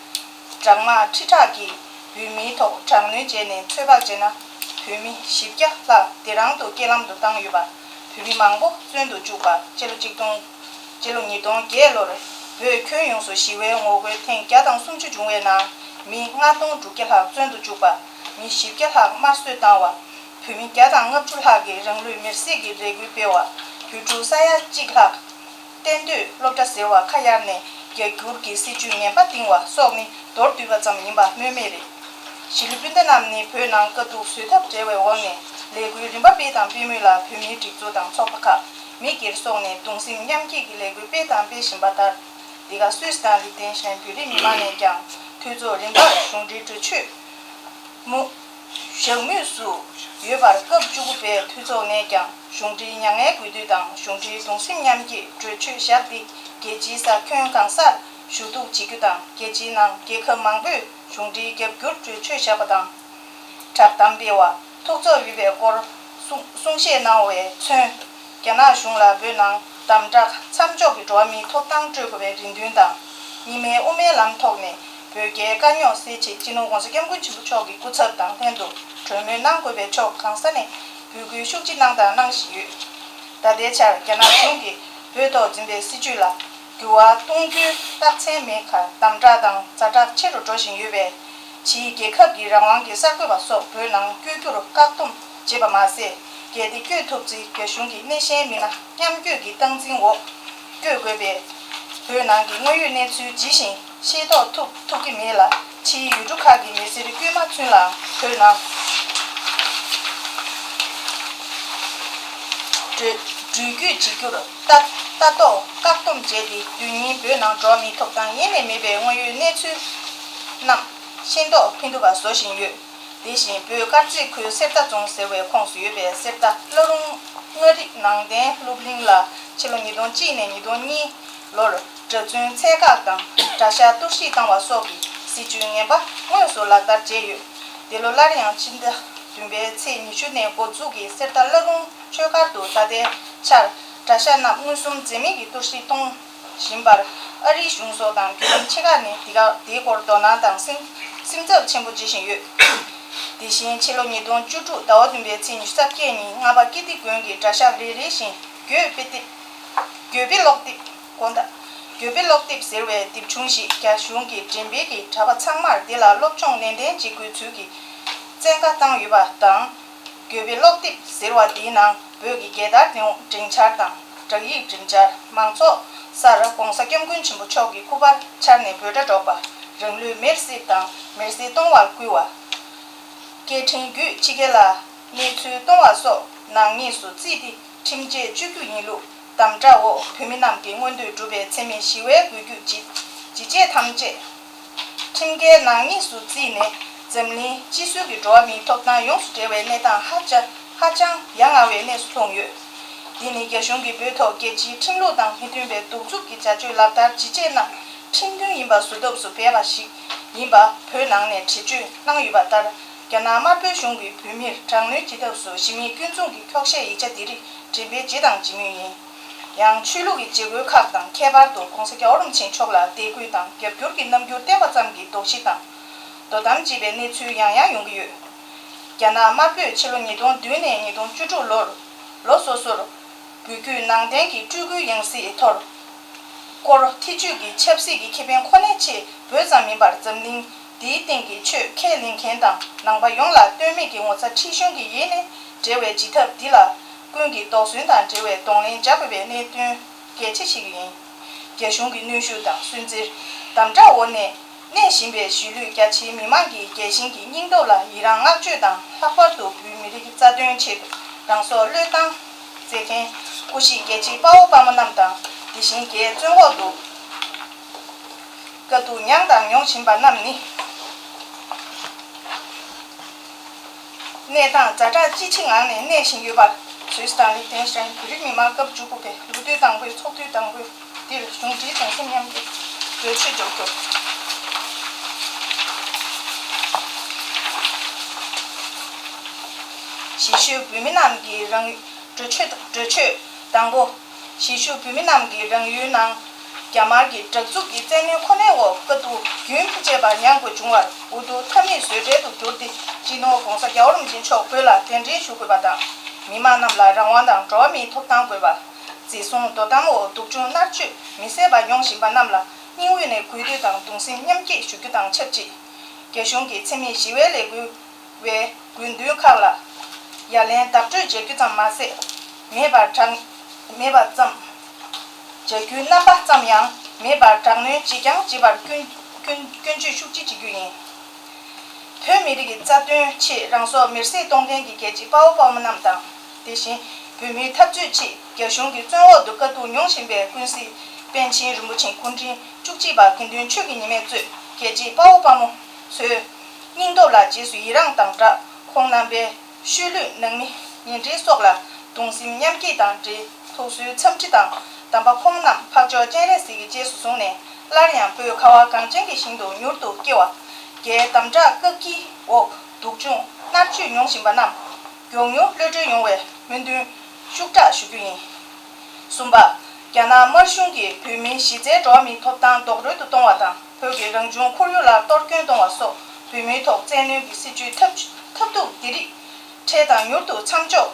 དྲག་དམག་ཁྲི་ཕྲག་གིས་བོད་མིའི་ཐོག་དྲག་གནོན་བྱས་ནས་ཚོད་དཔག་བྱས་ན། བོད་མི་བཞི་བརྒྱ་ལྷག་དེ་རང་དུ་རྐྱེན་ལམ་དུ་བཏང་ཡོད་པ། བོད་མི་མང་པོ་བཙོན་དུ་བཅུག་པ། སྤྱི་ལོ་གཅིག་སྟོང་། སྤྱི་ལོ་ཉིས་སྟོང་བརྒྱད་ལོར་བོད་ཁྱོན་ཡོངས་སུ་ཞི་བའི་ངོ་རྒོལ་ཐེངས་བརྒྱ་དང་སུམ་ཅུ་བྱུང་བའི་ནང་མི་ལྔ་སྟོང་དྲུག་བརྒྱ་ལྷག་བཙོན་དུ་བཅུག་པ། མི་བཞི་བརྒྱ་ལྷག་དམར་གསོད་བཏང་བ། བོད་མི་བརྒྱ་དང་ལྔ་བཅུ་ལྷག་གིས་རང་ལུས་མེར་སྲེག་གི་རེ་སྐུལ་སྤེལ་བ། བོད་ཕྲུག་ས་ཡ་གཅིག་ལྷག་གཏན་སྡོད་སློབ་གྲྭ་ཟེར་བ་ཁ་གཡར་ནས་རྒྱ་སྒྱུར་གྱི་སྲིད་བྱུས་ངན་པ་བཏིང་བ་སོགས་ནི་མདོར་བསྡུས་པ་ཙམ་ཡིན་པ་སྨོས་མེད་རེད། གཞིས་ལུས་སྤུན་ཟླ་རྣམས་ནི་བོད་ནང་དཀའ་སྡུག་བཟོད་ཐབས་བྲལ་བའི་འོག་ནས་ལས་འགུལ་རིམ་པ་སྤེལ་དང་སྤེལ་མུས་ལ། བོད་མིའི་སྒྲིག་འཛུགས་དང་ཚོགས་པ་ཁག་མི་སྒེར་སོགས་ནས་གདུང་སེམས་མཉམ་སྐྱེད་ཀྱི་ལས་འགུལ་སྤེལ་དང་སྤེལ་བཞིན་པ་ལྟར། འདི་ག་སུད་སི་དང་ལིག་ཏེན་ཤན་བོད་རིགས་མི་མང་ནས་ཀྱང་འཐུས་ཚོགས་རིམ་པར་གཞུང་འབྲེལ་གྲོས་ཆོད་མུ། བཞག་མུས་སུ་ཡོད་པར། སྐབས་བཅུ་དགུ་པའི་འཐུས་ཚོགས་ནས་ཀྱང་གཞུང་འབྲེལ་མྱ་ངན་གུས་འདུད་དང་གཞུང་འབྲེལ་གདུང་སེམས་མཉམ་སྐྱེད་གྲོས་ཆོད་བཞག་སྟེ། རྒྱལ་སྤྱིའི་ས་ཁྱོན་གང་སར་ཞུ་གཏུག་བྱེད་རྒྱུ་དང་། རྒྱལ་སྤྱིའི་ནང་རྒྱལ་ཁབ་མང་པོས་གཞུང་འབྲེལ་རྒྱབ་སྐྱོར་གྲོས་ཆོད་བཞག་པ་དང་། བསྒྲགས་གཏམ་སྤེལ་བ། ཐུགས་ཚོར་ཡོད་པའི་སྐོར་གསུང་གསུང་བཤད་གནང་བའི་ཚུན། རྒྱ་ནག་གཞུང་ལ་བོད་ནང་དམ་དྲག་མཚམས་འཇོག་གི་འགྲོ་བ་མིའི་ཐོབ་ཐང་སྤྲོད་དགོས་པའི་རེ་འདུན་དང་། གཉིས་སྨན་དབུ་མའི་ལམ་ཐོག་ནས་བོད་རྒྱའི་དཀའ་རྙོག་སེལ་ཆེད་སྤྱི་ནོར་༸གོང་ས་༸སྐྱབས་མགོན་ཆེན་པོ་མཆོག་གི་སྐུ་ཚབ་དང་ལྷན་དུ་གྲོས་མོལ་གནང་དགོས་པའི་ཕྱོགས་གང་ས་ནས་འབོད་སྐུལ་ཤུགས་ཆེ་གནང་དང་གནང་བཞིན་ཡོད། ད་ལྟའི་ཆར་རྒྱ་ནག་གཞུང་གིས་བོད་ཐོག་འཛིན་པའི་སྲིད་བྱུས་ལ་འགྱུར་བ་གཏོང་རྒྱུའི་རྟགས་མཚན་མེད་ཁར་དམ་དྲག་དང་ཛ་དྲག་ཆེ་རུ་འགྲོ་བཞིན་ཡོད་པས། ཕྱིའི་རྒྱལ་ཁབ་ཀྱི་རང་དབང་གི་གསར་འགོད་པ་སོགས་བོད་ནང་བསྐྱོད་རྒྱུར་བཀག་སྡོམ་བྱེད་པ་མ་ཟད། གལ་ཏེ་བསྐྱོད་ཐུབ་ཚེ་རྒྱ་གཞུང་གི་སྣེ་ཤན་མི་སྣ་མཉམ་བསྐྱོད་ཀྱི་སྟངས་འཛིན་འོག་བསྐྱོད་དགོས་པས། བོད་ནང་གི་དངོས་ཡོད་གནས་ཚུལ་ཇི་བཞིན་ཤེས་རྟོགས་ཐུབ་ཐུབ་ཀྱི་མེད་ལ། ཕྱིའི་ཡུལ་གྲུ་ཁག་གི་མི་སེར་དཀྱུས་མ་ཚུན་ལའང་བོད་ནང་འགྲོ་འགྲུལ་སྐྱོད་བྱེད་རྒྱུར་ལྟ་ལྟ་རྟོག་བཀག་སྡོམ་བྱས་ཏེ། དུས་ངན་བོད་ནང་འགྲོ་བ་མིའི་ཐོབ་ཐང་ཡེ་ནས་མེད་པའི་དངོས་ཡོད་གནས་ཚུལ་རྣམས་ཤེས་རྟོགས་ཕན་ཐོགས་པ་བཟོ་བཞིན་ཡོད། དེ་བཞིན་བོད་དཀར་མཛེས་ཁུལ་གསེར་རྟ་རྫོང་ཟེར་བའི་ཁོངས་སུ་ཡོད་པའི་གསེར་རྟ་བླ་རུང་མངའ་རིས་ནང་བསྟན་སློབ་གླིང་ལ་ཕྱི་ལོ་ཉིས་སྟོང་གཅིག་ནས་ཉིས་སྟོང་གཉིས་ལོར་གྲྭ་བཙུན་ཚད་བཀག་དང་གྲྭ་ཤག་གཏོར་བཤིག་བཏང་བ་སོགས་ཀྱི་སྲིད་བྱུས་ངན་པ་དངོས་སུ་ལག་བསྟར་བྱས་ཡོད། འདི་ལོ་སླར་ཡང་ཕྱི་ཟླ་བདུན་པའི་ཚེས་ཉི་ཤུ་ནས་འགོ་འཛུགས་ཀྱིས་གསེར་རྟ་བླ་རུང་ཆོས་སྒར་དུ་ད་ལྟའི་ཆར་གྲྭ་ཤག་རྣམས་མངོན་སུམ་འཛེམ་མེད་ཀྱིས་གཏོར་བཤིག་གཏོང་བཞིན་པར། ཨ་རིའི་གཞུང་སོགས་དང་བརྒྱུད་རིམ་ཆེ་ཁག་ནས་འདི་ག་འདིའི་སྐོར་དོ་སྣང་དང་སེམས་སེམས་འཚབ་ཆེན་པོ་བྱེད་བཞིན་ཡོད། དེ་བཞིན་ཕྱི་ལོ་ཉིས་སྟོང་བཅུ་དྲུག་ཟླ་བ་བདུན་པའི་ཚེས་ཉི་ཤུ་རྩ་བརྒྱད་ཉིན་རྔ་པ་ཀིརྟི་དགོན་གྱི་གྲྭ་ཤག་རེ་རེ་བཞིན་གྱོད་དཔེ་དེབ། གྱོད་དཔེ་ཀློག་དེབ། དགོངས་དག་གྱོད་དཔེ་ཀློག་དེབ་ཟེར་བའི་དེབ་ཆུང་ཞིག་རྒྱ་གཞུང་གིས་འགྲེམས་སྤེལ་གྱིས་གྲྭ་པ་ཚང་མར་དེ་ལ་སློབ་སྦྱོང་ནན་ཏན་བྱེད་དགོས་ཚུལ་གྱི་བཙན་བཀའ་བཏང་ཡོད་པ་དང་། གྱོད་དཔེ་ཀློག་དེབ་ཟེར་བ་དེའི་ནང་བོད་ཀྱི་རྒྱལ་དར་འགྲེང་འགྲེང་འཆར་དང་། བསྒྲགས་ཡིག་འགྲེང་འཆར། མང་ཚོགས་ སར་༸གོང་ས་༸སྐྱབས་མགོན་ཆེན་པོ་མཆོག་གི་སྐུ་པར་འཕྱར་ནས་འབོད་སྒྲ་སྒྲོག་པ། རང་ལུས་མེར་བསྲེགས་དང་མེར་སྲེག་གཏོང་བར་བསྐུལ་བ། སྐད་འཕྲིན་བརྒྱུད་ཕྱི་རྒྱལ་ལ་གནས་ཚུལ་གཏོང་བ་སོགས་ནག་ཉེས་སུ་བརྩིས་ཏེ་ཁྲིམས་ཆད་གཅོད་རྒྱུ་ཡིན་ལུགས་དམ་བསྒྲགས་འོག་བོད་མི་རྣམས་ཀྱི་མངོན་འདོད་སྒྲུབ་པའི་འཚེ་མེད་ཞི་བའི་འགུལ་སྐྱོད་ཇི་ཇི་བྱེད་ཐམས་ཅད། ཁྲིམས་འགལ་ནག་ཉེས་སུ་བརྩིས་ནས་འཛམ་གླིང་སྤྱི་ཟུར་གྱི་འགྲོ་བ་མིའི་ཐོབ་ཐང་ཡོངས་སུ་འབྲེལ་བའི་གནས་སྟངས་ཧ་ཅང་ཧ་ཅང་ཡ་ང་བའི་གནས་སུ་ལྷུང་ཡོད། འདི་ནི་རྒྱ་གཞུང་གིས་བོད་ཐོག་རྒྱལ་སྤྱིའི་ཁྲིམས་ལུགས་དང་མི་མཐུན་པའི་གདུག་རྩུབ་ཀྱི་བྱ་སྤྱོད་ལག་བསྟར་ཇི་བྱེད་རྣམས་ཁྲིམས་མཐུན་ཡིན་པ་བཟོ་ཐབས་སུ་འབད་པ་ཞིག་ཡིན་པ་བོད་ནང་ནས་འགྲེལ་བརྗོད་གནང་ཡོད་པ་ལྟར། རྒྱ་ནག་དམར་པོའི་གཞུང་གིས་བོད་མིར་དྲག་གནོན་བྱེད་ཐབས་སུ་གཞི་མེད་སྐྱོན་འཛུགས་ཀྱི་འཁྱོག་བཤད་ཡིག་ཆ་འདི་རིགས་འགྲེམས་སྤེལ་བྱེད་དང་བྱེད་མུས་ཡིན། ཡང་ཆོས་ལུགས་ཀྱི་བྱེད་སྒོའི་ཁག་དང་ཁྱད་པར་དུ་༸གོང་ས་༸རྒྱལ་བ་རིན་པོ་ཆེ་མཆོག་ལ་དད་གུས་དང་རྒྱབ་སྐྱོར་གྱི་རྣམ་འགྱུར་བསྟན་པ་ཙམ་གྱིས་དོགས་གཞི་དང་དོ་དམ་བྱེད་པའི་གནས་ཚུལ་ཡང་ཡང་ཡོང་གི་ཡོད། རྒྱ་ནག་དམར་པོས་ཕྱི་ལོ་ཉིས་སྟོང་བདུན་ནས་ཉིས་སྟོང་བཅུ་དྲུག་ལོར་ལོ་སོ་སོར་འབོད་སྐུལ་ནང་བསྟན་གྱི་སྤྲུལ་སྐུའི་ཡང་སྲིད་ཐོར་སྐོར་ཐེ་ཇུས་ཀྱི་ཆབ་སྲིད་ཀྱི་ཁེ་ཕན་ཁོ་ནའི་ཆེད་བོད་ཙམ་མིན་པར་འཛམ་གླིང་འདིའི་སྟེང་གི་ཆོས་ཁས་ལེན་མཁན་དང་ནང་པ་ཡོངས་ལ་ལྟོས་མེད་ཀྱི་ངོ་ཚ་ཁྲེལ་གཞུང་གི་ཡེ་ནས་འབྲེལ་བའི་བྱེད་ཐབས་འདི་ལ་ཀུན་གྱིས་དོགས་ཟོན་དང་འབྲེལ་བའི་གདོང་ལེན་བྱ་དགོས་པའི་གནད་དོན་གལ་ཆེ་ཞིག་ཡིན། རྒྱ་གཞུང་གི་གནོན་ཤུགས་དང་སུན་གཙེར་དམ་དྲག་འོག་ནས་གནས་བཞིན་པའི་གཞིས་ལུས་རྒྱ་ཆེའི་མི་མང་གིས་རྒྱལ་ཞེན་གྱི་སྙིང་སྟོབས་ལ་ཡི་རང་བསྔགས་བརྗོད་དང་ལྷག་པར་དུ་བོད་མི་རིགས་རྩ་དོན་ཆེད་དུ་རང་སྲོག་བློས་བཏང་མཛད་མཁན་སྐུ་གཤེགས་རྒྱལ་གཅེས་དཔའ་བོ་དཔའ་མོ་རྣམས་དང་དེ་བཞིན་རྒྱའི་བཙོན་འོག་ཏུ་དཀའ་སྡུག་མྱངས་དང་མྱོང་བཞིན་པ་རྣམས་ནི། གནས་སྟངས་ཛ་དྲག་ཅི་ཆེ་ངང་ནས་གནས་བཞིན་ཡོད་པར་སུད་སི་དང་ལིག་ཏེན་ཤི་ཏེན་བོད་རིགས་མི་མང་སྐབས་བཅུ་དགུ་པའི་ལོ་དུས་དང་པོའི་ཚོགས་དུས་དང་པོའི་འདིར་གཞུང་འབྲེལ་གདུང་སེམས་མཉམ་སྐྱེད་གྲོས་ཆོད་འཇོག་རྒྱུ། གཞིས་བཞུགས་བོད་མི་རྣམས་ཀྱིས་རང་གྲོས་ཆོད་གྲོས་ཆོད་དང་པོ། གཞིས་བཞུགས་བོད་མི་རྣམས་ཀྱིས་རང་ཡུལ་ནང་རྒྱ་དམར་གྱི་དྲག་རྩུབ་ཀྱི་བཙན་གནོན་ཁོ་ནའི་འོག་དཀའ་སྡུག་རྒྱུན་མི་ཆད་པར་མྱངས་དགོས་བྱུང་བར་འུ་ཐུག་མཐའ་མེད་བཟོད་བྲལ་དུ་གྱུར་ཏེ་སྤྱི་ནོར་༸གོང་ས་༸རྒྱལ་བ་རིན་པོ་ཆེ་མཆོག་བོད་ལ་གདན་འདྲེན་ཞུ་དགོས་པ་དང་། མི་མང་རྣམས་ལ་རང་དབང་དང་འགྲོ་བ་མིའི་ཐོབ་ཐང་དགོས་པ། འཛིན་བཟུང་དོ་དམ་འོག་སྡུག་སྦྱོང་མནར་གཅོད་མི་བཟད་པ་མྱོང་བཞིན་པ་རྣམས་ལ་སྙིང་དབུས་ནས་གུས་འདུད་དང་གདུང་སེམས་མཉམ་སྐྱེད་ཞུ་རྒྱུ་དང་ཆབས་ཅིག་རྒྱ་གཞུང་གིས་འཚེ་མེད་ཞི་བའི་ལས་འགུལ་བའི་དགོས་འདུན་ཁག་ལ་ཡ་ལན་བདག་སྤྲོད་བྱ་རྒྱུ་ཙམ་མ་ཟད། མེད་པར་དྲག་མེད་པ་ཙམ་བྱ་རྒྱུའི་རྣམ་པ་ཙམ་ཡང་མེད་པར་དྲག་གནོན་ཅིས་ཀྱང་བྱེད་པར་སྐྱོན་སྐྱོན་སྐྱོན་བརྗོད་ཤུགས་ཆེ་བྱེད་རྒྱུ་ཡིན། བོད་མི་རིགས་ཀྱི་རྩ་དོན་ཆེད་རང་སྲོག་མེར་སྲེག་གཏོང་མཁན་གྱི་རྒྱལ་གཅེས་དཔའ་བོ་དཔའ་མོ་རྣམས་དང་། དེ་བཞིན་བོད་མིའི་འཐབ་རྩོད་ཆེད་རྒྱ་གཞུང་གི་བཙོན་འོག་ཏུ་དཀའ་སྡུག་མྱོང་བཞིན་པའི་ཀུན་གཟིགས་པཎ་ཆེན་རིན་པོ་ཆེ་སྐུ་ཕྲེང་བཅུ་གཅིག་པ་དགེ་འདུན་ཆོས་ཀྱི་ཉི་མས་གཙོས་རྒྱལ་གཅེས་དཔའ་བོ་དཔའ་མོ་ཚོའི་སྙིང་སྟོབས་ལ་རྗེས་སུ་ཡི་རངས་དང་སྦྲགས། ཁོང་རྣམ་པའི་ཤུལ་ལུས་ནང་མི་ཉེ་འབྲེལ་སོགས་ལ་གདུང་སེམས་མཉམ་སྐྱེད་དང་འབྲེལ་ཐུགས་གསོའི་འཚམས་འདྲི་དང་། དམ་པ་ཁོང་རྣམས་འཕགས་མཆོག་སྤྱན་རས་གཟིགས་ཀྱི་རྗེས་སུ་བཟུང་ནས་སླར་ཡང་བོད་ཁ་བ་གངས་ཅན་གྱི་ཞིང་དུ་མྱུར་དུ་སྐྱེ་བ། རྒྱའི་དམ་དྲག་བཀག་སྐྱིལ་འོག་སྡུག་སྦྱོང་མནར་གཅོད་མྱོང་བཞིན་པ་རྣམས་མགྱོགས་མྱུར་གློད་གྲོལ་ཡོང་བའི་སྨོན་འདུན་ཤུགས་དྲག་ཞུ་རྒྱུ་ཡིན། གསུམ་པ། རྒྱ་ནག་དམར་གཞུང་གིས་བོད་མིའི་གཞི་རྩའི་འགྲོ་བ་མིའི་ཐོབ་ཐང་རྡོག་རོལ་དུ་གཏོང་བ་དང་། བོད་ཀྱི་རང་བྱུང་ཁོར་ཡུག་ལ་གཏོར་སྐྱོན་གཏོང་བ་སོགས་བོད་མིའི་ཐོག་བཙན་གནོན་གྱི་སྲིད་བྱུས་ཐབས་ཐབས་སྡུག་འདི་རིགས་འཕྲལ་དང་མྱུར་དུ་མཚམས་འཇོག་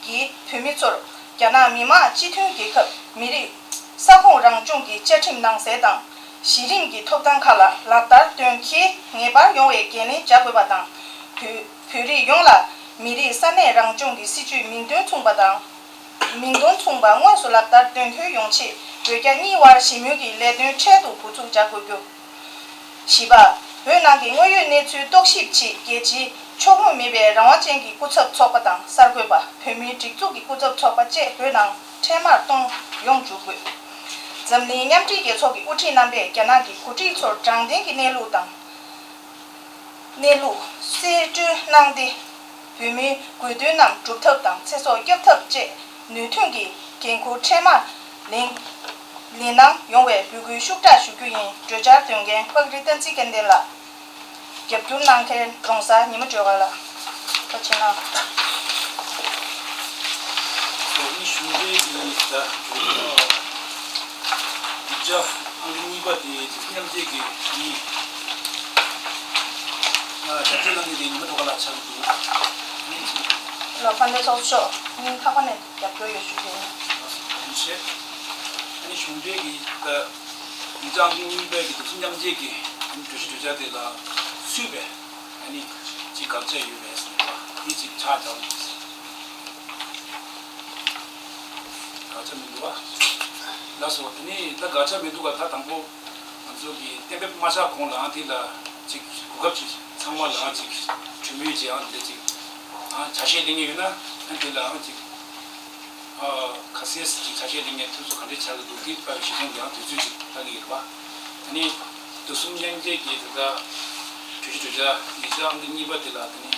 གིས་བོད་མི་ཚོར་རྒྱ་ནག་མི་དམངས་སྤྱི་མཐུན་རྒྱལ་ཁབ་མི་རིགས་ས་ཁོངས་རང་སྐྱོང་གི་བཅའ་ཁྲིམས་ནང་གསལ་དང་། གཞི་རིམ་གྱི་ཐོབ་ཐང་ཁག་ལ་ལག་བསྟར་དོན་འཁྱོལ་ངེས་པར་ཡོང་བའི་འགན་ལེན་བྱ་དགོས་པ་དང་། བོད་བོད་རིགས་ཡོངས་ལ་མི་རིགས་ས་གནས་རང་སྐྱོང་གི་སྲིད་བྱུས་མིང་དོན་མཚུངས་པ་དང་། མིང་དོན་མཚུངས་པ་དངོས་སུ་ལག་བསྟར་དོན་འཁྱོལ་ཡོང་ཆེད་བོད་རྒྱ་གཉིས་དབར་ཞི་མོལ་གྱི་ལས་དོན་འཕྲལ་དུ་འགོ་འཛུགས་བྱ་དགོས་རྒྱུ། བཞི་པ། བོད་ནང་གི་དངོས་ཡོད་གནས་ཚུལ་རྟོག་ཞིབ་ཆེད་རྒྱལ་སྤྱིའི་ཕྱོགས་ངོས་མེད་པའི་རང་དབང་ཅན་གྱི་སྐུ་ཚབ་ཚོགས་པ་དང་གསར་འགོད་པ། བོད་མིའི་སྒྲིག་འཛུགས་ཀྱི་སྐུ་ཚབ་ཚོགས་པ་བཅས་བོད་ནང་འཕྲལ་མར་གཏོང་ཡོང་འཇུག་དགོས། འཛམ་གླིང་མཉམ་འབྲེལ་རྒྱལ་ཚོགས་ཀྱི་དབུ་ཁྲིད་རྣམ་པས་རྒྱ་ནག་གི་འགོ་ཁྲིད་ཚོར་དྲང་བདེན་གྱི་གནས་ལུགས་དང་། གནས་ལུགས་གསལ་བཀྲོལ་གནང་སྟེ། བོད་མིའི་དགོས་འདུན་རྣམས་སྒྲུབ་ཐབས་དང་ཚེ་སྲོག་སྐྱོབ་ཐབས་བཅས་ནུས་མཐུན་གྱིས་འགན་འཁུར་འཕྲལ་མར་ལེན་ལེན་གནང་ཡོང་བའི་འབོད་སྐུལ་ཤུགས་དྲག་ཞུ་རྒྱུ་ཡིན། གྲོས་འཆར་འདོན་མཁན་པག་རི་བསྟན་འཛིན་སྐལ་ལྡན་ལགས། རྒྱབ་སྐྱོར་གནང་མཁན་ཀྲོང་གསར་ཉི་མ་སྒྲོལ་དཀར་ལགས། བཀའ་དྲིན་ཆེ་གནང་། གཞུང་འབྲེལ་གྱི་ད་གྲོས་ཆོད་ཨང་གཉིས་པ་དེ་མཉམ་འབྲེལ་གྱི་མི་ང་ཞབས་ཕྱི་གནང་མཁན་དེ་ཉི་མ་སྒྲོལ་དཀར་ལགས་ཆགས་འདུག་ལགས། དཔལ་ལྡན་ཚོགས་གཙོ་མཆོག་སྙིང་ཐག་པ་ནས་རྒྱབ་སྐྱོར་ཡོད་ཞུ་རྒྱུ་ཡིན། བཀའ་དྲིན་ཆེ། ཨ་ནི་གཞུང་འབྲེལ་གྱི་ད་གྲོས་ཆོད་ཨང་གཉིས་པའི་གི་གྲོས་ཆོད་མཉམ་འབྲེལ་གྱི་གྲོས་གཞི་གྲོས་འཆར་དེ་ལ་ཚུད་པའི་ཨ་ནི་ཅིག་དགག་བྱ་ཡོད་པས་ཟེར་བ་དེ་ཅིག་ཆགས་བཞག་དགག་བྱ་མི་འདུག་བ། ལགས་སོ། དེ་ནས་ད་དགག་བྱ་མི་འདུག་ག་ད་དང་པོ་ང་ཚོ་གི་གཏན་འབེབས་མ་ཆགས་གོང་ལའང་དེ་ལ་ཅིག་གོ་སྐབས་ཅིག་ཚང་མ་ལའང་ཅིག་གྲོས་མོལ་ཅིག་ཨང་དེ་ཅིག་ཨང་ཆ་ཤས་ལེན་གྱི་ཡོད་ན་ཨང་དེ་ལའང་ཅིག་ཨ་ཁ་གསལ་ཅིག་ཆ་ཤས་ལེན་མཁན་ཐུགས་སུ་ག་འདྲས་ཆགས་ཀྱི་འདུག་དེ་ཕར་གཞི་བཟུང་གི་ཨང་དུས་ཚོད་ཅིག་བཏང་གི་ཡོད་པ། དེ་ནས་དུས་གསུམ་མཉམ་སྐྱེད་ཀྱི་དེ་ལྟ་གྲོས་གཞི་གྲོས་འཆར་ཡིག་ཆ་ཨང་དེ་གཉིས་པ་དེ་ལ་དེ་ནས་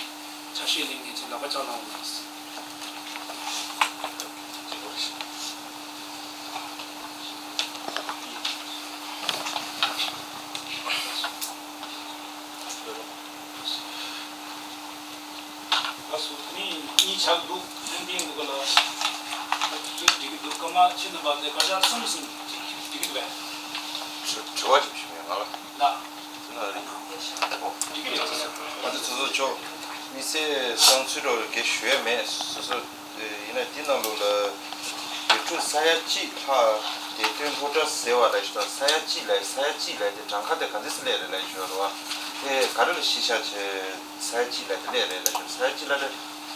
ཆ་ཤས་ལེན་མཁན་ཅིག་ལག་པ་བརྐྱངས་གནང་དགོས། ལགས་སོ། དེ་ནས་གཉིས་ཆགས་འདུག་ཡིན་འདི་འདུག་ག་ལ། ཚུལ་འགྲིག་གི་འདུག་སྐར་མ་ཕྱི་ནང་བར་དེ་སྐར་ཆ་གསུམ་ཟིན་འགྲིག་གི་འདུག་གས། དྲི་བ་ཅིག་ཞུ་ཡ་ང་ལ། ལགས། འདི་གི་ལས་ཚོགས་སུ་ཆོག་དམིགས་བསལ་བསམ་ཚུལ་རོགས་གས་ཞུ་ཡ་མེད་སོ་སོ། ཡིན་ན་འདི་ནང་ལོགས་ལ་དུས་དྲུག་ས་ཡ་གཅིག་ལྷག་བདེ་དོན་སློབ་གྲྭ་ཟེར་བ་ལ་ཞུ་དང་ས་ཡ་གཅིག་ལ་ས་ཡ་གཅིག་ལ་དེ་གྲངས་ཀ་དེ་ག་འདྲས་སེ་སླེབས་རེད་ལ་ཞུ་བ་རེད་བ། དེ་ག་རེ་ལ་གཞི་བཞག་བྱས་ས་ཡ་གཅིག་ལ་དེ་སླེབས་རེད་ལ་ཞུ་ས་ཡ་གཅིག་ལ་དེ་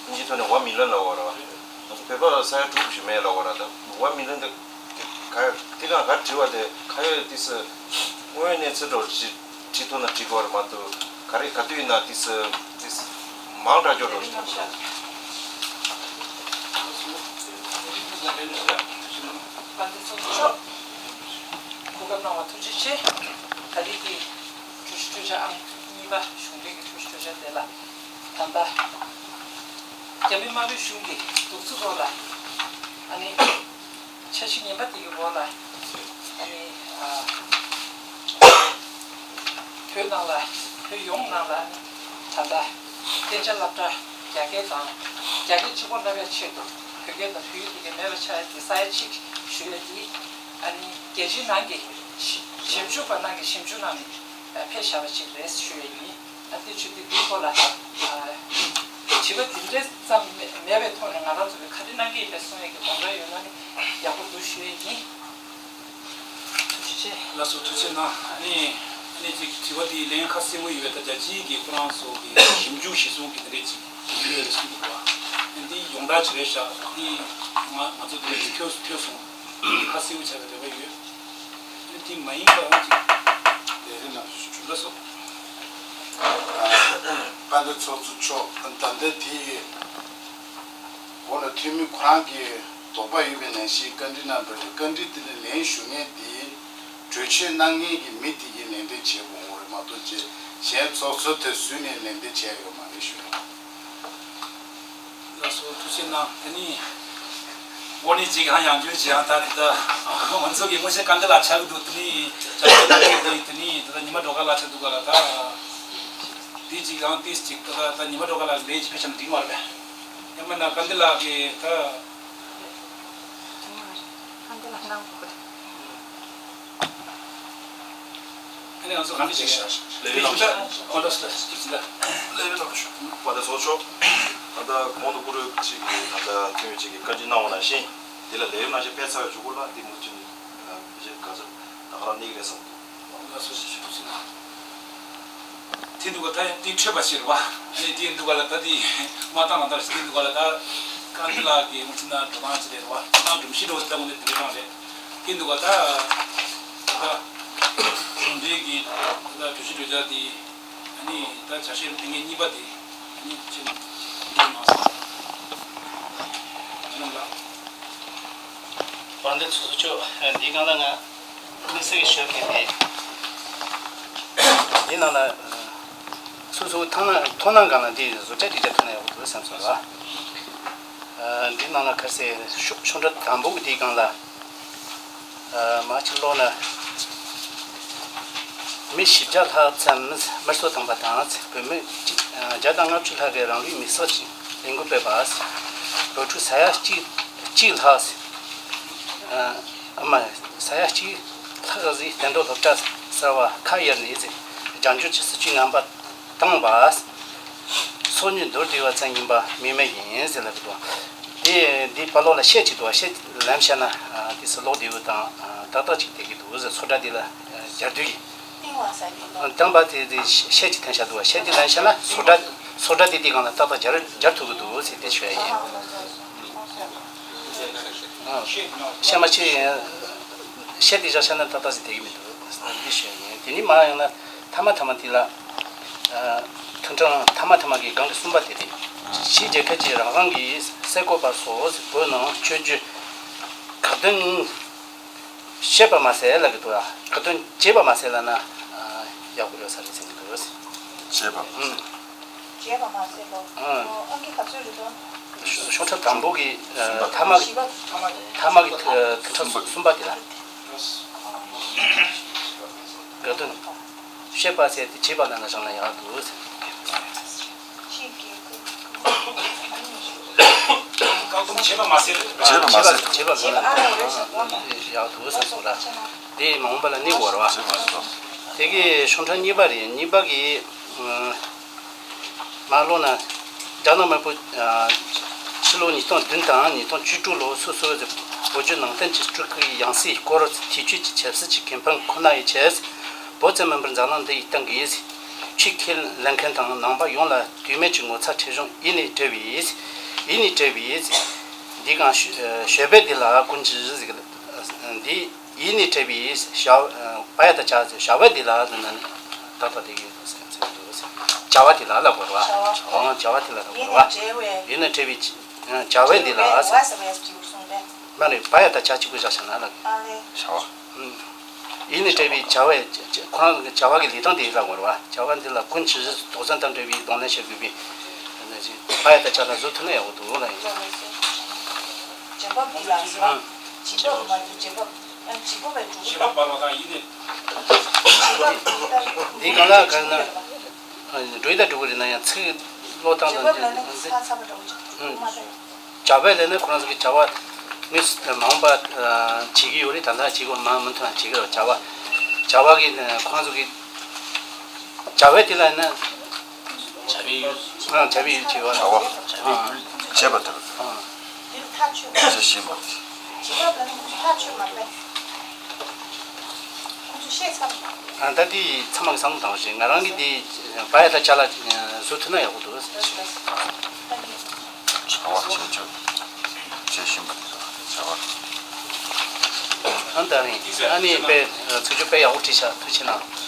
ཨིན་ཇིའི་ཐོག་ནས་ཝན་མི་ལི་ཡོན་ལབ་པ་རེད་བ། ང་ཚོ་བོད་པ་ས་ཡ་དྲུག་ཞིག་མེད་ལབ་པ་རེད། ད་ཝན་མི་ལི་ཡོན་དེ་ག་དེ་གང་ག་བྲིས་པ་དེ་ཁ་ཡོད་ཏིས་དངོས་ཡོད་གནས་ཚུལ་འདྲ་བོ་ཅིག་བྲིས་ཐུབ་ན་བྲིས་དགོས་རེད་མ་གཏོགས་ག་རེ་ག་དུས་ཡིན་ན་ཏིས་ཏིས་མང་དྲགས་ཀྱོག་འགྲོ་ཞིག་དང་། དཔལ་ལྡན་ཚོགས་གཙོ་མཆོག་གོ་སྐབས་གནང་བ་ཐུགས་རྗེ་ཆེ། ད་རེས་ཀྱི་གྲོས་གཞི་གྲོས་འཆར་ཨང་གཉིས་པ་གཞུང་འབྲེལ་གྱི་གྲོས་གཞི་གྲོས་འཆར་དེ་ལ་ད་ལྟ་རྒྱ་མི་དམར་པོའི་གཞུང་གིས་གདུག་རྩུབ་འོག་ལ་ཨ་ནི། འཆར་གཞི་ངན་པ་དེ་གི་འོག་ལ་ཨ་ནི་ཨ་བོད་ནང་ལ་བོད་ཡོངས་ནང་ལ་ཨ་ནི་ད་ལྟ་གཏན་འཇགས་སློབ་གྲྭ་རྒྱ་སྐད་དང་རྒྱ་སྐད་གཅིག་པོ་བསླབ་ཡ་ཆེད་དུ་བོད་སྐད་དང་བོད་ཡིག་དེ་གི་མེད་པ་ཆགས་ཡ་དེ་ས་ཡ་གཅིག་ཞུ་ཡ་དེ་ཨ་ནི་རྒྱལ་སྤྱིའི་ནང་གི་ཞིབ་ཞིབ་འཇུག་པ་ནང་གི་ཞིབ་འཇུག་ནང་ནས་ཕེབས་བཞག་པ་ཅིག་རེད་ཞུ་ཡ་ཡིན། ཨ་ཏི་ཆུ་ཏི་འདིའི་སྐོར་ལ་ཨ་དྲི་བ་དེ་འདྲས་ཙམ་མེད་མེད་པའི་ཐོག་ནས་ང་རང་ཚོ་གི་ག་རེ་གནང་གི་ཡིན་པའི་གསུང་ཡས་ཀྱི་དགོངས་འཆར་ཡོད་ན་ནི་ཡག་པོ་འདུག་ཞུ་ཡས་ཡིན། ཐུགས་རྗེ་ཆེ། ལགས་སོ་ཐུགས་རྗེ་གནང་། ཨ་ནི་ཨ་ནི་ཅིག་དྲི་བ་དེའི་ལན་ཁ་གསལ་པོ་ཡོད་པའི་ད་རྒྱལ་སྤྱིའི་གི་ཁོ་རང་ཚོ་གི་ཞིབ་འཇུག་གཞི་བཟུང་གི་དེ་འདྲས་ཅིག་ཡོད་རེད་གསུངས་འདུག་བ། ཨ་ནི་འདི་ཡོངས་གྲགས་ཅིག་རེད་ཤག་ཨ་ནི་ང་ང་ཚོ་དེ་འདྲས་ཅིག་ཐོས་ཐོས་སོང་། ཨ་ནི་ཁ་གསལ་པོ་ཆགས་པའི་རེ་བ་ཡོད། དེ་མ་ཡིན་པའང་ཅིག་ལས་རིམ་ནང་ཞུ་ལ་སོགས། དཔལ་ལྡན་ཚོགས་གཙོ་མཆོག་ད་ལྟ་དེའི་འོག་ལ་འཐུས་མི་ཁོ་རང་གི་དོགས་པ་ཡོད་པའི་ནང་བཞིན་བཀའ་འདྲི་གནང་བ་རེད། བཀའ་འདྲི་དེ་ལ་ལན་ཞུ་མཁན་དེ་གྲོས་ཆོད་གནང་མཁན་གྱི་མི་དེ་གིས་ལན་འདེབས་བྱེད་དགོས་རེད་མ་གཏོགས་ཅེས་གཞན་ཚོགས་གཙོ་དེ་བཟོས་ནས་ལན་འདེབས་བྱས་ཡོད་མ་རེད་ཞུ། ལགས་སོ་ཐུགས་རྗེ་གནང་། དེ་ནི་འོ་ནི་ཅིག་ཧ་ཡང་བརྗོད་ཅིག་ཡང་ད་དེ་ད་ང་ཚོ་གི་དངོས་གཞི་བཀའ་འདི་ལ་ཆགས་ཀྱི་འདུག་དེ་ནི་ཅག་ཅག་ལ་དེ་དེ་ནི་ད་ཉི་མ་འགྲོ་ཁ་ལ་ཆགས་འདུག་ག་ལ་ད་དེ་ཅིག་ཡང་ཏིས་ཅིག་ད་ད་ཉི་མ་འགྲོ་ཁ་ལ་ལས་ཅིག་ཕེ་ཆམ་འགྲིག་མ་རེད་པས། ཡང་མིན་ན་བཀའ་འདི་ལ་གི་ད། ཨ་ནི་ང་ཚོ་གང་འདྲ་བྱེད་ཀྱི་ལས་རིམ་ནང་ཨོ་ལགས་སོ་ལགས་སོ་ལགས་སོ། ལས་རིམ་ནང་ཞུ། བ་དང་ཚོགས་མཆོག་ད་ལྟ་གོང་དུ་བཀུར་འོས་གཅིག་གིས་ད་ལྟ་ཐོན་ཡོད་གཅིག་གིས་བཀའ་འདྲི་གནང་བ་ནང་བཞིན་འདི་ལ་ལས་རིམ་ནང་བཞིན་ཕེབས་ཚར་བའི་མཇུག་གུ་ལ་འདི་མུ་མཐུད་ནས་གཞི་ག་ཚོད་ད་ག་རང་གནས་ཀྱི་རེད་བསམ་འདུག་ལགས་སོ་ཞུ་ཞུ་ཞུ། དེ་འདུག་ག་ད་དེ་འཕྲོད་པ་ཞིག་རེད་བ། ཨ་ནི་དེ་འདུག་ག་ལ་ད་དེ་མ་བཏང་ལ་ད་རེ་ཞིག་དེ་འདུག་ག་ལ་ད་བཀའ་འདི་ལགས་ཀྱི་མུ་མཐུད་ན་འགྲོ་སྟངས་ཅིག་རེད་བ། འགྲོ་སྟངས་སྒྲོམ་གཞི་འདྲ་བོ་དེ་ལྟ་བུ་འདི་དེ་འདྲ་རང་རེད། དེ་འདུག་ག་ད་ད་གཞུང་འབྲེལ་གྱི་ད་གྲོས་གཞི་གྲོས་འཆར་དེ་ཨ་ནི་ད་ཆ་ཤས་ལ་ཕན་ངེས་གཉིས་པ་དེ་ཨ་ནི་ཕྱིན་འདུག་མ་སོང་། ཨ་ནི་ལགས། དཔལ་ལྡན་ཚོགས་གཙོ་མཆོག་འདིའི་སྒང་ལ་ང་དམིགས་བསལ་གྱི་ཞུ་མཁན་དེ། འདི་ནང་ལ་སོ་སོའི་མཐོང་སྣང་མཐོང་སྣང་སྒང་ལ་འདི་བཟོ་གྲྭ་འདི་འདྲ་ཐོན་ན་ཡག་པོ་འདུག་བསམ་སོང་ལ། འདི་ནང་ལ་ག་རེ་ཟེར་ཤོག་ཤོག་ཁྲ་དང་པོ་གི་འདིའི་སྒང་ལ་མ་གཅིག་ཀློག་ན། མི་བཞི་བརྒྱ་ལྷག་ཙམ་དམར་གསོད་བཏང་བ་དང་། བོད་མི་གཅིག་བརྒྱ་དང་ལྔ་བཅུ་ལྷག་གིས་རང་ལུས་མེར་སྲེག་ཅིང་ལས་འགུལ་སྤེལ་བ། ལོ་དྲུག་ས་ཡ་གཅིག་གཅིག་ལྷག་ཨ་མ་ས་ཡ་གཅིག་ལྷག་ཟིག་གཏན་སྡོད་སློབ་གྲྭ་གསར་བ་ཁག་གཡར་ནས་ཟེར་རྒྱང་སྐྱོད་ཀྱི་སྲིད་ཇུས་ངན་པ་བཏང་བ། སོ་ཉུལ་མདོར་བསྡུས་པ་ཙམ་ཡིན་པ་མིན་མེད་ཡིན་ཟེར་ལབ་འདུག་དེ་འདི་པར་ཀློག་ལ་ཤད་ཅིག་འདུག་ཤད་ལེན་བྱས་ན་དེ་ཚོ་ཀློག་བདེ་བོ་དང་ཏག་ཏག་ཅིག་བསྡད་ཀྱི་འདུག་ཟེར། ཚོགས་སྒྲ་འདི་ལ་སྦྱར་དུས་ཀྱི་བཏང་པ་དེ་དེ་ཤད་ཅིག་འཐེན་བཞག་འདུག་ཤད་དེ་ལེན་བྱས་ན་ཚོགས་སྒྲ་ཚོགས་སྒྲ་དེ་དེ་སྒང་ལ་ཏག་ཏག་སྦྱར་སྦྱར་ཐུབ་ཀྱི་འདུག་ཟེར་དེ་ཞུ་ཡ་ཡིན། ཤད་མ་ཤེས་ཡིན། བཤད་དེ་བཞག་བཤད་ན་ཏག་ཏག་ཞིག་བསྡད་ཀྱི་མི་འདུག་འདི་བཤད་ཡིན། དེ་ནི་མ་ཡང་ན་ཐ་མ་ཐ་མ་དེ་ལ། ཐུན་ཕྲེང་ཐ་མ་ཐ་མ་གི་སྒང་གི་གསུམ་པ་དེ་རེད། ཕྱིའི་རྒྱལ་ཁབ་ཀྱིས་རང་རང་གི་སའི་གོ་པ་སོགས་བོད་ནང་བཅོས་རྒྱུ་ཁ་ཏོན་བཤད་པ་མ་ཟད་ལབ་ཀྱི་འདུག་ཡ། ཁ་ཏོན་བྱས་པ་མ་ཟད་ལབ་ན་ཡག་པོ་ཡོད་ས་རེད་ཟེར་གྱི་འདུག་བྱས་པ་མ་ཟད། བྱས་པ་མ་ཟད་ལོ། ཨང་ཀི་ག་ཚོད་རེད་དོ། ཤོག་ཁྲ་དང་པོ་གི་ཐ་མ་གི་ཐ་མ་གི་ཐུན་ཕྲེང་གསུམ་པ་དེ་ལ། ཁ་ཏོན་བཤད་པ་ཟད་དེ་བྱས་པ་ལབ་ན་བྱང་ན་ཡག་འདུག་བྱས་པ་མ་ཟད། བྱས་པ་མ་ཟད། བྱས་པ་ལབ་ན་ཡག་འདུག་ཟེར་སོང་ར། དེ་མ་འོངས་པ་ལ་གནས་དགོས་རེད་བ། དེ་གི་ཤོག་ཁྲ་གཉིས་པ་རེད། གཉིས་པ་གི་མ་ལོ་ན། རྒྱ་ནག་དམར་པོ། ཕྱི་ལོ་ཉིས་སྟོང་བདུན་དང་ཉིས་སྟོང་བཅུ་དྲུག་ལོ་སོ་སོའི་བོད་བརྒྱུད་ནང་བསྟན་གྱི་སྤྲུལ་སྐུའི་ཡང་སྲིད་སྐོར་ཐེ་བྱུས་ཀྱི་ཆབ་སྲིད་ཀྱི་ཁེ་ཕན་ཁོ་ནའི་ཆེད། བོད་བཙན་མིན་པར་འཛམ་གླིང་འདི་ཡི་སྟེང་གི་ཆོས་ཁས་ལེན་མཁན་དང་ནང་པ་ཡོངས་ལ་དུས་མེད་ཀྱི་ངོ་ཚ་ཁྲེལ་གཞུང་ཡིད་ནས་བྲལ་བའི། ཡིད་ནས་བྲལ་བའི། འདི་གང་ཞུ་ཞོལ་པའི་འདི་ལ་ཀུན་གྱི་གཟིགས་འདི། ཡིད་ནས་བྲལ་བའི་བྱ་བ་ཡ་ད་བྱ་ཟེར་བྱ་བ་འདི་ལ་ཟེར་ན་ནི་ཏག་ཏག་དེ་གི་ཟེར་ཟེར་འདུག་ཟེར། བྱ་བ་འདི་ལ་ལ་གོ་ར། བྱ་བ། ཨང་བྱ་བ་འདི་ལ་ལ་གོ་ར། ཡིད་ནས་བྲལ་བའི་ཡིད་ནས་བྲལ་བའི་བྱ་བ་འདི་ལ་ཟེར། མ་རེད་བ་ཡ་ད་བྱ་གཅིག་པུ་བཞག་བྱ་ན་ལ། བྱ་བ། ཡིད་ནས་བྲལ་བའི་བྱ་བ་ཁོ་རང་གི་བྱ་བ་གི་ལས་སྟངས་དེ་ལ་གོ་ར། བྱ་བ་འདི་ལ་ཀུན་ཇི་ཞིག་དོགས་ཟོན་དང་འབྲེལ་བའི་གདོང་ལེན་བྱེད་དགོས་པའི་བ་ཡ་ད་བྱ་ལ་བཟོ་ཐུབ་ན་ཡག་པོ་འདུག་ལ་ཡིན། བྱེད་པ་འདི་ལ་ཟེར་བ། བྱེད་པ་མ་གཏོགས་བྱེད་པ། ཨ་བྱེད་པ་བས་གྲུབ་པ། བྱེད་པ་བར་བ་དང་ཡིན་ནི། འདི་གང་ལ་གང་ན། འགྲོ་ཡི་དང་འགྲོ་གི་རེད་ན་ཡང་ཚིག་བློ་བཏང་བྱེད་པ་དང་ལ་ནི་ཚ་ཚ་བ་འདྲ་བོ་ཅིག་མ་རེད། བྱ་བས་ལས་ནི་ཁོ་རང་ཚོ་གི་བྱ་བ་དངོས་སུ་མ་འོངས་པ་བྱེད་ཀྱི་ཡོད་རེད། ད་ལྟ་བྱེད་དགོས་མ་མུ་མཐུད་བྱེད་ཀྱི་རེད། བྱ་བ་བྱ་བ་གི་ཁོ་རང་ཚོ་གི་བྱ་བས་དེ་ལ་ནི། བྱ་བའི་ཡུལ། ཨ་བྱ་བའི་ཡུལ་བྱེད་པ། བྱ་བ། བྱ་བའི་ཡུལ་བྱེད་པ་དེ། ཨ་འདིར་ཐག་ཆོད། བྱེད་བཞིན་པ། བྱེད་པ་ལ་ནི་ཁོང་ཚོ་ཐག་ཆོད་མ་རེད། ཁོང་ཚོ་བཤད་ཚར། ཨ་ད་འདི་ཚང་མ་གི་བསམ་བློ་བཏང་བཞིན་ང་རང་གི་འདི་བ་ཡ་ད་ཅ་ལག་བཟོ་ཐུབ་ན་ཡག་པོ་འདུག་བྱ་བ་བྱེད་ཆོག་བྱེད་བཞིན་པ་དེ་ཚོ་བྱ་བ། ཨ་ད་རིང་ཨ་ནི་དཔེ་ཚིག་སྦྱོར་དཔེ་ཡག་པོ་བྲིས་ཤག་ཐུགས་རྗེ་གནང་།